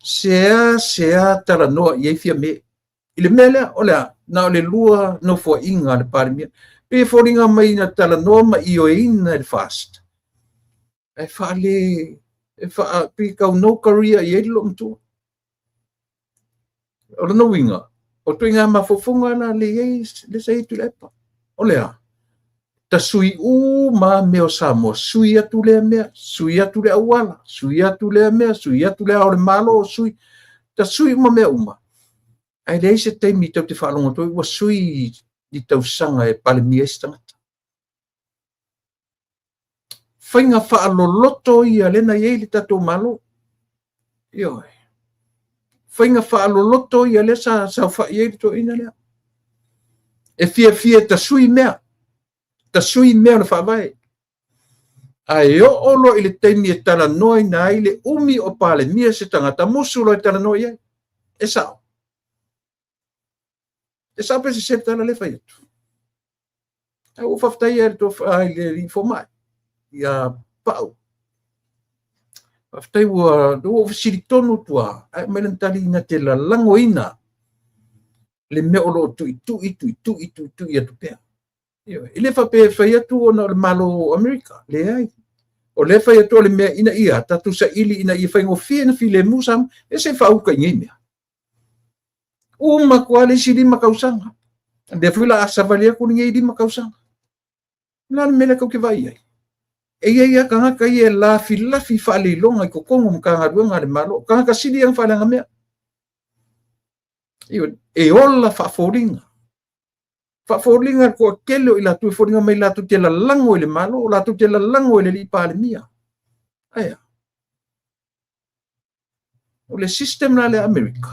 Sea talanoa i ai Fiame. I le mea lea, o le a, na o le 2 nofoaiga a le Palemia. Pe foliga mai na talanoa ma ioeina e le FAST. Ae faale, e faa, pe kau no career i ai le loomatua. O lona uiga, o ituaiga mafaufauga la le i ai le sa i ai Tuilaepa. O le a, tasui uma mea o Samoa, sui atu lea mea, sui atu le auala, sui atu lea mea, sui atu le ao o le Malo, sui, tasui uma mea uma. Ae leai se taimi tau te faalogo atu ai ua sui i tausaga e Palemia ai se tagata. Faiga faaloloto ia lea na i ai le tatou Malo. Ioe. Faiga faaloloto ia lea sa saofai ai le toeaina lea. E fiafia tasui mea. Tasui mea o le faavae. Ae oo loa i le taimi e talanoaina ai le umi o Palemia se tagata, musu loa e talanoa i ai. E sao. E sao pe se tala le fai atu. Ae ua faafetai ai le i le alii fomai, ia Pau. Faafetai ua ou fesili tonu atu lava, ae aumai lana tali na te lalagoina le mea o lo o tuitui, tuitui, tuitui atu pea. E le faapea e fai atu ona o le Malo o Amerika, leai. O lea fai atu o le mea ina ia tatou saili ina ia faigofie na filemu Samoa, e se faauka i nei mea. Uma atu lava le isi 5 tausaga. Lea foi la a savali atu lenei 5 tausaga. O le a le mea lea tou te vaai ai? E i ai lava tagata ia e lafilafi faaleiloga i totonu o Matagaluega a le Malo. Tagata sili ia ona faaleaga mea. E ola faafoliga. Faafoliga le toatele o i latou e foliga mai latou te lalago i le Malo, latou te lalago i le alii Palemia. Ae a? O le system la lea Amerika,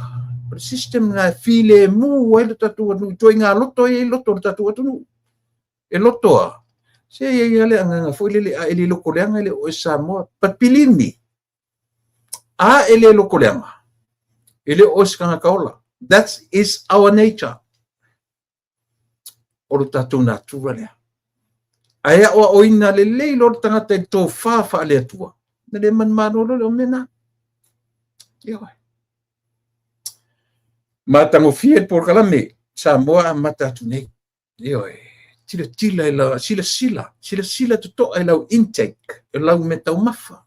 o le system la e filemu ai le tatou atunuu, ituaiga loto ai loto o le tatou atunuu. E loto a, se i ai le agaga foi lele, a e le loto leaga e le o e Samoa. But believe me, a e le loto leaga, e le o e se tagata ola. That is our nature. O le tatou natura lea. Ae aoaoina lelei loa le tagata i le tofa faale-Atua, na le manumalo loa le o mea na. Ioe. Matagofie le polokalame Samoa amata atu nei. Ioe. Tilatila i lau, silasila, silasila totoa i lau intake, i lau mea taumafa.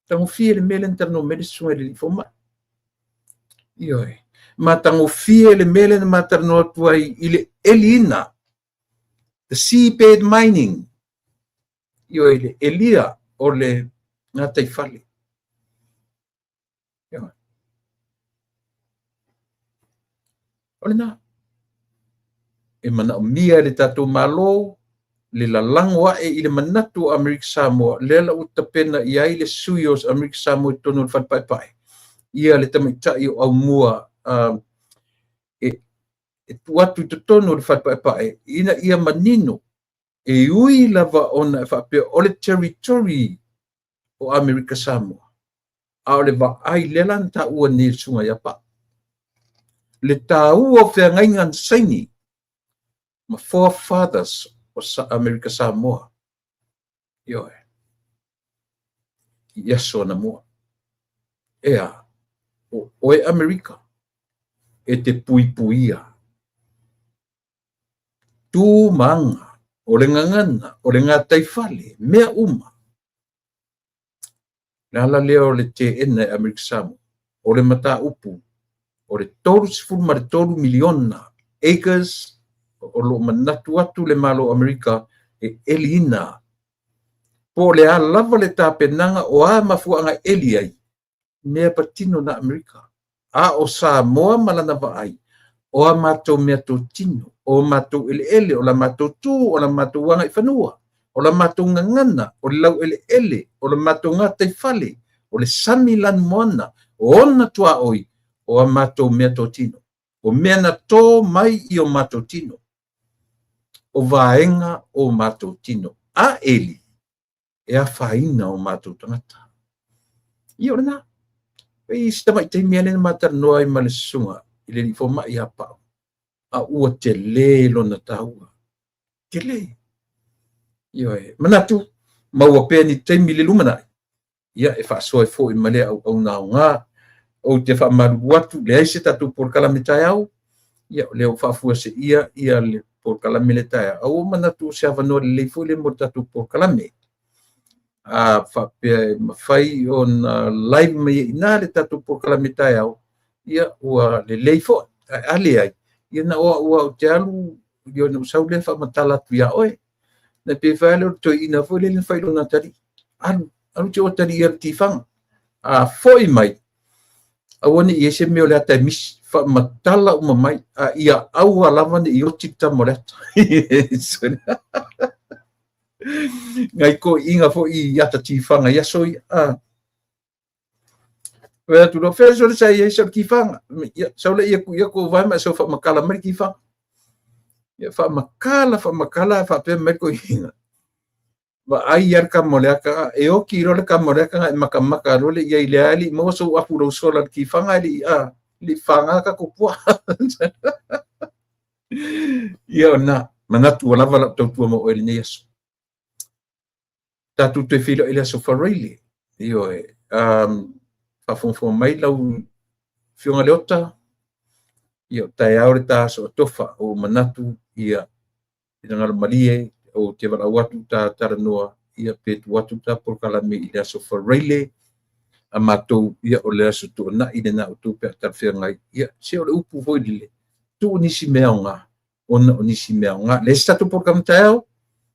Tagofie le mea lea na talanoa mai le susuga i le alii fomai. Ioe. Matagofie le mea lea na ma talanoa atu ai i le eliina, the seabed mining. Ioe, le elia o le gataifale. Ioe. O lena. E manaomia e le tatou Malo le lalago ae i le manatu o Amerika Samoa, lea la ua tapena i ai le sui o Amerika Samoa i totonu o le fale paepae, ia le tamaitai o Aumua e tuu atu i totonu o le fale paepae ina ia manino e ui lava ona e faapea o le territory o Amerika Samoa, a o le vaai lea la na taua nei e le susuga ia Pau. Le taua o feagaiga na saini ma forefathers o Amerika Samoa. Ioe. I aso anamua. Ea, o oe Amerika, e te puipuia. Tu ma aga, o le gagana, o le gataifale, mea uma. Le ala lea o le teena e Amerika Samoa, o le mataupu, o le 33 miliona acres o lo o manatu atu le Malo o Amerika E eliina. Po o le a lava le tapenaga o a mafuaaga e eli ai, mea patino na Amerika. A o Samoa ma lana vaai, o a matou meatotino, o matou eleele, o la matou tu, o la matou agaifanua, o la matou gagana, o le laueleele, o le matou gataifale, o le sami lanumoana, o ona tuaoi, o a matou meatotino. O mea na tō mai i o matou tino, o vaega o matou tino. A eli, e afaina o matou tagata. Ia o lena. E i si tamaitai mea lea na ma talanoa ai ma le susuga i le alii fomai ia Pau, a ua tele lona taua. Tele. Ioe. Manatu, maua pea ni taimi i le lumanai, ia e faasoa ai foi ma lea auauna aoga. Ou te faamalulu atu, leai se tatou polokalame taeao, ia o lea ua faafuaseia ia le polokalame le taeao. A ua manatu o se avanoa lelei foi lea mo le tatou polokalame. A faapea e mafai ona live mai ai i ina le tatou polokalame taeao, ia ua lelei foi. Ae a leai, ia na o au lava ou te alu, ia ona ou sau lea faamatala atu ia oe. Na pei foi lea o le toeaina foi lele na fai i lona atalii. Alu, alu te otalia le tifaga. A foi mai, aua ne i i ai se mea o le ata e misi. Faamatala uma mai, a ia aua lava ne i oti le tama o le ata. Ngai toeaiina foi i ata tifaga i aso ia. Fai atu loa, fea sole sa i ai sau tifaga. Ia, sau lea ia tu ia kou vae ma e sau faamatala mai le tifaga. Ia faamatala, faamatala, faapea mai le toeaina. Vaai lava le tama o le ata, e oti loa le tama o le ata, e matamata loa lea i ai, leai e le i maua sou afu i lou sola i le tifaga, e le i faga tatou puaa. Ia o lena, manatu ua lava lau tautua mo oe i lenei aso. Tatou toe feiloai i le aso Faraile. Ioe, faafogafoga mai lau Afioga Leota, ia o taeao le ta aso atofa, ua ou manatu ia finagalo malie, ou te valaau atu ta talanoa, ia pe tuu atu ta polokalame i le aso Faraile a matou, ia o le aso Tuanai lena outou pe a talafeagai. Ia se o le upu foi lele, tuu nisi mea aoga ona o nisi mea aoga. Leai se tatou polokalame taeao,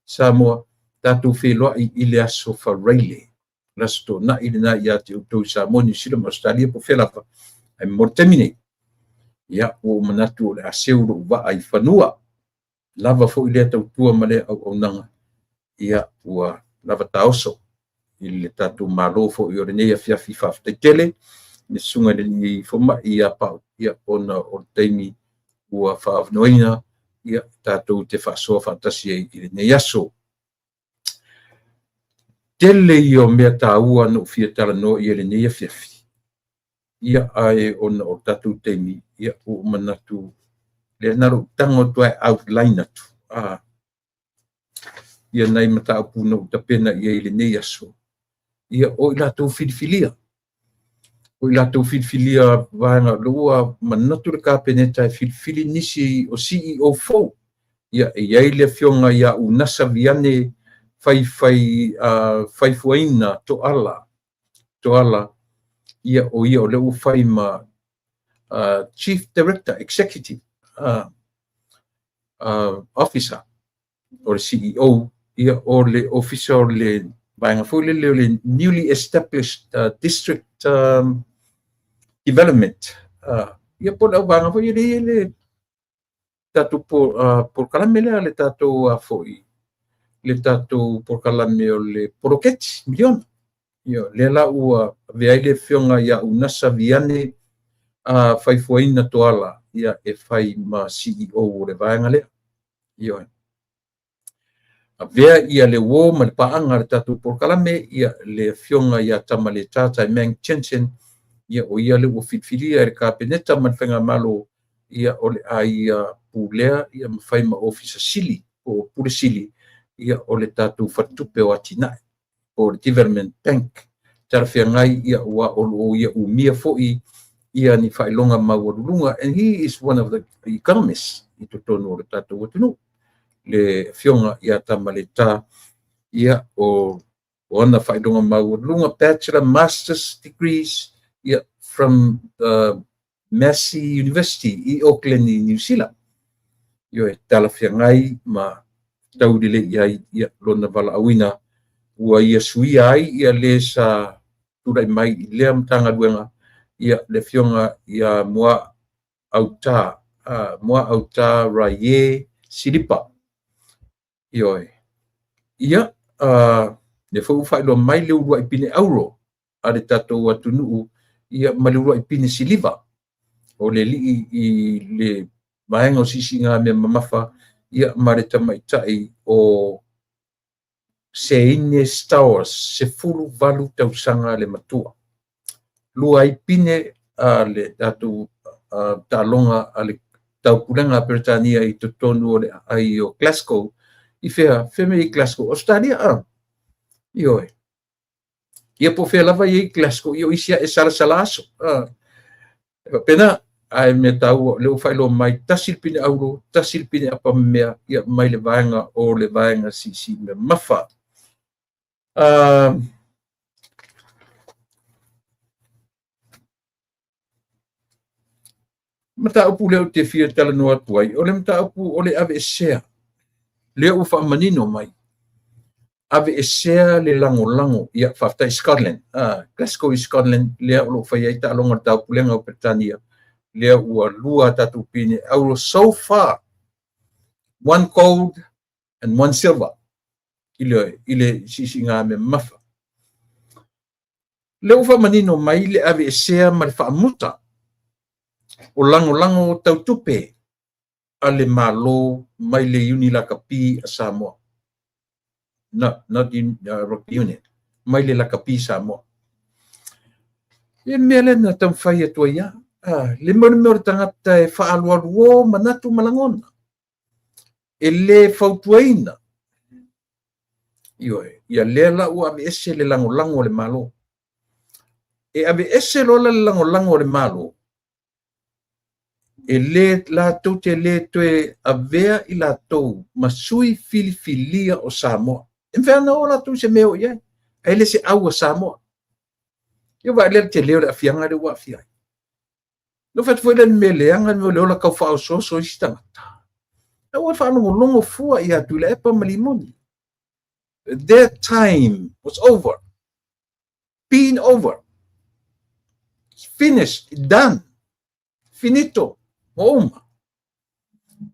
Samoa, tatou feiloai i le aso Faraile, le aso Toonai lena ia te outou i Samoa, Niu Sila ma Ausetalia po o fea lava. Ae mo le taimi nei, ia, ua ou manatu o le a seu lou vaa i fanua. Lava foi lea tautua ma lea auaunaga, ia, ua lava taoso i le tatou Malo foi o lenei afiafi. Faafetai tele i le susuga i le alii fomai ia Pau, ia, ona o le taimi ua faaavanoaina, ia, tatou te faasoa faatasi ai i lenei aso. Tele ia o mea taua na ou fia talanoa i ai i lenei afiafi, ia, ae ona o le tatou taimi, ia, ua ou manatu lea na lou tago atu lava e outline atu, ia nai mataupu na ou tapena i ai i lenei aso, ia, o i latou filifilia. O i latou filifilia vaega o lea ua manatu le Kapeneta e filifili nisi o CEO fou. Ia, e i ai le afioga ia Unasa Viane Faifai, Faifuaina Toala, Toala, ia, o ia o lea ua fai ma Chief Director Executive Officer o le CEO, ia, o le ofisa o le vaega foi lele o le newly established District Development. Ia, po o le auvaega foi lea e i ai le tatou polokalame lea, le tatou foi, le tatou polokalame o le poloketi miliona. Ia, lea la ua avea ai le afioga ia Unasa Viane Faifuaina Toala, ia, e fai ma CEO o le vaega lea. Ioe. Avea ia le uo ma le paaga a le tatou polokalame, ia, le afioga ia Tamaleta Taimang Chenchen, ia, o ia lea ua filifilia e le Kapeneta ma le Faigamalo, ia, o le a ia pulea, ia, ma fai ma Ofisa Sili po o Pule Sili, ia, o le tatou Faletupe o Atinae po o le Development Bank. Talafeagai, ia, ua o lo o ia umia foi ia ni faailoga maualuluga, and he is one of the economists i totonu o le tatou atunuu, le afioga ia Tamaleta, ia, o ana faailoga maualuluga, bachelor, master's degrees, ia, from Massey University i Auckland i New Zealand. Ioe, talafeagai ma Taulelei i ai ia lona valaauina ua ia suia ai ia le sa tulai mai i lea Matagaluega, ia le Afioga ia Mua'auta Raie Silipa. Ioe. Ia, lea foi ua faailoa mai le uluai pine auro a le tatou atunuu, ia ma le uluai pine siliva o le alii i le vaega o siisiiga mea mamafa, ia ma le tamaitai o Seine Stowers, 18 tausaga le matua. Lua ai pine a le tatou taaloga a le Taupulega a Peretania i totonu o le aai o Glasgow. I fea mea i Glasgow? Australia. Ioe. Ia po o fea lava i Glasgow, ia o isi e salasala aso. E faapena, ae mea taua, o lea ua faailoa mai, tasi le pine auro, tasi le pine apamemea, ia mai le vaega o le vaega siisii mamafa. Mataupu lea ou te fia talanoa atu ai, o le mataupu o le aveesea. Lea ua faamanino mai, aveesea le lagolago, ia faafetai Scotland, Glasgow i Scotland, lea o lo o fai ai taaloga o le Taupulega o Peretania, lea ua lua tatou pine auro so far, 1 gold and 1 silver, i le siisiiga mea mamafa. Lea ua faamanino mai le aveesea ma le faamuta o lagolago tautupe a le Malo mai le Iuni Lakapi a Samoa. No, not in rugby union, mai le Lakapi Samoa. E mea lea na taumafai atu ai lava. Le mea o le tagata e faaalualuo manatu ma lagona, e le fautuaina. Ioe, ia lea la ua aveese le lagolago a le Malo. E aveese loa le lagolago a le Malo, e le latou te le toe avea i latou ma sui filifilia o Samoa. E mafai ona o latou se mea o i ai, ae le se au a Samoa. Ia vaai lea le tele o le aafiaga lea ua aafia ai. No fai atu foi lea le mea leaga, le mea o le ola tau faaosooso isi tagata. Aua faalogologo fua ia Tuilaepa ma Limoni. Their time was over. Been over. It's finished. Done. Finito. Ua uma.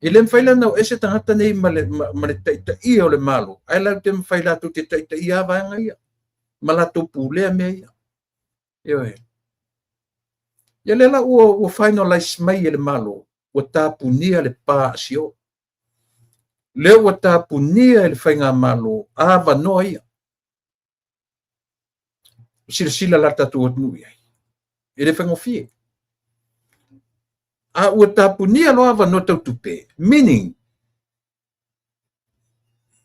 E le mafai la na o ese tagata nei ma le taitaia o le Malo, ae latou te mafai latou te taitaia a vaega ia, ma latou pulea mea ia. Ioe. Ia lea la ua finalize mai e le Malo, ua tapunia le pa a Sio. Lea ua tapunia e le Faigamalo avanoa ia. Silasila la tatou atunuu i ai. E le faigofie. A ua tapunia loa avanoa tautupe, meaning,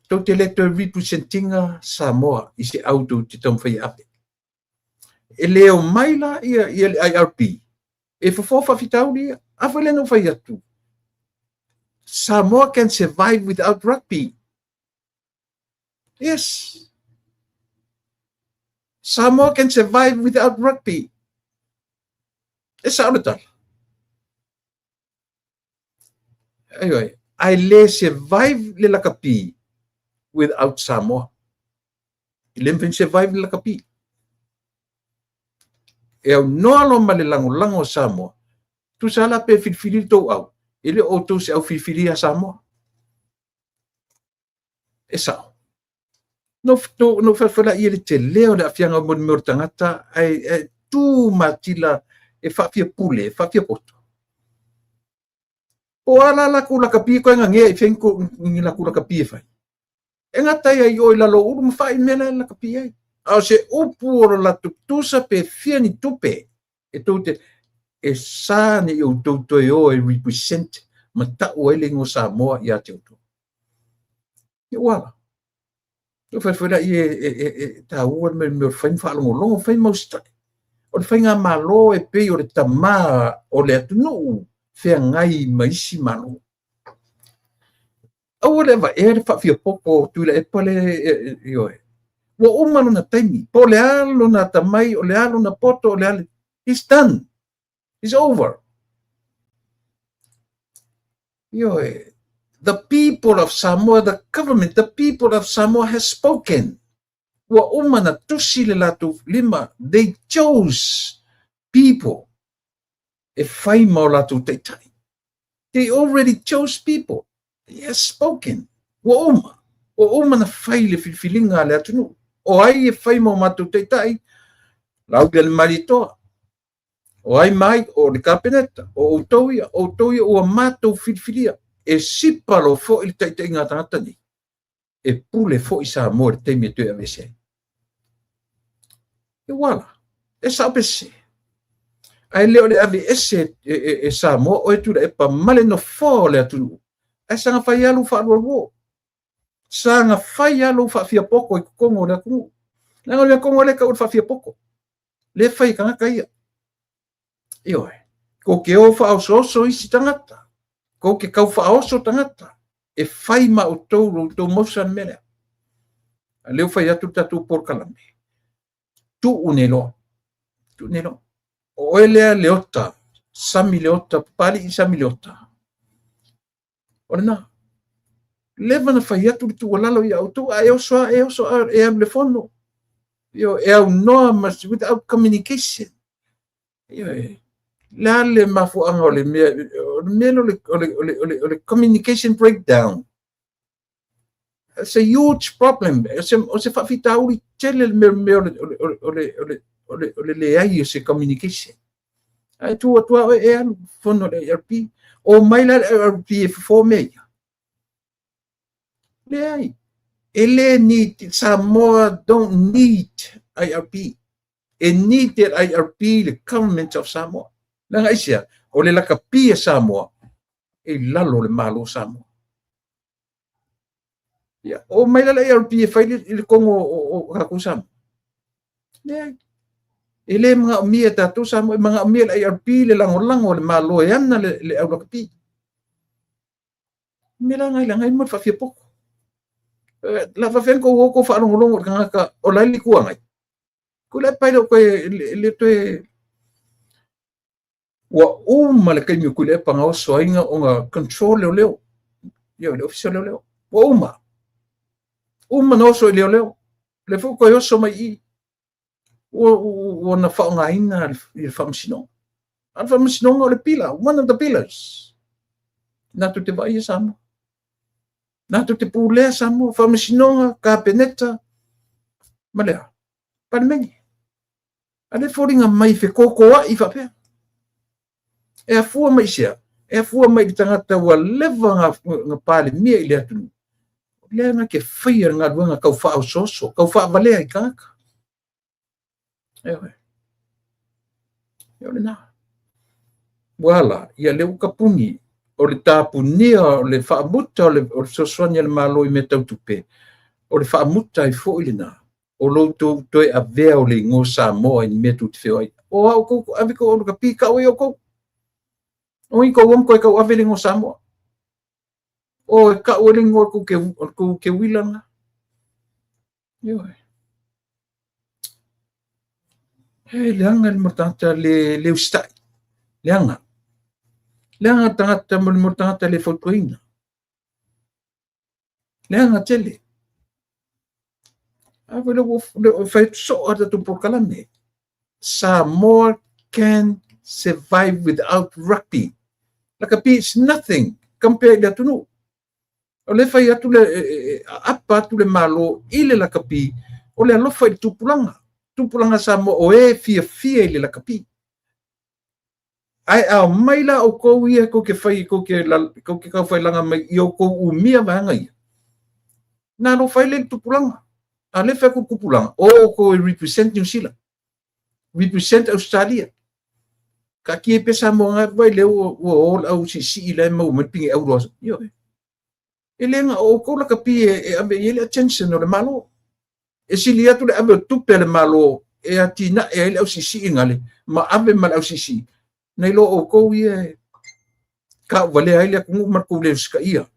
tou te le toe representinga Samoa i se au tou te taumafai e ave. E le o mai la ia le IRB, e fofo faafitauli ia. A foi lea na ou fai atu, Samoa can survive without rugby. Yes. Samoa can survive without rugby. E sao le tala. Anyway, I le survive le lakapi without Samoa. E le mafai survive le lakapi. E au noa loa ma le lagolago o Samoa, tusa la pe filifili le tou au, e le o outou se au filifilia a Samoa. E sao. No whawhara i le te leo le afianga mo le tangata, ai tū matila e whaafia pule, e whaafia poto. O ala la ku lakapi koe ngā ngea i whenko ngi la ku lakapi e whai. E ngā tai ai oi lalo uru ma whai mea la lakapi ai. A o se upu o la tutusa pe fia ni tupe e tau te e sa ni o tau toe o e represent ma tau ai le ingoa Samoa ia te outou. E uala. No whai i e tāua me me whai whaalongolongo, whai maustai. O le whai ngā malo e pei o le tamā o le atunuu whea ngai maisi malo. Aua le va e le whaafia poko Tuilaepa le ioe. Ua uma lona taimi, po le a lona tamai, o le a lona poto, o le a le... It's done. It's over. Ioe. The people of Samoa, the government, the people of Samoa has spoken. Ua uma na tusi le latou lima. They chose people e fai ma o latou taitai. They already chose people. They have spoken. Ua uma. Ua uma na fai le filifiliga a le atunuu. O ai e fai ma o matou taitai? Laaulialemalietoa. O ai mai o le Kapeneta, o outou ia, o outou ia ua matou filifilia. E sipa loa foi le taitaiga a tagata nei, e pule foi Samoa i le taimi e toe aveese ai. E ua ala, e sao pe sese. Ae le o le aveese e, e, e Samoa oe Tuilaepa ma le nofoa o le atunuu, ae saga fai lava lou faalualuo. Saga fai lava lou faafiapoko i totonu o le atunuu. Leaga o le mea tonu lava lea e tau o le faafiapoko. Le fai e tagata ia. Ioe. Kou te o faaosooso isi tagata. Kou te kau faaoso tagata. E fai ma outou lo outou mausa le mea lea. A lea ua fai atu le tatou polokalame. Tuu nei loa. Tuu nei loa. O oe lea Leota, Sami Leota, Papalii Sami Leota. O lena. Leva na fai atu le tuualalo ia outou, a e oso a, e oso a, e alu le fono. Io, e aunoa ma, without communication. Io, e, le a le mafuaaga o le mea, o le mea o le, o le, o le, o le, o le communication breakdown. It's a huge problem. O se, o se faafitauli tele le mea, mea o le, o le, o le, o le, o le, o le leai o se communication. Ae tu atu lava oe e alu fono le IRP. O mai la le IRP e fofo mea ia. Leai. E le need, Samoa don't need IRP. E need le IRP le government of Samoa. Leaga aisea, o le lakapi a Samoa e i lalo o le Malo o Samoa. Ia, o mai la le IRP e fai i le kongo o tatou Samoa. Leai. E le manaomia e tatou Samoa, e manaomia le IRP le lagolago a le Malo e ana le, le au lakapi. Me la ngai la ngai mo le faafiapoko. La faafeai kou o kou faalogologo i le tagata o la e le Itu Agai. Ko le pai le koe le toe Ua uma le taimi o Tuilaepa na oso ai ona control leoleo. Ioe, le ofisa o leoleo. Ua uma. Uma na oso i leoleo. Le foi toe oso mai i. Ua, ua na faaaogaina i le faamasinoga. A le faamasinoga o le pillar, one of the pillars. Natou te vaaia Samoa. Natou te pulea Samoa, faamasinoga, kapeneta, ma le a? Palemene. A le foliga mai fekokoa'i faapea. E afua mai i sea? E afua mai i le tagata ua leva na palemia i le atunuu. O lea na te faia le galuega tau faaosooso, tau faavalea i tagata. Ioe. Ia o lena. Ua ala, ia lea ua tapuni, o le tapunia o le faamuta o le fesoasoani a le Malo i mea tau tupe, o le faamuta ai foi lena o lo outou toe avea o le igoa Samoa i ni mea tou te feoai. O a outou, ave tou alu kapi kau ai outou. O i kou koe kau ave le igoa Samoa. O e kau ai le igoa kou ke, kou ke uila lena. Ioe. He leaga le mo tagata le, le usitai. Leaga. Leaga tagata mo le mo tagata le fautuaina. Leaga tele. A foi le ua fai atu soo a tatou polokalame. Samoa can survive without rugby. Lakapi is nothing compare i le atunuu. O le fai atu le aapa atu le Malo i le lakapi, o le alofa i le tupulaga. Tupulaga Samoa o e fiafia i le lakapi. Ae a omai la outou ia tou te fai, tou te, tou te taufailaga mai i outou umia vaega ia, na alofa ai lea i le tupulaga. A lea e fai atu le tupulaga, o outou e represent New Zealand, represent Australia. Taatia ai pea Samoa na vai lea ua, ua o le au siisii la e maua mai le pine auro. Ioe. E le na o outou lakapi e, e ave i ai le attention o le Malo. E sili atu le ave o tupe a le Malo e atinae ai le ausiisii gale ma ave ma le ausiisii, nai lo outou ia e tauvalea ai le atunuu ma le tou le usitaia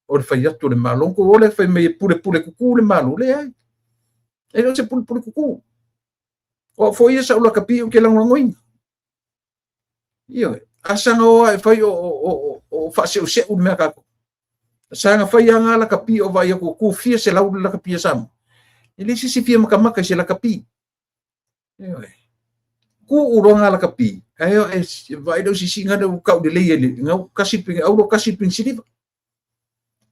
o le fai atu o le Malo. Tou o lea fai mai e pulepule kuku le Malo. Leai. E le o se pulepule kuku. O au foi ia sa ou lakapi ou te lagolagoina. Ioe. A saga o a e fai o, o, o, o faaseuseu le mea a tatou. Saga fai lava lakapi o vaai atu ua tu fia selau le lakapi a Samoa. E leai se isi e fia makamaka i se lakapi. Ioe. Tuu loa ngā lakapi, ae e vaai lau sisiga lea ua tau lelei ai le gau kasi le aulo kasi le pinisiliva.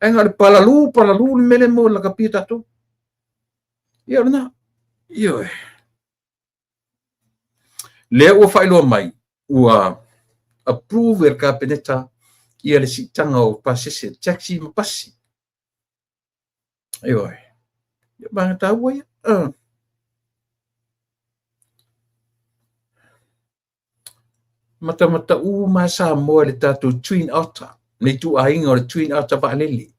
Ae na o le palalu palalu le mea lea e maua i le lakapi a tatou. Ia o lena. Ioe. Lea ua faailoa mai ua approve e le Kapeneta ia le siitaga o pasese, taxi ma pasi. Ioe. Ia vaega taua ia. Matamata uma Samoa i le tatou Twin Otter, le ituaiga o le Twin Otter vaalele.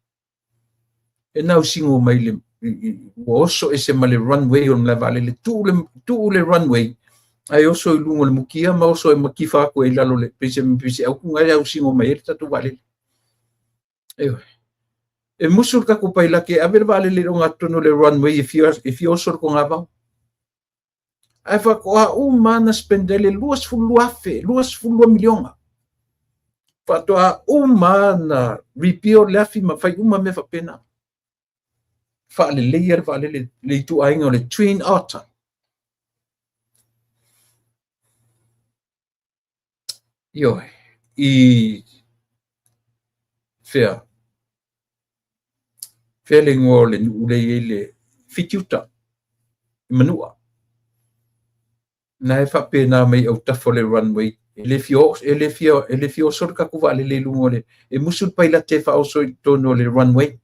E nausino mai le ua oso ese ma le runway o le malae vaalele, tuu le runway, ae oso i luga o le mukia ma oso ai ma kifa atu ai i lalo le pei se peiseau na e ausino mai ai le tatou vaalele. Ioe. E musu le tatou pailate e ave le vaalele i le ogatotonu o le runway e fia oso le togavao. Ae faatoa uma na spend ai le 22,000, 22 miliona. Faatoa uma na rebuild le afi ma fai uma mea faapena. Faaleleia le vaalele le ituaiga o le Twin Otter. Ioe, i fea? Fea le igoa o le nuu lea e i ai le Fitiuta, i Manua. Na e faapena mai autafa o le runway, e le fia, e le fia, e le fia oso le tatou vaalele i luga o le, e musu le pailate e faaoso i totonu o le runway.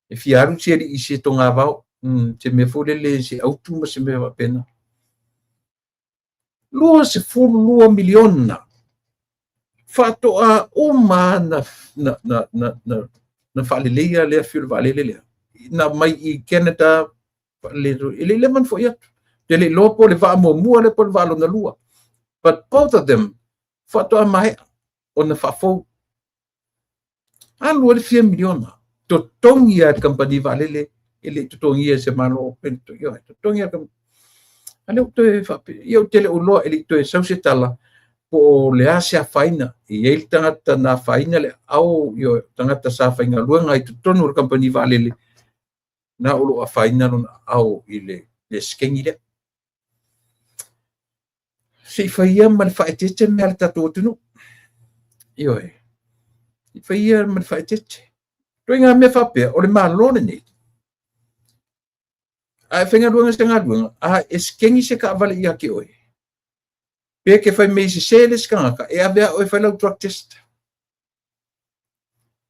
E fia alu si alii i se togavao, se mea foi lele, se autu ma se mea faapena. 22 miliona faatoa uma na faaleleia le afi o le vaalele lea. Na mai i Canada, e le i leva ona foi atu. Te le iloa po o le vaa muamua lea po o le vaa lona lua. But both of them faatoa maea ona faafou. Alu ai le fia miliona. Totogi lava e le kamupani vaalele, e le i totogia e se Malo. Totogi lava e le A lea ua toe faapea, ia ou te le o iloa, e le i toe sau se tala po o le a se afaina. E i ai le tagata na afaina le aao, ioe, tagata sa faigaluega i totonu o le kamupani vaalele, na o lo o afaina lona aao i le sikeni lea. Se i fai ia ma le faaeteete mea a le tatou atunuu. Ioe, se i fai ia ma le faaeteete. Ituaiga mea faapea, o le Malo lenei, a e faigaluega i se galuega, a e sikeni se taavale ia te oe, pe te fai mai e sese le isi tagata, e ave lava oe e fai lau drug test.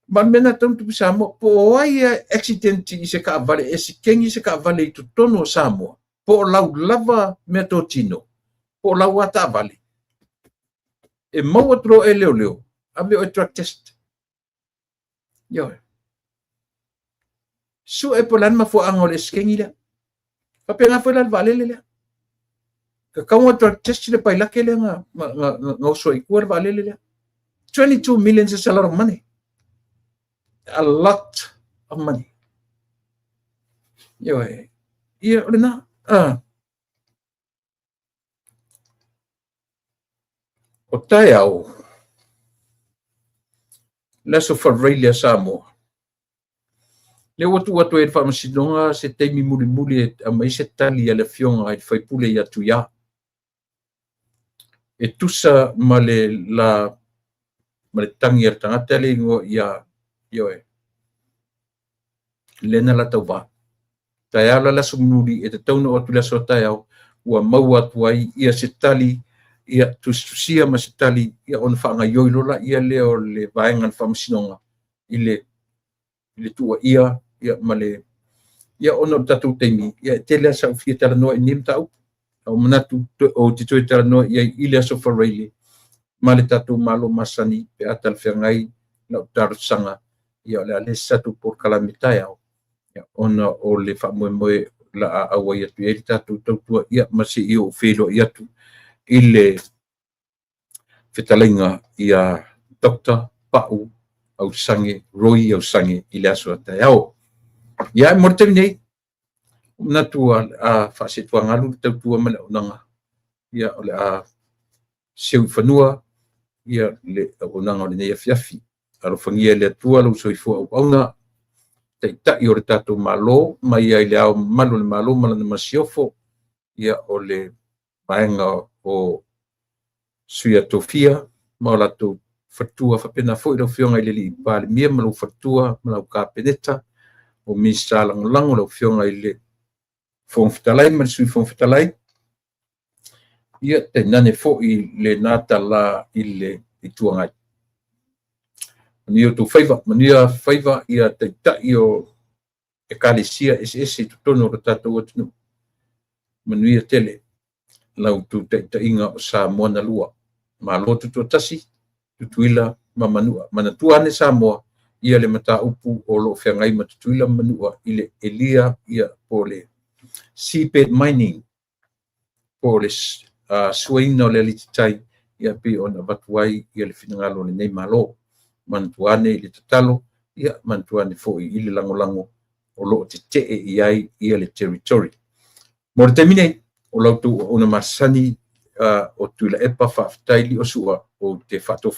Ma o le mea lena e tatau ona tupu i Samoa, po o ai e accident i se taavale, e sikeni se taavale i totonu o Samoa, po o lau lava meatotino, po o lau lava taavale, e maua atu loa e leoleo, ave oe drug test. Ioe. Sue po o le a le mafuaaga o le esekegi lea. Faapena foi la le vaalele lea. Tatau ona drug test le pailate lea na oso ai i tua le vaalele lea. 22 million is a lot of money. A lot of money. Ioe. Ia, o lena. O taeao, le aso Faraile a Samoa, lea ua tuu atu ai e le Faamasinoga se taimi mulimuli e aumai se tali a le Afioga i le Faipule ia Tuia, e tusa ma le la ma le tagi a le tagata le igoa ia, ioe, lea na la tauva. Taeao la le aso mulimuli e tatau ona oo atu i le aso a taeao ua maua atu ai ia se tali ia tusitusia ma se tali ia ona faagaoioi loa laia lea o le vaega o le Faamasinoga i le tuuaia ia ma le ia ona o le tatou taimi ia e tele lava sau fia talanoa i lenei mataupu. A ua manatu ou te toe talanoa i ai i le aso Faraile ma le tatou Malo masani pe a talafeagai lau talosaga ia o le a le isi tatou polokalame taeao ia, ona o le faamoemoe la a auai atu i ai le tatou tautua ia ma se i ou feiloai atu i le fetalaiga ia Dr. Pau Ausage, Roy Ausage i le aso a taeao. Ia, mo le taimi nei, o manatu a faasetuagalu le tautua ma le auaunaga, ia o le a seu i fanua ia le auaunaga o lenei afiafi. Alofagia e le Atua lou soifua auauna, taitai o le tatou Malo, mai ai le Ao Mamalu o le Malo ma lana Masiofo, ia o le vaega o Sui a Tofia ma o latou faletua, faapena foi lau Afioga i le Alii Palemia ma lou faletua ma lau Kapeneta, o Minisita Lagolago, lau Afioga i le Fofoga Fetalai ma le Sui Fofoga Fetalai, ia tainane foi lena tala i le Itu Agai. Manuia outou faiva, manuia faiva ia taitai o Ekalesia eseese i totonu o le tatou atunuu. Manuia tele la outou taitaiga o Samoa na lua. Malo tutoatasi, Tutuila ma Manua. Manatua ane Samoa ia le mataupu o lo o feagai ma Tutuila ma Manua i le elia ia po o le seabed mining po o le suaina o le alititai ia pei ona avatu ai ia le finagalo o lenei Malo. Manatua ane i le tatalo, ia manatua ane foi i le lagolago o lo o tetee i ai ia le territory. Mo le taimi nei, o la outou auauna masani o Tuilaepa, faafetai Liosua, ou te faatofa